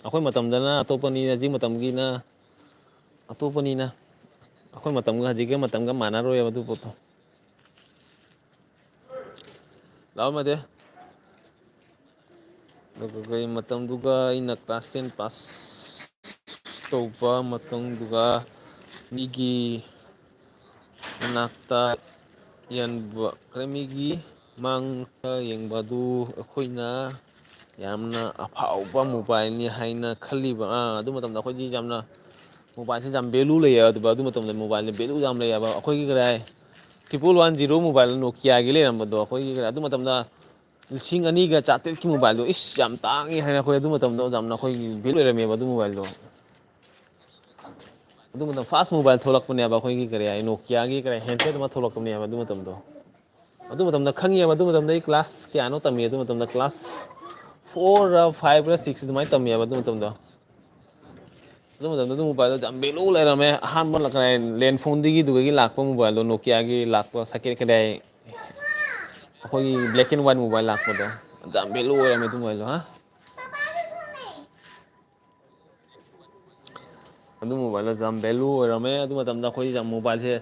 ꯑꯩꯈꯣꯏ ꯃꯇꯝꯗꯅ ꯑꯇꯣꯞꯄꯅꯤ, ꯍꯧꯖꯤꯛ ꯃꯇꯝꯒꯤꯅ ꯑꯇꯣꯞꯄꯅꯤꯅ꯫ ꯑꯩꯈꯣꯏ ꯃꯇꯝꯒ ꯍꯧꯖꯤꯛꯀꯤ ꯃꯇꯝꯒ ꯃꯥꯟꯅꯔꯣꯏꯕ ꯑꯗꯨ ꯄꯣꯠꯇꯣ꯫ ꯂꯥꯛꯑꯣ ꯃꯗꯦ꯫ ꯑꯗꯨꯒ ꯀꯩ ꯃꯇꯝꯗꯨꯒ ꯑꯩꯅ class ten pass ꯇꯧꯕ ꯃꯇꯝꯗꯨꯒ ꯃꯤꯒꯤ ꯃꯅꯥꯛꯇ ꯌꯦꯟꯕ, ꯀꯔꯤ, ꯃꯤꯒꯤ ꯃꯥꯡꯗ ꯌꯦꯡꯕ ꯑꯗꯨ ꯑꯩꯈꯣꯏꯅ ꯌꯥꯝꯅ ꯑꯐꯥꯎꯕ mobileꯅꯤ ꯍꯥꯏꯅ ꯈꯜꯂꯤꯕ꯫ ꯑꯥ, ꯑꯗꯨ ꯃꯇꯝꯗ ꯑꯩꯈꯣꯏꯗꯤ ꯌꯥꯝꯅ mobileꯁꯦ ꯌꯥꯝ value ꯂꯩꯌꯦ꯫ ꯑꯗꯨ, ꯑꯗꯨ ꯃꯇꯝꯗ mobileꯅ value ꯌꯥꯝ ꯂꯩꯌꯦꯕ꯫ ꯑꯩꯈꯣꯏꯒꯤ ꯀꯔꯤ ꯍꯥꯏ, triple one zero mobile Nokiaꯒꯤ ꯂꯩꯔꯝꯕꯗꯣ, ꯑꯩꯈꯣꯏꯒꯤ ꯀꯔꯤ, ꯑꯗꯨ ꯃꯇꯝꯗ ꯂꯤꯁꯤꯡ ꯑꯅꯤꯒ ꯆꯥꯇ꯭ꯔꯦꯠꯀꯤ mobileꯗꯣ, ꯏꯁ, ꯌꯥꯝ ꯇꯥꯡꯉꯤ ꯍꯥꯏꯅ ꯑꯩꯈꯣꯏ ꯑꯗꯨ ꯃꯇꯝꯗꯣ ꯌꯥꯝꯅ ꯑꯩꯈꯣꯏꯒꯤ value ꯂꯩꯔꯝꯃꯦꯕ ꯑꯗꯨ mobileꯗꯣ꯫ ꯑꯗꯨ ꯃꯇꯝꯗ first mobile ꯊꯣꯛꯂꯛꯄꯅꯦꯕ, ꯑꯩꯈꯣꯏꯒꯤ ꯀꯔꯤ ꯍꯥꯏ, Nokiaꯒꯤ ꯀꯔꯤ handset ꯑꯃ ꯊꯣꯛꯂꯛꯄꯅꯦꯕ ꯑꯗꯨ ꯃꯇꯝꯗꯣ꯫ ꯑꯗꯨ ꯃꯇꯝꯗ ꯈꯪꯉꯦꯕ, ꯑꯗꯨ ꯃꯇꯝꯗ ꯑꯩ class ꯀꯌꯥꯅꯣ ꯇꯝꯃꯤ, ꯑꯗꯨ ꯃꯇꯝꯗ class fourꯔ fiveꯔ six ꯑꯗꯨꯃꯥꯏꯅ ꯇꯝꯃꯦꯕ ꯑꯗꯨ ꯃꯇꯝꯗꯣ꯫ ꯑꯗꯨ ꯃꯇꯝꯗ ꯑꯗꯨ mobileꯗꯣ ꯌꯥꯝ value ꯂꯩꯔꯝꯃꯦ꯫ ꯑꯍꯥꯟꯕ ꯀꯔꯤ, land phoneꯗꯒꯤ ꯑꯗꯨꯗꯒꯤ ꯂꯥꯛꯄ mobileꯗꯣ, Nokiaꯒꯤ ꯂꯥꯛꯄ ꯁꯥꯀꯦꯠ ꯀꯗꯥꯏ, ꯑꯩꯈꯣꯏꯒꯤ black and white mobile ꯂꯥꯛꯄꯗꯣ, ꯌꯥꯝ value ꯑꯣꯏꯔꯝꯃꯦ ꯑꯗꯨ mobileꯗꯣ, ꯍꯥ? ꯑꯗꯨ mobileꯗꯣ ꯌꯥꯝ value ꯑꯣꯏꯔꯝꯃꯦ꯫ ꯑꯗꯨ ꯃꯇꯝꯗ ꯑꯩꯈꯣꯏ ꯌꯥꯝ mobileꯁꯦ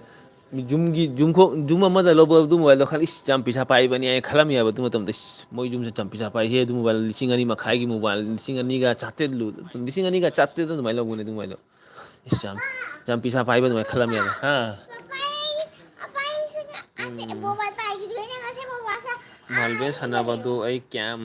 ꯌꯨꯝꯒꯤ, ꯌꯨꯝꯈꯣꯡ, ꯌꯨꯝ ꯑꯃꯗ ꯂꯧꯕ ꯑꯗꯨ mobileꯗꯣ ꯈꯜꯂꯤ, "ꯏꯁ, ꯌꯥꯝ ꯄꯩꯁꯥ ꯄꯥꯏꯕꯅꯤ" ꯍꯥꯏꯅ ꯈꯜꯂꯝꯃꯦꯕ ꯑꯗꯨ ꯃꯇꯝꯗ꯫ "ꯏꯁ, ꯃꯣꯏ ꯌꯨꯝꯁꯦ ꯌꯥꯝ ꯄꯩꯁꯥ ꯄꯥꯏꯍꯦ, ꯑꯗꯨ mobile ꯂꯤꯁꯤꯡ ꯑꯅꯤ ꯃꯈꯥꯏꯒꯤ mobile, ꯂꯤꯁꯤꯡ ꯑꯅꯤꯒ ꯆꯥꯇ꯭ꯔꯦꯠ ꯂꯨ-, ꯂꯤꯁꯤꯡ ꯑꯅꯤꯒ ꯆꯥꯇ꯭ꯔꯦꯠ ꯑꯗꯨꯃꯥꯏꯅ ꯂꯧꯕꯅꯦ ꯑꯗꯨ mobileꯗꯣ꯫ ꯏꯁ, ꯌꯥꯝ, ꯌꯥꯝ ꯄꯩꯁꯥ ꯄꯥꯏꯕ ꯑꯗꯨꯃꯥꯏꯅ ꯈꯜꯂꯝꯃꯦꯕ"꯫ ꯍꯥ? ꯎꯝ꯫ Marble ꯁꯥꯟꯅꯕꯗꯨ ꯑꯩ ꯀꯌꯥꯝ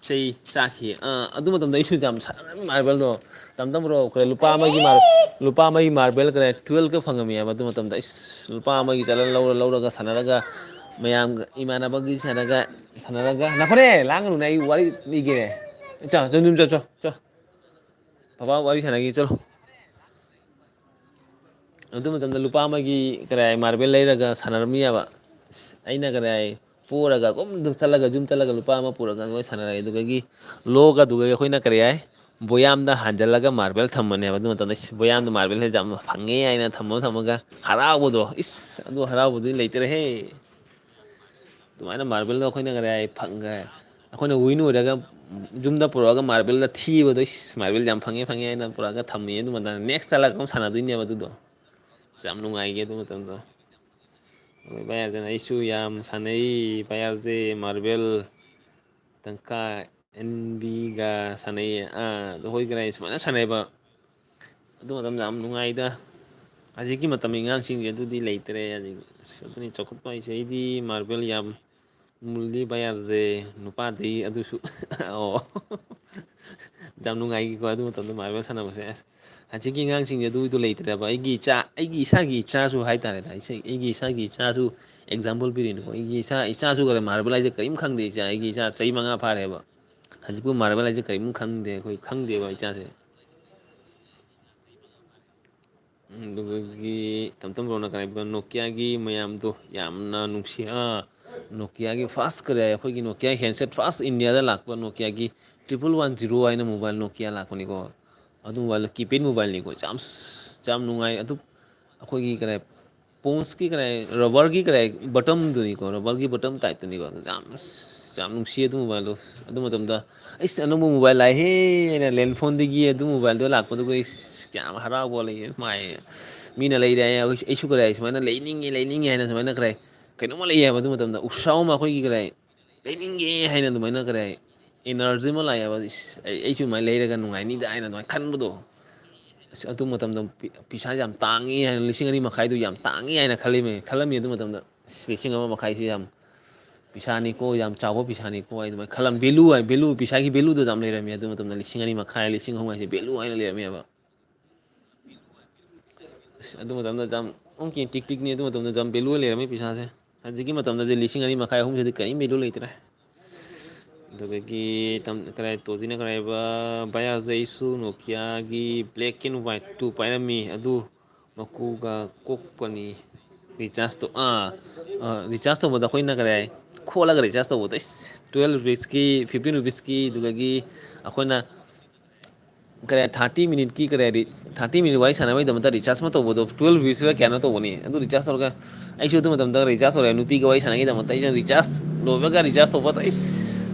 ꯆꯩ ꯆꯥꯈꯤ꯫ ꯑꯥ, ꯑꯗꯨ ꯃꯇꯝꯗ ꯑꯩꯁꯨ ꯌꯥꯝ ꯁꯥꯟꯅꯔꯝꯃꯤ ꯃꯥꯔꯕꯜꯗꯣ꯫ ꯇꯝ ꯇꯝ ꯕ꯭ꯔꯣ, ꯀꯔꯤ ꯂꯨꯄꯥ ꯑꯃꯒꯤ ꯃꯥꯔ-, ꯂꯨꯄꯥ ꯑꯃꯒꯤ ꯃꯥꯔꯕꯜ ꯀꯔꯤ ꯇꯨꯌꯦꯜꯞꯀ ꯐꯪꯉꯝꯃꯤ ꯍꯥꯏꯕ ꯑꯗꯨ ꯃꯇꯝꯗ꯫ ꯏꯁ, ꯂꯨꯄꯥ ꯑꯃꯒꯤ ꯆꯠꯂ ꯂꯧꯔ ꯂꯧꯔꯒ ꯁꯥꯟꯅꯔꯒ ꯃꯌꯥꯝꯒ, ꯏꯃꯥꯟꯅꯕꯒꯤ ꯁꯥꯟꯅꯔꯒ, ꯁꯥꯟꯅꯔꯒ, ꯅꯈꯣꯔꯦ, ꯂꯥꯡꯒꯅꯨꯅꯦ, ꯑꯩ ꯋꯥꯔꯤ ꯂꯤꯒꯦ꯫ ꯆꯣ, ꯆꯣ, ꯌꯨꯝ ꯆꯣ, ꯆꯣ, ꯆꯣ꯫ ꯕꯕꯥ ꯋꯥꯔꯤ ꯁꯥꯟꯅꯒꯦ, ꯆꯠꯂꯣ꯫ ꯑꯗꯨ ꯃꯇꯝꯗ ꯂꯨꯄꯥ ꯑꯃꯒꯤ ꯀꯔꯥꯏ ꯃꯥꯔꯕꯦꯜ ꯂꯩꯔꯒ ꯁꯥꯟꯅꯔꯝꯃꯤꯑꯕ꯫ ꯑꯩꯅ ꯀꯔꯥꯏ ꯄꯣꯔꯒ ꯑꯗꯨꯝ ꯆꯠꯂꯒ, ꯌꯨꯝ ꯆꯠꯂꯒ ꯂꯨꯄꯥ ꯑꯃ ꯄꯨꯔꯒ ꯑꯗꯨꯃꯥꯏꯅ ꯁꯥꯟꯅꯔꯛꯑꯦ꯫ ꯑꯗꯨꯗꯒꯤ ꯂꯣꯛ ꯑꯗꯨꯒ ꯑꯩꯈꯣꯏꯅ ꯀꯔꯤ ꯍꯥꯏ, ꯕꯣꯌꯥꯝꯗ ꯍꯥꯟꯖꯜꯂꯒ ꯃꯥꯔꯕꯦꯜ ꯊꯝꯕꯅꯦꯕ꯫ ꯑꯗꯨ ꯃꯇꯝꯗ ꯏꯁ, ꯕꯣꯌꯥꯝꯗ ꯃꯥꯔꯕꯦꯜꯁꯦ ꯌꯥꯝ ꯐꯪꯉꯦ ꯍꯥꯏꯅ ꯊꯝꯃ ꯊꯝꯃꯒ ꯍꯔꯥꯎꯕꯗꯣ, ꯏꯁ, ꯑꯗꯨ ꯍꯔꯥꯎꯕꯗꯨꯗꯤ ꯂꯩꯇ꯭ꯔꯦꯍꯦ꯫ ꯑꯗꯨꯃꯥꯏꯅ ꯃꯥꯔꯕꯦꯜꯗꯣ ꯑꯩꯈꯣꯏꯅ ꯀꯔꯤ ꯍꯥꯏ, ꯐꯪꯒ-, ꯑꯩꯈꯣꯏꯅ ꯋꯤꯟ ꯑꯣꯏꯔꯒ ꯌꯨꯝꯗ ꯄꯨꯔꯛꯑꯒ ꯃꯥꯔꯕꯦꯜꯗ ꯊꯤꯕꯗꯣ, "ꯏꯁ, ꯃꯥꯔꯕꯦꯜ ꯌꯥꯝ ꯐꯪꯉꯦ, ꯐꯪꯉꯦ" ꯍꯥꯏꯅ ꯄꯨꯔꯛꯑꯒ ꯊꯝꯃꯤ꯫ ꯑꯗꯨ ꯃꯇꯝꯗ ꯅꯦꯛꯁ ꯆꯠꯂꯒ ꯑꯃꯨꯛ ꯁꯥꯟꯅꯗꯣꯏꯅꯦꯕ ꯑꯗꯨꯗꯣ꯫ ꯑꯁ, ꯌꯥꯝ ꯅꯨꯡꯉꯥꯏꯈꯤ ꯑꯗꯨ ꯃꯇꯝꯗꯣ꯫ ꯑꯩꯈꯣꯏ ꯕꯥꯏ ꯑꯥꯔꯖꯦꯟ ꯑꯩꯁꯨ ꯌꯥꯝ ꯁꯥꯟꯅꯩ, ꯕꯥꯏ ꯑꯥꯔꯖꯦ ꯃꯥꯔꯕꯦꯜ꯫ ꯇꯪꯈꯥꯏ ꯑꯦꯟ ꯕꯤꯒ ꯁꯥꯟꯅꯩꯌꯦ꯫ ꯑꯥ, ꯑꯗꯣ ꯑꯩꯈꯣꯏ ꯀꯔꯤ ꯁꯨꯃꯥꯏꯅ ꯁꯥꯟꯅꯩꯕ꯫ ꯑꯗꯨ ꯃꯇꯝꯗ ꯌꯥꯝ ꯅꯨꯡꯉꯥꯏꯗ꯫ ꯍꯧꯖꯤꯛꯀꯤ ꯃꯇꯝꯒꯤ ꯑꯉꯥꯡꯁꯤꯡꯁꯦ ꯑꯗꯨꯗꯤ ꯂꯩꯇ꯭ꯔꯦ꯫ ꯍꯧꯖꯤꯛ ꯑꯁ, ꯑꯗꯨꯅꯤ ꯆꯥꯎꯈꯠꯄ ꯍꯥꯏꯁꯦ꯫ ꯑꯩꯗꯤ ꯃꯥꯔꯕꯦꯜ ꯌꯥꯝ ꯃꯨꯜꯂꯤ ꯕꯥꯏ ꯑꯥꯔꯖꯦ, ꯅꯨꯄꯥꯗꯤ ꯑꯗꯨꯁꯨ꯫ ꯑꯣ꯫ ꯌꯥꯝ ꯅꯨꯡꯉꯥꯏꯈꯤꯀꯣ ꯑꯗꯨ ꯃꯇꯝꯗ ꯃꯥꯔꯕꯦꯜ ꯁꯥꯟꯅꯕꯁꯦ꯫ ꯑꯁ, ꯍꯧꯖꯤꯛꯀꯤ ꯑꯉꯥꯡꯁꯤꯡꯁꯦ ꯑꯗꯨꯗꯣ ꯂꯩꯇ꯭ꯔꯦꯕ꯫ ꯑꯩꯒꯤ ꯏꯆꯥ, ꯑꯩꯒꯤ ꯏꯁꯥꯒꯤ ꯏꯆꯥꯁꯨ ꯍꯥꯏꯇꯥꯔꯦꯗ, ꯑꯩꯁꯦ, ꯑꯩꯒꯤ ꯏꯁꯥꯒꯤ ꯏꯆꯥꯁꯨ ꯑꯦꯛꯖꯥꯝꯄꯜ ꯄꯤꯔꯤꯅꯤꯀꯣ꯫ ꯑꯩꯒꯤ ꯏꯆꯥ, ꯏꯆꯥꯁꯨ ꯈꯔ ꯃꯥꯔꯕꯦꯜ ꯍꯥꯏꯁꯦ ꯀꯔꯤꯝ ꯈꯪꯗꯦ ꯏꯆꯥ꯫ ꯑꯩꯒꯤ ꯏꯆꯥ ꯆꯍꯤ ꯃꯉꯥ ꯐꯥꯔꯦꯕ꯫ ꯍꯧꯖꯤꯛꯄꯨ ꯃꯥꯔꯕꯦꯜ ꯍꯥꯏꯁꯦ ꯀꯔꯤꯝ ꯈꯪꯗꯦ, ꯑꯩꯈꯣꯏ ꯈꯪꯗꯦꯕ ꯏꯆꯥꯁꯦ꯫ ꯑꯗꯨꯗꯒꯤ ꯇꯝ ꯇꯝ ꯕ꯭ꯔꯣꯅ ꯀꯔꯤ ꯍꯥꯏꯕ, ꯅꯣꯀꯤꯌꯥꯒꯤ ꯃꯌꯥꯝꯗꯣ ꯌꯥꯝꯅ ꯅꯨꯡꯁꯤ꯫ ꯑꯥ, ꯅꯣꯀꯤꯌꯥꯒꯤ ꯐꯥꯔꯁ ꯀꯔꯤ ꯍꯥꯏ, ꯑꯩꯈꯣꯏꯒꯤ ꯅꯣꯀꯤꯌꯥ ꯍꯦꯟꯁꯦꯠ ꯐꯥꯔꯁ ꯏꯟꯗꯤꯌꯥꯗ ꯂꯥꯛꯄ ꯅꯣꯀꯤꯌꯥꯒꯤ ꯇ꯭ꯔꯤꯄꯜ ꯋꯥꯟ ꯖꯤꯔꯣ ꯍꯥꯏꯅ ꯃꯣꯕꯥꯏꯜ ꯅꯣꯀꯤꯌꯥ ꯂꯥꯛꯄꯅꯤꯀꯣ꯫ ꯑꯗꯨ ꯃꯣꯕꯥꯏꯜꯗꯣ ꯀꯤꯄꯦꯗ ꯃꯣꯕꯥꯏꯜꯅꯤꯀꯣ꯫ ꯌꯥꯝ, ꯌꯥꯝ ꯅꯨꯡꯉꯥꯏ꯫ ꯑꯗꯨ ꯑꯩꯈꯣꯏꯒꯤ ꯀꯔꯤ ꯍꯥꯏ, ꯄꯣꯟꯁꯀꯤ ꯀꯔꯤ ꯍꯥꯏ, ꯔꯕꯔꯒꯤ ꯀꯔꯤ ꯍꯥꯏ, ꯕꯇꯝꯗꯨꯅꯤꯀꯣ, ꯔꯕꯔꯒꯤ ꯕꯇꯝ ꯇꯥꯏꯞꯇꯅꯤꯀꯣ꯫ ꯑꯗꯨ ꯌꯥꯝ, ꯑꯁ, ꯌꯥꯝ ꯅꯨꯡꯁꯤ ꯑꯗꯨ ꯃꯣꯕꯥꯏꯜꯗꯣ꯫ ꯑꯗꯨ ꯃꯇꯝꯗ, "ꯑꯩꯁ, ꯑꯅꯧꯕ ꯃꯣꯕꯥꯏꯜ ꯂꯥꯛꯑꯦꯍꯦ" ꯍꯥꯏꯅ ꯂꯦꯟ ꯐꯣꯟꯗꯒꯤ ꯑꯗꯨ ꯃꯣꯕꯥꯏꯜꯗꯣ ꯂꯥꯛꯄꯗꯨꯒ, ꯑꯩꯁ, ꯀꯌꯥꯝ ꯍꯔꯥꯎꯕ ꯂꯩꯌꯦ ꯃꯥꯏ꯫ ꯃꯤꯅ ꯂꯩꯔꯦ ꯍꯥꯏ, ꯑꯩꯁꯨ, ꯑꯩꯁꯨ ꯀꯔꯤ ꯍꯥꯏ, ꯁꯨꯃꯥꯏꯅ ꯂꯩꯅꯤꯡꯉꯦ, ꯂꯩꯅꯤꯡꯉꯦ ꯍꯥꯏꯅ ꯁꯨꯃꯥꯏꯅ ꯀꯔꯤ ꯍꯥꯏ, ꯀꯩꯅꯣꯝꯃ ꯂꯩꯌꯦ ꯍꯥꯏꯕ ꯑꯗꯨ ꯃꯇꯝꯗ꯫ ꯎꯁꯥ ꯑꯃ ꯑꯩꯈꯣꯏꯒꯤ ꯀꯔꯤ ꯍꯥꯏ, ꯂꯩꯅꯤꯡꯉꯦ ꯍꯥꯏꯅ ꯑꯗꯨꯃꯥꯏꯅ ꯀꯔꯤ ꯍꯥꯏ, ꯏꯅꯔꯖꯤ ꯑꯃ ꯂꯥꯛꯑꯦꯕ꯫ "ꯏꯁ, ꯑꯩ, ꯑꯩꯁꯨ ꯑꯗꯨꯃꯥꯏꯅ ꯂꯩꯔꯒ ꯅꯨꯡꯉꯥꯏꯅꯤꯗ" ꯍꯥꯏꯅ ꯑꯗꯨꯃꯥꯏꯅ ꯈꯟꯕꯗꯣ꯫ ꯑꯁ, ꯑꯗꯨ ꯃꯇꯝꯗ ꯄꯤ-, ꯄꯩꯁꯥ ꯌꯥꯝ ꯇꯥꯡꯉꯤ ꯍꯥꯏꯅ, ꯂꯤꯁꯤꯡ ꯑꯅꯤ ꯃꯈꯥꯏꯗꯨ ꯌꯥꯝ ꯇꯥꯡꯉꯤ ꯍꯥꯏꯅ ꯈꯜꯂꯤꯃꯦ-, ꯈꯜꯂꯝꯃꯤ ꯑꯗꯨ ꯃꯇꯝꯗ꯫ ꯑꯁ, ꯂꯤꯁꯤꯡ ꯑꯃ ꯃꯈꯥꯏꯁꯤ ꯌꯥꯝ ꯄꯩꯁꯥꯅꯤꯀꯣ, ꯌꯥꯝ ꯆꯥꯎꯕ ꯄꯩꯁꯥꯅꯤꯀꯣ ꯍꯥꯏ ꯑꯗꯨꯃꯥꯏꯅ ꯈꯜꯂꯝ꯫ ꯚꯦꯂꯨ ꯍꯥꯏ, ꯚꯦꯂꯨ, ꯄꯩꯁꯥꯒꯤ ꯚꯦꯂꯨꯗꯣ ꯌꯥꯝ ꯂꯩꯔꯝꯃꯤ ꯑꯗꯨ ꯃꯇꯝꯗ꯫ ꯂꯤꯁꯤꯡ ꯑꯅꯤ ꯃꯈꯥꯏ, ꯂꯤꯁꯤꯡ ꯑꯍꯨꯝ ꯍꯥꯏꯁꯦ ꯚꯦꯂꯨ ꯍꯥꯏꯅ ꯂꯩꯔꯝꯃꯦꯕ꯫ ꯑꯁ, ꯑꯗꯨ ꯃꯇꯝꯗ ꯌꯥꯝ ꯑꯣꯟꯀꯤ ꯇꯤꯛ ꯇꯤꯛꯅꯤ꯫ ꯑꯗꯨ ꯃꯇꯝꯗ ꯌꯥꯝ ꯚꯦꯂꯨ ꯂꯩꯔꯝꯃꯤ ꯄꯩꯁꯥꯁꯦ꯫ ꯍꯧꯖꯤꯛꯀꯤ ꯃꯇꯝꯗꯗꯤ ꯂꯤꯁꯤꯡ ꯑꯅꯤ ꯃꯈꯥꯏ, ꯑꯍꯨꯝꯁꯤꯗꯤ ꯀꯔꯤꯝ ꯚꯦꯂꯨ ꯂꯩꯇ꯭ꯔꯦ꯫ ꯑꯗꯨꯗꯒꯤ ꯇꯝ-, ꯀꯔꯥꯏ, ꯇꯣꯖꯤꯅ ꯀꯔꯥꯏꯕ, ꯕꯥꯌꯥꯖ, ꯑꯩꯁꯨ ꯅꯣꯀꯤꯌꯥꯒꯤ black and white ꯇꯨ ꯄꯥꯏꯔꯝꯃꯤ꯫ ꯑꯗꯨ ꯃꯀꯨꯒ ꯀꯣꯛꯄꯅꯤ꯫ ꯔꯤꯆꯥꯔꯖ ꯇꯧ-, ꯑꯥ, ꯑꯥ, ꯔꯤꯆꯥꯔꯖ ꯇꯧꯕꯗ ꯑꯩꯈꯣꯏꯅ ꯀꯔꯤ ꯍꯥꯏ? ꯈꯣꯠꯂꯒ ꯔꯤꯆꯥꯔꯖ ꯇꯧꯕꯗꯣ, ꯏꯁ, twelve rupeesꯀꯤ, fifteen rupeesꯀꯤ, ꯑꯗꯨꯗꯒꯤ ꯑꯩꯈꯣꯏꯅ ꯀꯔꯤ ꯍꯥꯏ? Thirty minuteꯀꯤ ꯀꯔꯤ ꯍꯥꯏ? Thirty minute ꯋꯥꯔꯤ ꯁꯥꯟꯅꯕꯒꯤꯗꯃꯛꯇ ꯔꯤꯆꯥꯔꯖ ꯑꯃ ꯇꯧꯕꯗꯣ, twelve rupeesꯀ ꯀꯌꯥꯅꯣ ꯇꯧꯕꯅꯤ꯫ ꯑꯗꯨ ꯔꯤꯆꯥꯔꯖ ꯇꯧꯔꯒ ꯑꯩꯁꯨ ꯑꯗꯨ ꯃꯇꯝꯗ ꯔꯤꯆꯥꯔꯖ ꯇꯧꯔꯦ꯫ ꯅꯨꯄꯤꯒ ꯋꯥꯔꯤ ꯁꯥꯟꯅꯈꯤꯗꯃꯛꯇ ꯑꯩꯁꯨ ꯔꯤꯆꯥꯔꯖ ꯂꯣꯏꯕꯒ ꯔꯤꯆꯥꯔꯖ ꯇꯧꯕ, ꯏꯁ,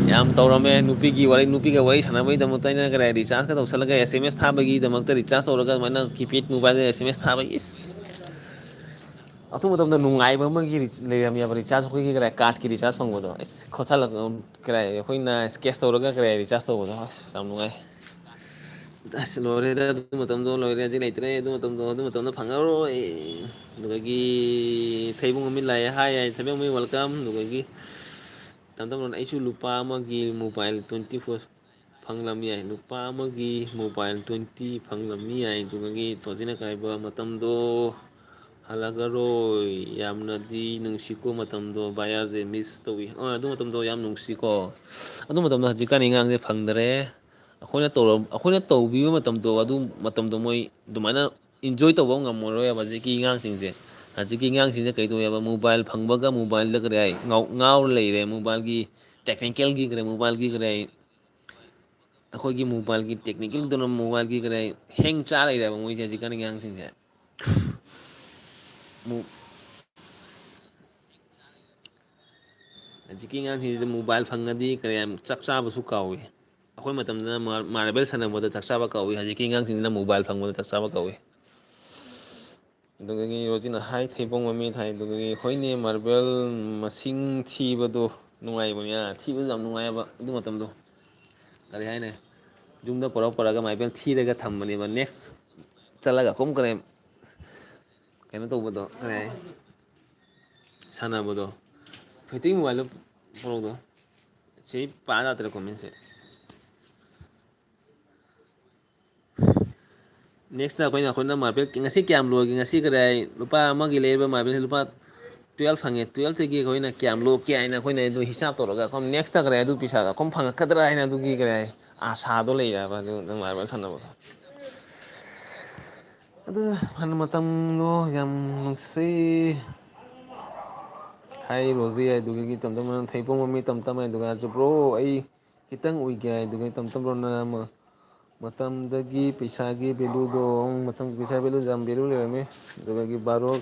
ꯌꯥꯝ ꯇꯧꯔꯝꯃꯦ꯫ ꯅꯨꯄꯤꯒꯤ ꯋꯥꯔꯤ, ꯅꯨꯄꯤꯒ ꯋꯥꯔꯤ ꯁꯥꯟꯅꯕꯒꯤꯗꯃꯛꯇ ꯑꯩꯅ ꯀꯔꯤ ꯔꯤꯆꯥꯔꯖꯀ ꯇꯧꯁꯜꯂꯒ, S M S ꯊꯥꯕꯒꯤꯗꯃꯛꯇ ꯔꯤꯆꯥꯔꯖ ꯇꯧꯔꯒ, ꯑꯗꯨꯃꯥꯏꯅ keypad mobileꯗ S M S ꯊꯥꯕꯒꯤ, ꯏꯁ, ꯑꯗꯨ ꯃꯇꯝꯗ ꯅꯨꯡꯉꯥꯏꯕ ꯑꯃꯒꯤ ꯔꯤ-, ꯂꯩꯔꯝꯃꯦꯕ꯫ ꯔꯤꯆꯥꯔꯖ, ꯑꯩꯈꯣꯏꯒꯤ ꯀꯔꯤ, ꯀꯥꯔꯠꯀꯤ ꯔꯤꯆꯥꯔꯖ ꯐꯪꯕꯗꯣ, ꯏꯁ, ꯈꯣꯠꯆꯜꯂꯒ, ꯀꯔꯤ, ꯑꯩꯈꯣꯏꯅ ꯁ꯭ꯀꯦꯠꯆ ꯇꯧꯔꯒ ꯀꯔꯤ ꯔꯤꯆꯥꯔꯖ ꯇꯧꯕꯗꯣ, ꯑꯁ, ꯌꯥꯝ ꯅꯨꯡꯉꯥꯏ꯫ ꯑꯁ, ꯂꯣꯏꯔꯦꯗ ꯑꯗꯨ ꯃꯇꯝꯗꯣ, ꯂꯣꯏꯔꯦ, ꯍꯧꯖꯤꯛ ꯂꯩꯇ꯭ꯔꯦ ꯑꯗꯨ ꯃꯇꯝꯗꯣ, ꯑꯗꯨ ꯃꯇꯝꯗꯣ ꯐꯪꯉꯔꯣꯏ꯫ ꯑꯗꯨꯗꯒꯤ ꯊꯩꯕꯨꯡ ꯑꯃꯤ ꯂꯥꯛꯑꯦ, ꯍꯥꯏ, ꯍꯥꯏ, ꯊꯩꯕꯨꯡ ꯑꯃꯤ welcome꯫ ꯑꯗꯨꯗꯒꯤ ꯇꯝ ꯇꯝꯅ ꯑꯩꯁꯨ ꯂꯨꯄꯥ ꯑꯃꯒꯤ mobile twenty four ꯐꯪꯂꯝ ꯌꯥꯏ, ꯂꯨꯄꯥ ꯑꯃꯒꯤ mobile twenty ꯐꯪꯂꯝ ꯌꯥꯏ꯫ ꯑꯗꯨꯗꯒꯤ ꯇꯣꯖꯤꯅ ꯀꯥꯏꯕ ꯃꯇꯝꯗꯣ ꯍꯜꯂꯛꯑꯔꯣꯏ꯫ ꯌꯥꯝꯅꯗꯤ ꯅꯨꯡꯁꯤꯀꯣ ꯃꯇꯝꯗꯣ, ꯕꯥꯌꯥꯔꯁꯦ miss ꯇꯧꯏ꯫ ꯑ, ꯑꯗꯨ ꯃꯇꯝꯗꯣ ꯌꯥꯝ ꯅꯨꯡꯁꯤꯀꯣ꯫ ꯑꯗꯨ ꯃꯇꯝꯗꯣ ꯍꯧꯖꯤꯛꯀꯥꯟ ꯑꯉꯥꯡꯁꯦ ꯐꯪꯗꯔꯦ꯫ ꯑꯩꯈꯣꯏꯅ ꯇꯧꯔ-, ꯑꯩꯈꯣꯏꯅ ꯇꯧꯕꯤꯕ ꯃꯇꯝꯗꯣ, ꯑꯗꯨ ꯃꯇꯝꯗꯣ ꯃꯣꯏ ꯑꯗꯨꯃꯥꯏꯅ enjoy ꯇꯧꯕ ꯉꯝꯃꯔꯣꯏꯕ ꯍꯧꯖꯤꯛꯀꯤ ꯑꯉꯥꯡꯁꯤꯡꯁꯦ꯫ ꯍꯧꯖꯤꯛꯀꯤ ꯑꯉꯥꯡꯁꯤꯡꯁꯦ ꯀꯩꯗꯧꯋꯦꯕ, mobile ꯐꯪꯕꯒ mobileꯗ ꯀꯔꯤ ꯍꯥꯏ, ꯉꯥꯎ-, ꯉꯥꯎꯔ ꯂꯩꯔꯦ꯫ Mobileꯒꯤ technicalꯒꯤ ꯀꯔꯤ, mobileꯒꯤ ꯀꯔꯤ ꯍꯥꯏ, ꯑꯩꯈꯣꯏꯒꯤ mobileꯒꯤ technicalꯗꯨꯅ mobileꯒꯤ ꯀꯔꯤ ꯍꯥꯏ, hang ꯆꯥ ꯂꯩꯔꯦꯕ ꯃꯣꯏꯁꯦ ꯍꯧꯖꯤꯛꯀꯥꯟꯒꯤ ꯑꯉꯥꯡꯁꯤꯡꯁꯦ꯫ ꯃꯨ-, ꯍꯧꯖꯤꯛꯀꯤ ꯑꯉꯥꯡꯁꯤꯡꯁꯤꯗ mobile ꯐꯪꯉꯗꯤ ꯀꯔꯤ ꯍꯥꯏ, ꯆꯥꯛ ꯆꯥꯕꯁꯨ ꯀꯥꯎꯏ꯫ ꯑꯩꯈꯣꯏ ꯃꯇꯝꯗꯅ ꯃꯥ-, marble ꯁꯥꯟꯅꯕꯗ ꯆꯥꯛ ꯆꯥꯕ ꯀꯥꯎꯏ, ꯍꯧꯖꯤꯛꯀꯤ ꯑꯉꯥꯡꯁꯤꯡꯁꯤꯅ mobile ꯐꯪꯕꯗ ꯆꯥꯛ ꯆꯥꯕ ꯀꯥꯎꯏ꯫ ꯑꯗꯨꯗꯒꯤ ꯔꯣꯖꯤꯅ ꯍꯥꯏ, ꯊꯩꯕꯣꯡ ꯃꯃꯤꯠ ꯍꯥꯏ꯫ ꯑꯗꯨꯗꯒꯤ ꯍꯣꯏꯅꯦ, marble ꯃꯁꯤꯡ ꯊꯤꯕꯗꯣ ꯅꯨꯡꯉꯥꯏꯕꯅꯤ, ꯑ, ꯊꯤꯕꯗꯣ ꯌꯥꯝ ꯅꯨꯡꯉꯥꯏꯑꯕ ꯑꯗꯨ ꯃꯇꯝꯗꯣ꯫ ꯀꯔꯤ ꯍꯥꯏꯅꯤ? ꯌꯨꯝꯗ ꯄꯨꯔꯛ ꯄꯨꯔꯛꯑꯒ marble ꯊꯤꯔꯒ ꯊꯝꯕꯅꯦꯕ꯫ Next ꯆꯠꯂꯒ ꯑꯃꯨꯛ ꯀꯔꯤ, ꯀꯩꯅꯣ ꯇꯧꯕꯗꯣ, ꯀꯔꯤ ꯍꯥꯏ? ꯁꯥꯟꯅꯕꯗꯣ꯫ ꯐꯥꯏꯇꯤꯡ ꯃꯣꯕꯥꯏꯜꯗꯣ ꯄꯣꯔꯛꯎꯗꯣ꯫ ꯁꯤ ꯄꯥ ꯌꯥꯗ꯭ꯔꯦ ꯀꯣꯃꯦꯟꯁꯦ꯫ ꯅꯦꯛꯁꯇ ꯑꯩꯈꯣꯏꯅ, ꯑꯩꯈꯣꯏꯅ ꯃꯥꯔꯕꯦꯜ ꯉꯁꯤ ꯀꯌꯥꯝ ꯂꯣꯏꯒꯦ? ꯉꯁꯤ ꯀꯗꯥꯏ ꯂꯨꯄꯥ ꯑꯃꯒꯤ ꯂꯩꯔꯤꯕ ꯃꯥꯔꯕꯦꯜꯁꯦ ꯂꯨꯄꯥ ꯇꯨꯌꯦꯜꯐ ꯐꯪꯉꯦ꯫ ꯇꯨꯌꯦꯜꯐꯇꯒꯤ ꯑꯩꯈꯣꯏꯅ ꯀꯌꯥꯝ ꯂꯣꯛꯀꯦ ꯍꯥꯏꯅ ꯑꯩꯈꯣꯏꯅ ꯑꯗꯨ ꯍꯤꯁꯥꯞ ꯇꯧꯔꯒ ꯑꯩꯈꯣꯏ ꯅꯦꯛꯁꯇ ꯀꯗꯥꯏ ꯑꯗꯨ ꯄꯩꯁꯥꯗꯣ ꯑꯩꯈꯣꯏ ꯐꯪꯉꯛꯀꯗ꯭ꯔꯥ ꯍꯥꯏꯅ ꯑꯗꯨꯒꯤ ꯀꯗꯥꯏ ꯑꯥꯁꯥꯗꯣ ꯂꯩꯔꯕ ꯑꯗꯨ ꯅꯪ ꯃꯥꯔꯕꯦꯜ ꯁꯥꯟꯅꯕꯗꯣ꯫ ꯑꯗꯨ ꯍꯥꯟꯅ ꯃꯇꯝꯗꯣ ꯌꯥꯝ ꯅꯨꯡꯁꯤ꯫ ꯍꯥꯏ ꯔꯣꯖꯤ ꯍꯥꯏꯗꯨꯒꯤ ꯇꯝ ꯇꯝ ꯊꯩꯕꯣꯡ ꯃꯃꯤ ꯇꯝ ꯇꯝ ꯍꯥꯏꯗꯨꯒ ꯕ꯭ꯔꯣ ꯑꯩ ꯈꯤꯇꯪ ꯎꯏꯒꯦ ꯍꯥꯏꯗꯨꯒ ꯇꯝ ꯇꯝ ꯕ꯭ꯔꯣꯅ ꯑꯃ ꯃꯇꯝꯗꯒꯤ ꯄꯩꯁꯥꯒꯤ ꯚꯦꯂꯨꯗꯣ ꯃꯇꯝꯒꯤ ꯄꯩꯁꯥ ꯚꯦꯂꯨꯗ ꯌꯥꯝ ꯚꯦꯂꯨ ꯂꯩꯔꯝꯃꯤ꯫ ꯑꯗꯨꯗꯒꯤ ꯕꯥꯔꯣ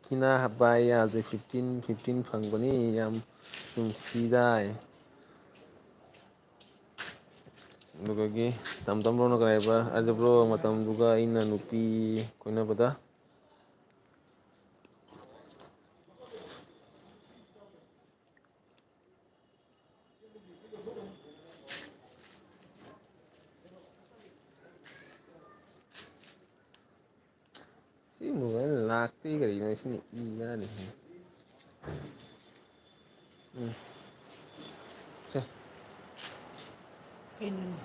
ꯀꯤꯅꯥ ꯍꯥꯞꯄ ꯑꯩ ꯌꯥꯗꯦ ꯐꯤꯐꯇꯤꯟ ꯐꯤꯐꯇꯤꯟ ꯐꯪꯕꯅꯤ ꯌꯥꯝ ꯅꯨꯡꯁꯤꯗꯥꯏ꯫ ꯑꯗꯨꯗꯒꯤ ꯇꯝ ꯇꯝ ꯕ꯭ꯔꯣꯅ ꯀꯔꯤ ꯍꯥꯏꯕ ꯑꯗꯨ ꯕ꯭ꯔꯣ ꯃꯇꯝꯗꯨꯒ ꯑꯩꯅ ꯅꯨꯄꯤ ꯀꯣꯏꯅꯕꯗ ꯁꯤ ꯃꯣꯕꯥꯏꯜ ꯂꯥꯛꯇꯦ ꯀꯔꯤꯒꯤꯅꯣ ꯁꯤꯅ ꯏ ꯀꯥꯔꯤꯁꯦ꯫ ꯎꯝ꯫ ꯁꯦ꯫ ꯀꯩꯅꯣꯅꯦ?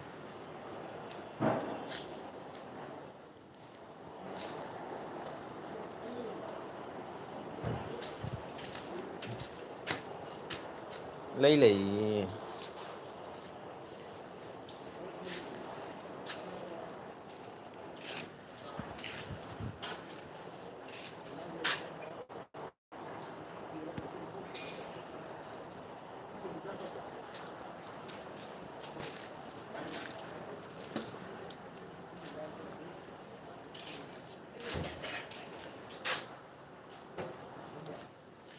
ꯂꯩ ꯂꯩꯌꯦ꯫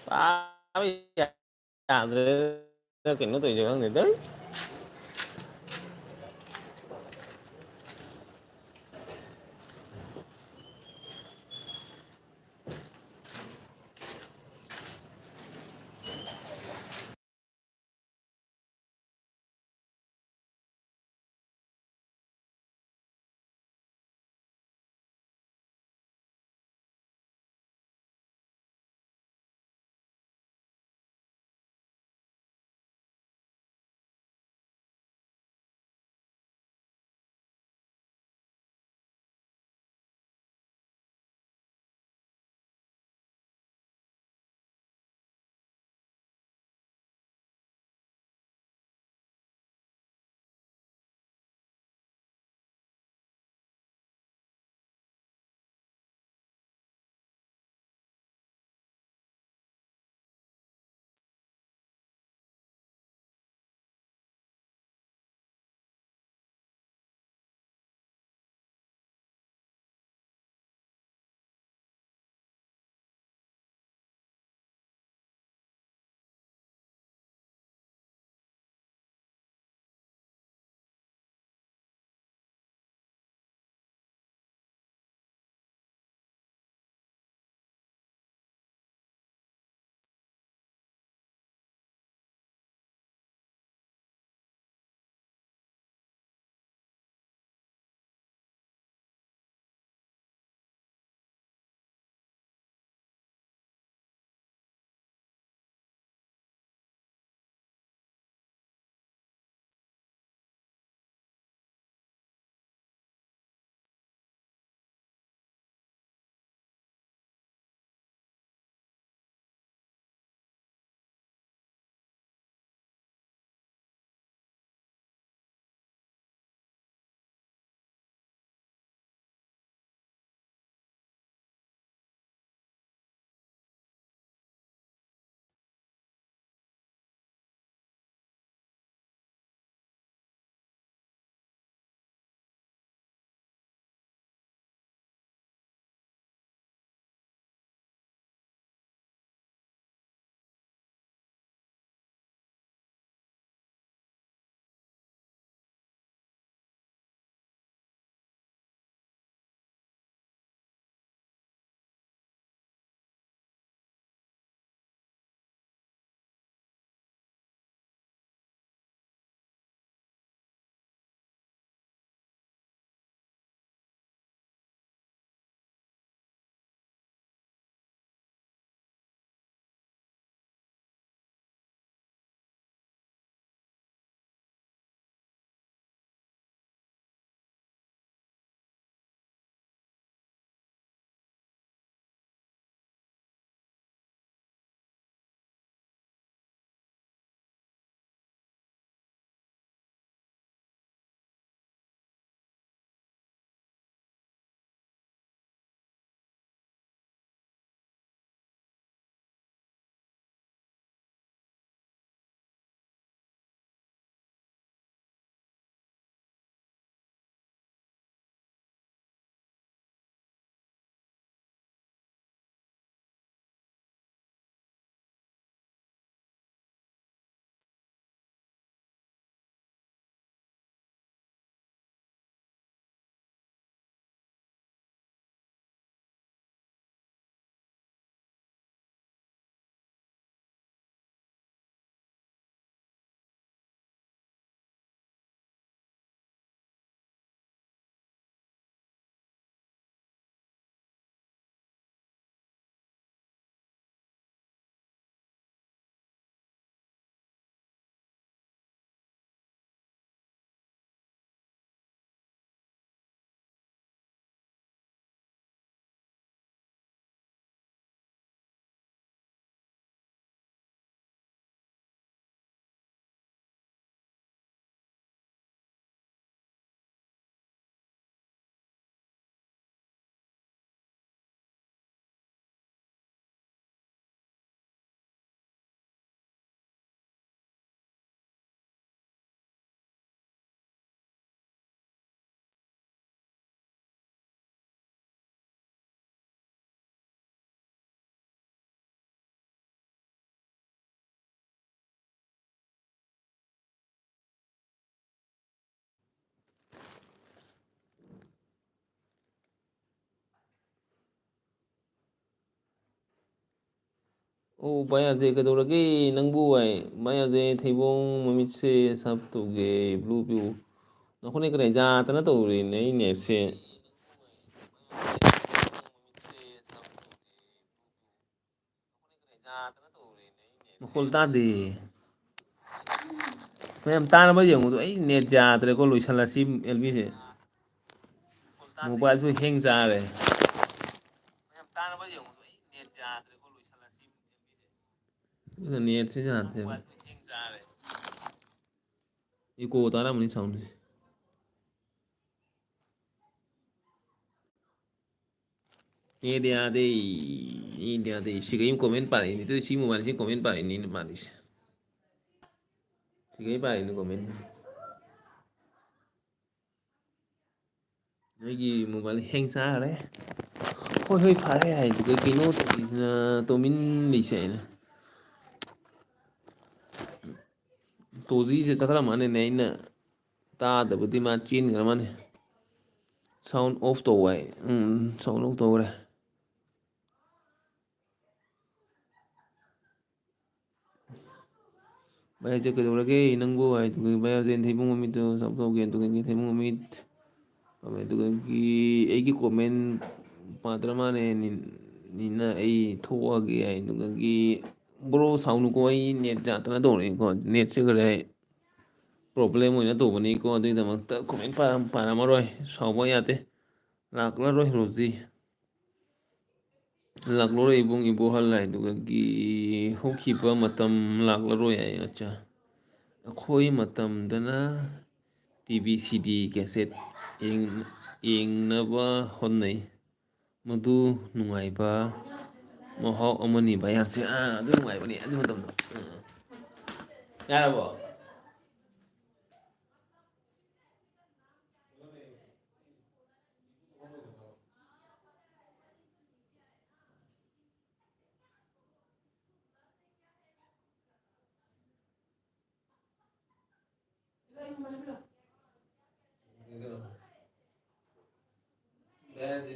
ꯄꯥꯕ ꯌꯥꯗ꯭ꯔꯦ꯫ ꯀꯩꯅꯣ ꯇꯧꯔꯤꯁꯦ ꯈꯪꯗꯦ ꯇꯧꯔꯤ꯫ ꯑꯣ, ꯚꯥꯏ ꯑꯖꯦ, ꯀꯩꯗꯧꯔꯒꯦ ꯅꯪꯕꯨ? ꯚꯥꯏ, ꯚꯥꯏ ꯑꯖꯦ, ꯊꯩꯕꯣꯡ ꯃꯃꯤꯠꯁꯦ ꯁꯞ ꯇꯧꯒꯦ, ꯕ꯭ꯂꯨ ꯄꯤꯌꯨ꯫ ꯅꯈꯣꯏꯅ ꯀꯔꯤ ꯌꯥꯗꯅ ꯇꯧꯔꯤꯅꯦ ꯑꯩ ꯅꯦꯠꯁꯦ? ꯃꯈꯣꯜ ꯇꯥꯗꯦ꯫ ꯃꯌꯥꯝ ꯇꯥꯅꯕ ꯌꯦꯡꯉꯨꯗꯣ, ꯑꯩ ꯅꯦꯠ ꯌꯥꯗ꯭ꯔꯦꯀꯣ, ꯂꯣꯏꯁꯜꯂꯁꯤ ꯑꯦꯜ ꯕꯤꯁꯦ꯫ ꯃꯣꯕꯥꯏꯜꯁꯨ ꯍꯦꯡ ꯆꯥꯔꯦ꯫ ꯑꯗꯨꯒ ꯅꯦꯠꯁꯦ ꯌꯥꯗꯦꯕ꯫ ꯏꯀꯣ ꯇꯥꯔꯝꯃꯅꯤ ꯁꯥꯎꯟꯁꯦ꯫ ꯅꯦꯠ ꯌꯥꯗꯦ, ꯅꯦꯠ ꯌꯥꯗꯦ꯫ ꯁꯤꯒꯩ ꯀꯣꯃꯦꯟ ꯄꯥꯔꯛꯏꯅꯤ꯫ ꯑꯗꯨ ꯁꯤ ꯃꯣꯕꯥꯏꯜꯁꯤ ꯀꯣꯃꯦꯟ ꯄꯥꯔꯛꯏꯅꯤ ꯃꯥꯜꯂꯤꯁꯦ꯫ ꯁꯤꯒꯩ ꯄꯥꯔꯛꯏꯅꯤ ꯀꯣꯃꯦꯟ꯫ ꯅꯣꯏꯒꯤ ꯃꯣꯕꯥꯏꯜ ꯍꯦꯡ ꯆꯥꯈ꯭ꯔꯦ꯫ ꯍꯣꯏ, ꯍꯣꯏ, ꯐꯔꯦ ꯍꯥꯏꯗꯨꯒ ꯀꯩꯅꯣ ꯇꯧꯔꯤꯁꯤꯅ, ꯇꯣꯃꯤꯟ ꯂꯩꯁꯦ ꯍꯥꯏꯅ꯫ ꯇꯣꯖꯤꯁꯦ ꯆꯠꯈ꯭ꯔ ꯃꯥꯜꯂꯦꯅꯦ, ꯑꯩꯅ ꯇꯥꯗꯕꯗꯤ ꯃꯥ ꯆꯦꯟꯈ꯭ꯔ ꯃꯥꯜꯂꯦ꯫ ꯁꯥꯎꯟ ꯑꯣꯐ ꯇꯧ ꯍꯥꯏ꯫ ꯎꯝ, ꯁꯥꯎꯟ ꯑꯣꯐ ꯇꯧꯈ꯭ꯔꯦ꯫ ꯚꯥꯏ ꯑꯖꯦ, ꯀꯩꯗꯧꯔꯒꯦ ꯅꯪꯕꯨ? ꯍꯥꯏꯗꯨꯒ ꯚꯥꯏ ꯑꯖꯦ, ꯊꯩꯕꯣꯡ ꯃꯃꯤꯠꯇꯣ ꯁꯞ ꯇꯧꯒꯦ꯫ ꯑꯗꯨꯒ ꯊꯩꯕꯣꯡ ꯃꯃꯤꯠ, ꯑꯗꯨꯗꯒꯤ ꯑꯩꯒꯤ ꯀꯣꯃꯦꯟ ꯄꯥꯗ꯭ꯔ ꯃꯥꯜꯂꯦ꯫ ꯅꯤ-, ꯅꯤꯅ ꯑꯩ ꯊꯣꯛꯑꯒꯦ꯫ ꯑꯗꯨꯗꯒꯤ ꯕ꯭ꯔꯣ ꯁꯥꯎꯅꯨꯀꯣ, ꯑꯩ ꯅꯦꯠ ꯌꯥꯗꯅ ꯇꯧꯔꯛꯏꯀꯣ꯫ ꯅꯦꯠꯁꯦ ꯈꯔ ꯄ꯭ꯔꯣꯕ꯭ꯂꯦꯝ ꯑꯣꯏꯅ ꯇꯧꯕꯅꯤꯀꯣ꯫ ꯑꯗꯨꯒꯤꯗꯃꯛꯇ ꯀꯣꯃꯦꯟ ꯄꯥꯔꯝ-, ꯄꯥꯔꯝꯃꯔꯣꯏ꯫ ꯁꯥꯎꯕ ꯌꯥꯗꯦ꯫ ꯂꯥꯛꯂꯔꯣꯏ ꯔꯣꯖꯤ꯫ ꯂꯥꯛꯂꯔꯣꯏ ꯏꯕꯨꯡ ꯏꯕꯣꯍꯜ ꯍꯥꯏꯗꯨꯒꯤ ꯍꯧꯈꯤꯕ ꯃꯇꯝ ꯂꯥꯛꯂꯔꯣꯏ ꯍꯥꯏ꯫ ꯑꯠꯆꯥ꯫ ꯑꯩꯈꯣꯏ ꯃꯇꯝꯗꯅ ꯇꯤ ꯚꯤ, ꯁꯤ ꯗꯤ, ꯀꯦꯁꯦꯠ ꯌꯦꯡ-, ꯌꯦꯡꯅꯕ ꯍꯣꯠꯅꯩ꯫ ꯃꯗꯨ ꯅꯨꯡꯉꯥꯏꯕ ꯃꯍꯥꯎ ꯑꯃꯅꯤ ꯚꯥꯏ꯫ ꯑꯠꯆꯥ, ꯑꯥ, ꯑꯗꯨ ꯅꯨꯡꯉꯥꯏꯕꯅꯤ ꯑꯗꯨ ꯃꯇꯝꯗꯣ꯫ ꯑꯥ꯫ ꯌꯥꯔꯕꯣ?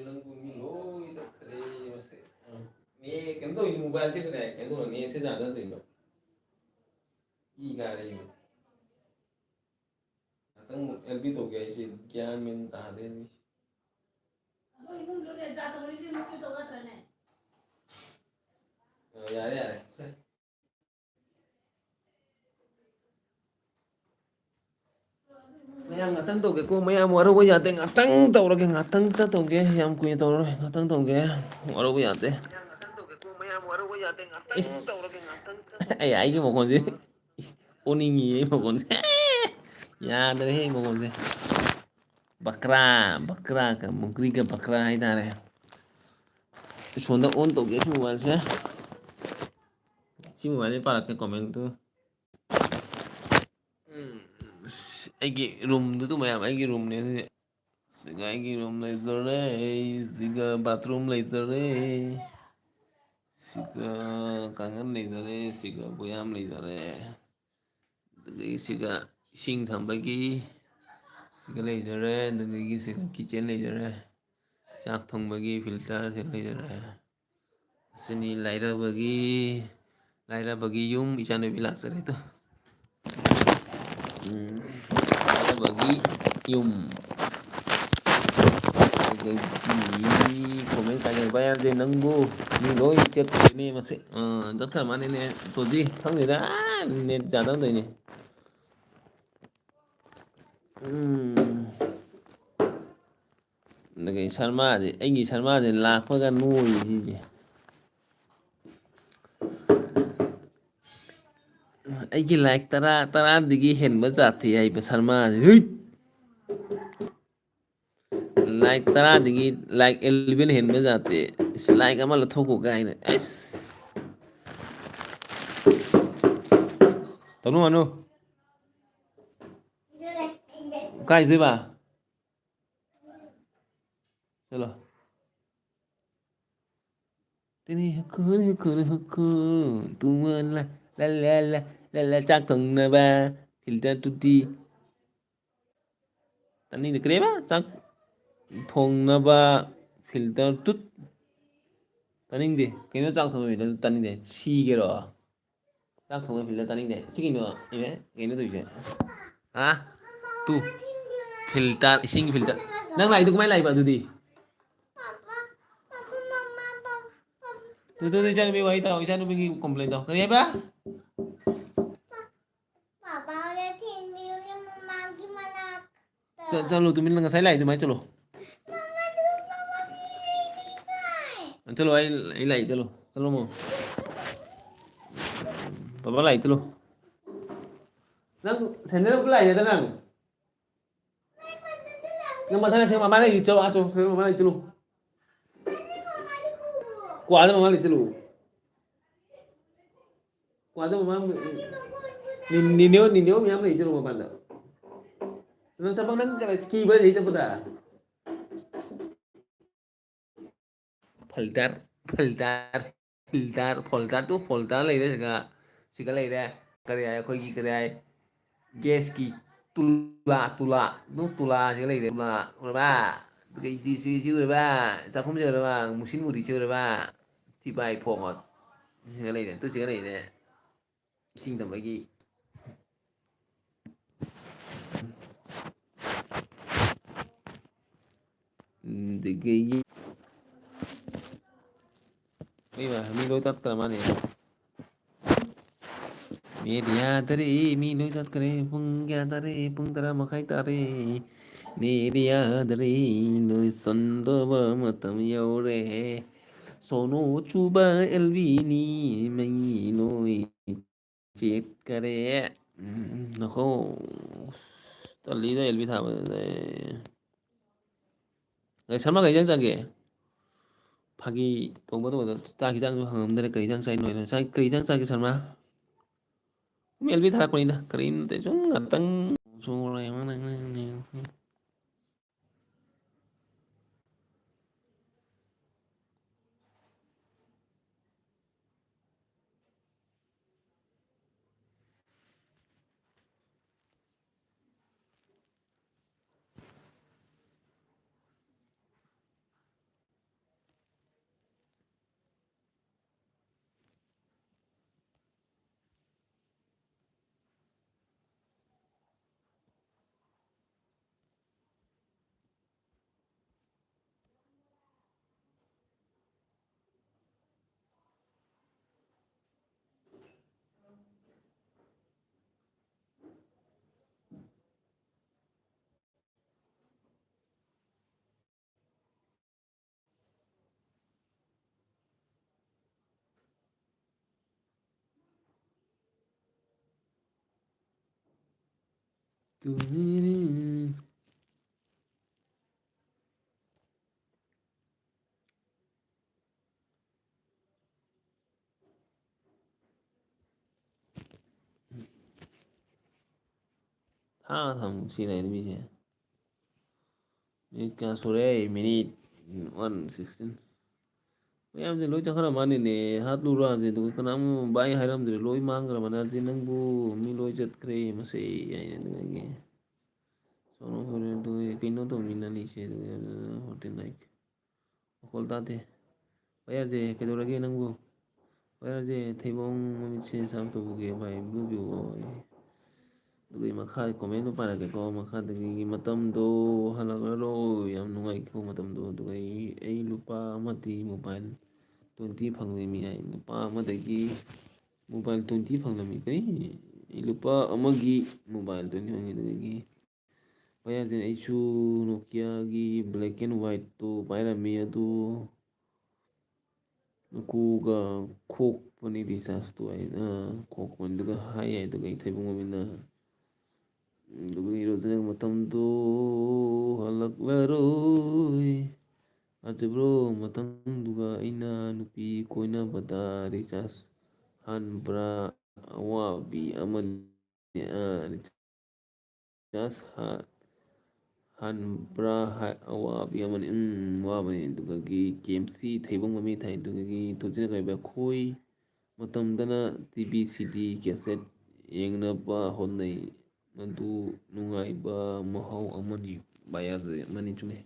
ꯅꯪꯕꯨ ꯃꯤ ꯂꯣꯏ ꯆꯠꯈ꯭ꯔꯦ ꯃꯁꯦ꯫ ꯑꯥ꯫ ꯅꯦ, ꯀꯩꯅꯣ ꯇꯧꯋꯤ, ꯃꯣꯕꯥꯏꯜꯁꯦ ꯀꯩꯅꯣ, ꯀꯩꯅꯣ ꯇꯧꯔ ꯅꯦꯠꯁꯦ ꯌꯥꯗ ꯇꯧꯔꯤꯗꯣ꯫ ꯏ ꯀꯥꯔꯦ ꯑꯩꯕꯨ꯫ ꯉꯥꯛꯇꯪ ꯑꯃꯨꯛ ꯑꯦꯜ ꯕꯤ ꯇꯧꯒꯦ ꯑꯩꯁꯦ, ꯒ꯭ꯌꯥꯟ ꯃꯦꯟ ꯇꯥꯗꯦ ꯃꯤꯁꯦ꯫ ꯑꯗꯣ ꯏꯃꯨꯡꯗ ꯔꯦꯟ ꯇꯥꯗꯕ ꯂꯩꯁꯦ ꯏꯃꯨꯡꯗ ꯇꯧ ꯌꯥꯗ꯭ꯔꯅꯦ? ꯑ, ꯌꯥꯔꯦ, ꯌꯥꯔꯦ꯫ ꯃꯌꯥꯝ ꯉꯥꯛꯇꯪ ꯇꯧꯒꯦꯀꯣ, ꯃꯌꯥꯝ ꯋꯥꯔꯧꯕ ꯌꯥꯗꯦ, ꯉꯥꯛꯇꯪ ꯇꯧꯔꯒꯦ, ꯉꯥꯛꯇꯪꯇ ꯇꯧꯒꯦ, ꯌꯥꯝ ꯀꯨꯏꯅ ꯇꯧꯔꯔꯣꯏ, ꯉꯥꯛꯇꯪ ꯇꯧꯒꯦ, ꯋꯥꯔꯧꯕ ꯌꯥꯗꯦ꯫ ꯏꯁ, ꯑꯩ, ꯑꯩꯒꯤ ꯃꯈꯣꯟꯁꯦ, ꯏꯁ, ꯑꯣꯅꯤꯡꯉꯤ ꯑꯩ ꯃꯈꯣꯟꯁꯦ꯫ ꯌꯥꯗ꯭ꯔꯦꯍꯦ ꯑꯩ ꯃꯈꯣꯟꯁꯦ꯫ ꯕꯀ꯭ꯔꯥ, ꯕꯀ꯭ꯔꯥ, ꯃꯨꯒ꯭ꯔꯤꯒ ꯕꯀ꯭ꯔꯥ ꯍꯥꯏꯇꯥꯔꯦ꯫ ꯁꯣꯝꯗ ꯑꯣꯟ ꯇꯧꯒꯦ ꯁꯤ ꯃꯣꯕꯥꯏꯜꯁꯦ꯫ ꯁꯤ ꯃꯣꯕꯥꯏꯜꯁꯦ ꯄꯥꯔꯛꯀꯦ ꯀꯣꯃꯦꯟꯇꯨ꯫ ꯎꯝ, ꯑꯩꯒꯤ ꯔꯨꯝꯗꯨꯗ ꯃꯌꯥꯝ ꯑꯩꯒꯤ ꯔꯨꯝꯅꯦ ꯑꯗꯨꯗꯤ꯫ ꯁꯤꯒ ꯑꯩꯒꯤ ꯔꯨꯝ ꯂꯩꯖꯔꯦ, ꯁꯤꯒ ꯕꯥꯊꯔꯨꯝ ꯂꯩꯖꯔꯦ, ꯁꯤꯒ ꯀꯥꯡꯈꯟ ꯂꯩꯖꯔꯦ, ꯁꯤꯒ ꯕꯣꯌꯥꯝ ꯂꯩꯖꯔꯦ, ꯑꯗꯒꯤ ꯁꯤꯒ ꯏꯁꯤꯡ ꯊꯝꯕꯒꯤ ꯁꯤꯒ ꯂꯩꯖꯔꯦ, ꯑꯗꯒꯤ ꯁꯤꯒ ꯀꯤꯠꯆꯦꯟ ꯂꯩꯖꯔꯦ, ꯆꯥꯛ ꯊꯣꯡꯕꯒꯤ ꯐꯤꯜꯇꯔ ꯁꯤꯒ ꯂꯩꯖꯔꯦ꯫ ꯑꯁꯤꯅꯤ ꯂꯥꯏꯔꯕꯒꯤ, ꯂꯥꯏꯔꯕꯒꯤ ꯌꯨꯝ, ꯏꯆꯥꯅꯨꯄꯤ ꯂꯥꯛꯆꯔꯦ ꯇꯨ꯫ ꯎꯝ, ꯂꯥꯏꯔꯕꯒꯤ ꯌꯨꯝ꯫ ꯑꯗꯒꯤ ꯀꯣꯃꯦꯟ ꯀꯥꯏꯅꯕ ꯌꯥꯗꯦ ꯅꯪꯕꯨ꯫ ꯃꯤ ꯂꯣꯏ ꯆꯠꯈ꯭ꯔꯦꯅꯦ ꯃꯁꯤ꯫ ꯑꯥ, ꯆꯠꯈ꯭ꯔ ꯃꯥꯅꯤꯅꯦ꯫ ꯇꯣꯖꯤ, ꯈꯪꯗꯦꯗ꯫ ꯑꯥ, ꯅꯦꯠ ꯌꯥꯗꯧꯗꯣꯏꯅꯦ꯫ ꯎꯝ꯫ ꯑꯗꯒꯤ ꯁꯔꯃꯥꯁꯦ, ꯑꯩꯒꯤ ꯁꯔꯃꯥꯁꯦ ꯂꯥꯛꯄꯒ ꯅꯣꯏ ꯁꯤꯁꯦ꯫ ꯑꯩꯒꯤ ꯂꯥꯏꯛ ꯇꯔꯥ, ꯇꯔꯥꯗꯒꯤ ꯍꯦꯟꯕ ꯖꯥꯠꯇꯤ ꯍꯥꯏꯕ ꯁꯔꯃꯥꯁꯦ꯫ ꯍꯨꯏꯠ! ꯂꯥꯏꯛ ꯇꯔꯥꯗꯒꯤ ꯂꯥꯏꯛ ꯑꯦꯂꯦꯚꯦꯟ ꯍꯦꯟꯕ ꯖꯥꯠꯇꯤ꯫ ꯏꯁ, ꯂꯥꯏꯛ ꯑꯃ ꯂꯧꯊꯣꯛꯈꯣ ꯀꯥꯏꯅ꯫ ꯑꯩꯁ! ꯇꯧꯅꯨ, ꯃꯥꯅꯨ꯫ ꯀꯥꯏꯗꯣꯏꯕ? ꯆꯠꯂꯣ꯫ ꯇꯤꯅꯤ ꯍꯨꯀꯨ, ꯍꯨꯀꯨ, ꯍꯨꯀꯨ, ꯇꯨꯃ ꯂ, ꯂ, ꯂ, ꯂ, ꯂ, ꯂ, ꯆꯥꯛ ꯊꯣꯡꯅꯕ ꯐꯤꯜꯇꯔ ꯇꯨꯇꯤ꯫ ꯇꯥꯅꯤꯡꯗꯦ꯫ ꯀꯔꯤꯕ? ꯆꯥꯛ ꯊꯣꯡꯅꯕ ꯐꯤꯜꯇꯔ ꯇꯨꯠ꯫ ꯇꯥꯅꯤꯡꯗꯦ꯫ ꯀꯩꯅꯣ ꯆꯥꯛ ꯊꯣꯡꯕ ꯐꯤꯂꯝ ꯇꯥꯅꯤꯡꯗꯦ? ꯁꯤꯒꯦꯔꯣ? ꯆꯥꯛ ꯊꯣꯡꯕ ꯐꯤꯂꯝ ꯇꯥꯅꯤꯡꯗꯦ꯫ ꯁꯤ ꯀꯩꯅꯣ? ꯑꯦ, ꯀꯩꯅꯣ ꯇꯧꯔꯤꯁꯦ? ꯍꯥ? ꯇꯨ꯫ ꯐꯤꯜꯇꯔ, ꯏꯁꯤꯡꯒꯤ ꯐꯤꯜꯇꯔ꯫ ꯅꯪ ꯂꯥꯛꯏꯗꯣ ꯀꯃꯥꯏꯅ ꯂꯥꯛꯏꯕ ꯑꯗꯨꯗꯤ? ꯇꯨ, ꯇꯨ, ꯇꯨ, ꯏꯆꯥꯅꯨꯄꯤ ꯋꯥꯔꯤ ꯇꯥꯎ, ꯏꯆꯥꯅꯨꯄꯤꯒꯤ ꯀꯣꯝꯄ꯭ꯂꯦꯟ ꯇꯧ꯫ ꯀꯔꯤ ꯍꯥꯏꯕ? ꯄꯥꯄꯥ ꯍꯣꯏꯗ ꯊꯤꯟꯕꯤꯌꯨꯅꯦ, ꯃꯃꯥꯒꯤ ꯃꯅꯥꯛꯇ꯫ ꯆ-, ꯆꯠꯂꯣ, ꯇꯨꯃꯤꯟꯅ ꯉꯁꯥꯏ ꯂꯥꯛꯏ ꯑꯗꯨꯃꯥꯏꯅ ꯆꯠꯂꯣ꯫ ꯃꯃꯥ, ꯑꯗꯨ ꯃꯃꯥ ꯃꯤ ꯂꯩꯔꯤꯉꯥꯏ꯫ ꯆꯠꯂꯣ, ꯑꯩ, ꯑꯩ ꯂꯥꯛꯏ, ꯆꯠꯂꯣ꯫ ꯆꯠꯂꯣ, ꯃꯣ꯫ ꯄꯥꯄꯥ ꯂꯥꯛꯏ, ꯆꯠꯂꯣ꯫ ꯅꯪ ꯁꯦꯟꯗꯜ ꯎꯞꯄ ꯂꯥꯛꯏ ꯅꯠꯇ꯭ꯔ ꯅꯪ? ꯅꯪ ꯃꯊꯪ ꯁꯦ ꯃꯃꯥ ꯂꯩ ꯆꯠꯂꯣ, ꯑꯥ ꯆꯠꯂꯣ, ꯁꯦ ꯃꯃꯥ ꯂꯩ ꯆꯠꯂꯣ꯫ ꯀ꯭ꯋꯥꯗ ꯃꯃꯥ ꯂꯩ ꯆꯠꯂꯣ꯫ ꯀ꯭ꯋꯥꯗ ꯃꯃꯥ, ꯅꯤ-, ꯅꯤꯅꯦ, ꯅꯤꯅꯦ ꯃꯌꯥꯝ ꯂꯩ ꯆꯠꯂꯣ ꯃꯄꯥꯟꯗ꯫ ꯅꯪ ꯆꯠꯄ ꯅꯪ ꯀꯤꯕ꯭ꯔꯥ ꯁꯤ ꯆꯠꯄꯗ? ꯐꯜꯇꯔ, ꯐꯜꯇꯔ, ꯐꯤꯜꯇꯔ, ꯐꯣꯜꯇꯔ ꯇꯨ ꯐꯣꯜꯇꯔ ꯂꯩꯔꯦ ꯁꯤꯒ, ꯁꯤꯒ ꯂꯩꯔꯦ꯫ ꯀꯔꯤ ꯍꯥꯏ, ꯑꯩꯈꯣꯏꯒꯤ ꯀꯔꯤ ꯍꯥꯏ, ꯒ꯭ꯌꯥꯁꯀꯤ ꯇꯨꯂꯥ, ꯇꯨꯂꯥ, ꯅꯨ ꯇꯨꯂꯥꯁꯤꯒ ꯂꯩꯔꯦ꯫ ꯇꯨꯂꯥ ꯎꯔꯕ? ꯑꯗꯨꯒ ꯏꯁꯤ, ꯏꯁꯤ, ꯏꯁꯤ ꯎꯔꯕ? ꯆꯥꯛꯈꯨꯝꯁꯤ ꯎꯔꯕ? ꯃꯨꯁꯤꯟ ꯃꯨꯔꯤꯁꯤ ꯎꯔꯕ? ꯊꯤꯕꯥꯏ ꯐꯣꯡꯉꯣ꯫ ꯁꯤꯒ ꯂꯩꯔꯦ, ꯇꯨ ꯁꯤꯒ ꯂꯩꯔꯦ꯫ ꯏꯁꯤꯡ ꯊꯝꯕꯒꯤ꯫ ꯑꯗꯒꯤ ꯃꯤ ꯃ-, ꯃꯤ ꯂꯣꯏ ꯇꯠꯈ꯭ꯔ ꯃꯥꯅꯦ꯫ ꯃꯤꯗꯤ ꯌꯥꯗꯔꯦ, ꯃꯤ ꯂꯣꯏ ꯇꯠꯈ꯭ꯔꯦ꯫ ꯄꯨꯡ ꯀꯌꯥ ꯇꯥꯔꯦ? ꯄꯨꯡ ꯇꯔꯥ ꯃꯈꯥꯏ ꯇꯥꯔꯦ꯫ ꯅꯦꯗꯤ ꯌꯥꯗꯔꯦ, ꯂꯣꯏꯁꯟꯗꯧꯕ ꯃꯇꯝ ꯌꯧꯔꯦ꯫ ꯁꯣꯅꯣ ꯆꯨꯕ ꯑꯦꯜꯕꯤꯅꯤ, ꯃꯩ ꯂꯣꯏ ꯆꯦꯠꯈꯔꯦ꯫ ꯎꯝ, ꯉꯥꯏꯈꯣ꯫ ꯇꯜꯂꯤꯗ ꯑꯦꯜꯕꯤ ꯊꯥꯕꯗ꯫ ꯑꯦ, ꯁꯔꯃ, ꯀꯔꯤ ꯏꯟꯖꯥꯡ ꯆꯥꯒꯦ? ꯐꯥꯒꯤ ꯇꯧꯕ ꯇꯧꯕꯗ ꯆꯥꯛ ꯍꯤꯟꯖꯥꯡꯁꯨ ꯍꯪꯉꯝꯗ꯭ꯔꯦ꯫ ꯀꯔꯤ ꯏꯟꯖꯥꯡ ꯆꯥꯏꯅꯣ ꯍꯥꯏꯅ꯫ ꯆꯥꯛ, ꯀꯔꯤ ꯏꯟꯖꯥꯡ ꯆꯥꯒꯦ, ꯁꯔꯃ? ꯁꯨꯝ ꯑꯦꯜꯕꯤ ꯊꯥꯔꯛꯄꯅꯤꯗ꯫ ꯀꯔꯤꯝ ꯅꯠꯇꯦ, ꯁꯨꯝ ꯉꯥꯛꯇꯪ꯫ ꯇꯨꯅꯤꯅꯤ꯫ ꯊꯥ ꯊꯝ ꯁꯤ ꯂꯩꯔꯝꯃꯤꯁꯦ꯫ ꯃꯤꯅꯤꯠ ꯀꯌꯥ ꯁꯨꯔꯦ? Minute one sixteen. ꯃꯌꯥꯝꯁꯦ ꯂꯣꯏ ꯆꯠꯈ꯭ꯔ ꯃꯥꯜꯂꯤꯅꯦ꯫ ꯍꯥꯠꯂꯨꯔꯥꯁꯦ, ꯑꯗꯨꯒ ꯀꯅꯥꯝ ꯚꯥꯏ ꯍꯥꯏꯔꯝꯗ꯭ꯔꯦ, ꯂꯣꯏ ꯃꯥꯡꯈ꯭ꯔ ꯃꯥꯜꯂꯦ꯫ ꯅꯪꯕꯨ ꯃꯤ ꯂꯣꯏ ꯆꯠꯈ꯭ꯔꯦ, ꯃꯁꯤ ꯍꯥꯏꯅ ꯑꯗꯨꯃꯥꯏꯒꯤ ꯁꯣꯅꯣ ꯍꯣꯔꯦꯟ ꯑꯗꯨꯒ ꯀꯩꯅꯣ ꯇꯧꯃꯤꯟꯅꯅꯤꯁꯦ, ꯑꯗꯨꯒ ꯐꯣꯔꯇꯤ ꯅꯥꯏꯟ꯫ ꯃꯈꯣꯜ ꯇꯥꯗꯦ꯫ ꯄꯌꯥꯁꯦ, ꯀꯩꯗꯧꯔꯒꯦ ꯅꯪꯕꯨ? ꯄꯌꯥꯁꯦ, ꯊꯩꯕꯣꯡ ꯃꯃꯤꯠꯁꯦ ꯁꯥꯝ ꯇꯧꯕꯒꯦ ꯚꯥꯏ, ꯕ꯭ꯂꯨ ꯕ꯭ꯌꯨ ꯑꯣꯏ꯫ ꯑꯗꯨꯒꯤ ꯃꯈꯥꯒꯤ ꯀꯣꯃꯦꯟꯗꯨ ꯄꯥꯔꯛꯀꯦꯀꯣ꯫ ꯃꯈꯥꯗꯒꯤ ꯃꯇꯝꯗꯣ ꯍꯜꯂꯛꯂꯔꯣꯏ, ꯌꯥꯝ ꯅꯨꯡꯉꯥꯏꯈꯤꯕ ꯃꯇꯝꯗꯣ꯫ ꯑꯗꯨꯒ ꯑꯩ, ꯑꯩ ꯂꯨꯄꯥ ꯑꯃꯗꯤ ꯃꯣꯕꯥꯏꯜ ꯇ꯭ꯋꯦꯟꯇꯤ ꯐꯪꯂꯤꯃꯤ ꯍꯥꯏ꯫ ꯂꯨꯄꯥ ꯑꯃꯗꯒꯤ ꯃꯣꯕꯥꯏꯜ ꯇ꯭ꯋꯦꯟꯇꯤ ꯐꯪꯂꯝꯃꯤ꯫ ꯀꯩ? ꯑꯩ ꯂꯨꯄꯥ ꯑꯃꯒꯤ ꯃꯣꯕꯥꯏꯜ ꯇ꯭ꯋꯦꯟꯇꯤ ꯐꯪꯉꯤ꯫ ꯑꯗꯨꯗꯒꯤ ꯄꯌꯥꯁꯦ, ꯑꯩꯁꯨ ꯅꯣꯀꯤꯌꯥꯒꯤ black and whiteꯇꯣ ꯄꯥꯏꯔꯝꯃꯤ, ꯑꯗꯨ ꯀꯣꯛꯀ ꯈꯣꯛꯄꯅꯤ rechargeꯇꯣ ꯑꯩꯅ, ꯈꯣꯛꯄꯅꯤ꯫ ꯑꯗꯨꯒ ꯍꯥꯏ ꯍꯥꯏ, ꯑꯗꯨꯒ ꯑꯩ ꯊꯩꯕꯣꯡ ꯃꯃꯤꯠꯅ, ꯑꯗꯨꯒ ꯏꯔꯨꯖꯅꯕ ꯃꯇꯝꯗꯣ ꯍꯜꯂꯛꯂꯔꯣꯏ꯫ ꯑꯗꯨꯕ꯭ꯔꯣ, ꯃꯇꯝꯗꯨꯒ ꯑꯩꯅ ꯅꯨꯄꯤ ꯀꯣꯏꯅꯕꯗ recharge ꯍꯥꯟꯕ꯭ꯔꯥ? ꯑꯋꯥꯕꯤ ꯑꯃꯅꯤ꯫ ꯑ, recharge ꯍꯥ-, ꯍꯥꯟꯕ꯭ꯔꯥ ꯍꯥꯏ, ꯑꯋꯥꯕꯤ ꯑꯃꯅꯤ꯫ ꯎꯝ, ꯋꯥꯕꯅꯤ꯫ ꯑꯗꯨꯒꯒꯤ ꯀꯦ ꯑꯦꯝ ꯁꯤ ꯊꯩꯕꯣꯡ ꯃꯃꯤꯠ ꯊꯥꯏ꯫ ꯑꯗꯨꯒꯒꯤ ꯊꯣꯛꯆꯤꯜꯂꯛꯂꯤꯕ ꯑꯩꯈꯣꯏ ꯃꯇꯝꯗꯅ ꯇꯤ ꯚꯤ, ꯁꯤ ꯗꯤ, cassette ꯌꯦꯡꯅꯕ ꯍꯣꯠꯅꯩ꯫ ꯃꯗꯨ ꯅꯨꯡꯉꯥꯏꯕ ꯃꯍꯥꯎ ꯑꯃꯅꯤ꯫ ꯚꯥꯏ, ꯑꯗꯨꯗꯤ ꯑꯃꯅꯤ ꯆꯨꯝꯃꯦ꯫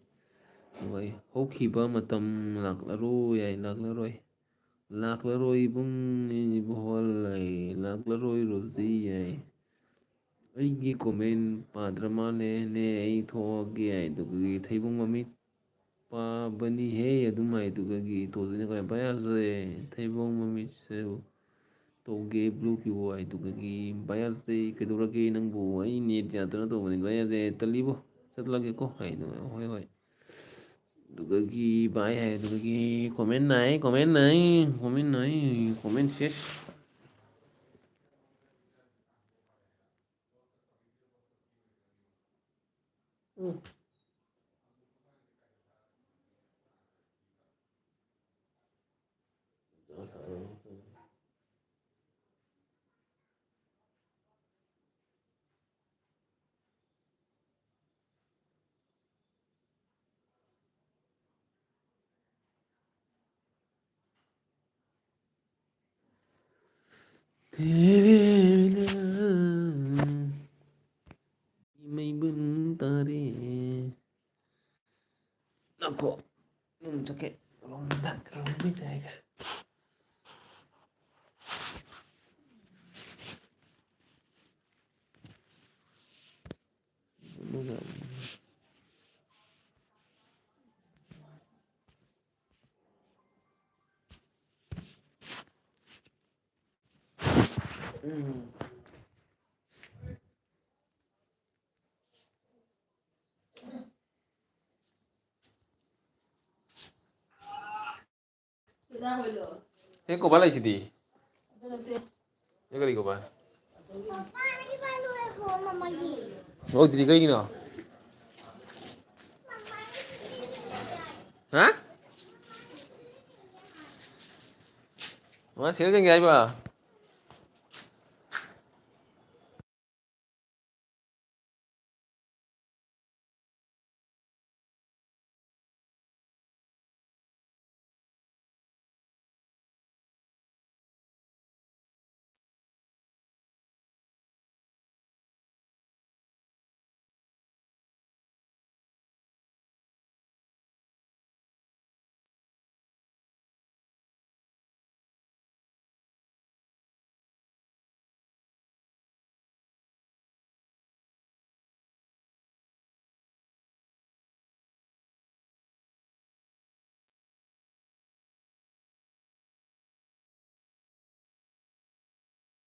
ꯅꯨꯡꯉꯥꯏ꯫ ꯍꯧꯈꯤꯕ ꯃꯇꯝ ꯂꯥꯛꯂꯔꯣꯏ ꯍꯥꯏ, ꯂꯥꯛꯂꯔꯣꯏ꯫ ꯂꯥꯛꯂꯔꯣꯏ ꯏꯕꯨꯡ, ꯏꯕꯨꯡ ꯍꯣꯜ ꯍꯥꯏ, ꯂꯥꯛꯂꯔꯣꯏ ꯔꯣꯖꯤ ꯍꯥꯏ꯫ ꯑꯩꯒꯤ comment ꯄꯥꯗ꯭ꯔ ꯃꯥꯜꯂꯦꯅꯦ, ꯑꯩ ꯊꯣꯛꯑꯒꯦ ꯍꯥꯏꯗꯨꯒꯤ ꯊꯩꯕꯣꯡ ꯃꯃꯤꯠ ꯄꯥꯕꯅꯤꯍꯦ ꯑꯗꯨꯝ ꯍꯥꯏꯗꯨꯒꯒꯤ ꯊꯣꯛꯇꯣꯏꯅꯦ ꯀꯥꯏ ꯄꯥ ꯌꯥꯗ꯭ꯔꯦ꯫ ꯊꯩꯕꯣꯡ ꯃꯃꯤꯠꯁꯦ ꯇꯧꯒꯦ blue ꯄꯤꯌꯣ ꯍꯥꯏꯗꯨꯒꯒꯤ ꯄꯥ ꯌꯥꯗ꯭ꯔꯦ꯫ ꯀꯩꯗꯧꯔꯒꯦ ꯅꯪꯕꯨ? ꯑꯩ net ꯌꯥꯗꯅ ꯇꯧꯕꯅꯤ꯫ ꯄꯥ ꯌꯥꯗ꯭ꯔꯦ, ꯇꯜꯂꯤꯕꯣ, ꯆꯠꯂꯒꯦꯀꯣ ꯍꯥꯏꯗꯣ꯫ ꯍꯣꯏ, ꯍꯣꯏ꯫ ꯑꯗꯨꯗꯒꯤ bye ꯍꯥꯏ, ꯑꯗꯨꯗꯒꯤ comment ꯅꯥꯏ, comment ꯅꯥꯏ, comment ꯅꯥꯏ, comment ꯁꯦꯁ꯫ तेरे बिना ꯃꯩꯕꯨꯟ ꯇꯥꯔꯦ꯫ ꯉꯥꯏꯈꯣ, ꯌꯨꯝ ꯆꯠꯀꯦ꯫ ꯔꯨꯝꯗ, ꯔꯨꯝꯗ ꯆꯠꯀꯦ꯫ ꯎꯝ꯫ ꯁꯤ ꯀꯣꯕꯔ ꯂꯩꯁꯤꯗꯤ꯫ ꯁꯤ ꯀꯔꯤ ꯀꯣꯕꯔ? ꯂꯧꯗ꯭ꯔꯤ ꯀꯩꯒꯤꯅꯣ? ꯍꯥ? ꯃꯥ ꯁꯦꯟꯗꯜ ꯌꯦꯡꯒꯦ ꯍꯥꯏꯕ?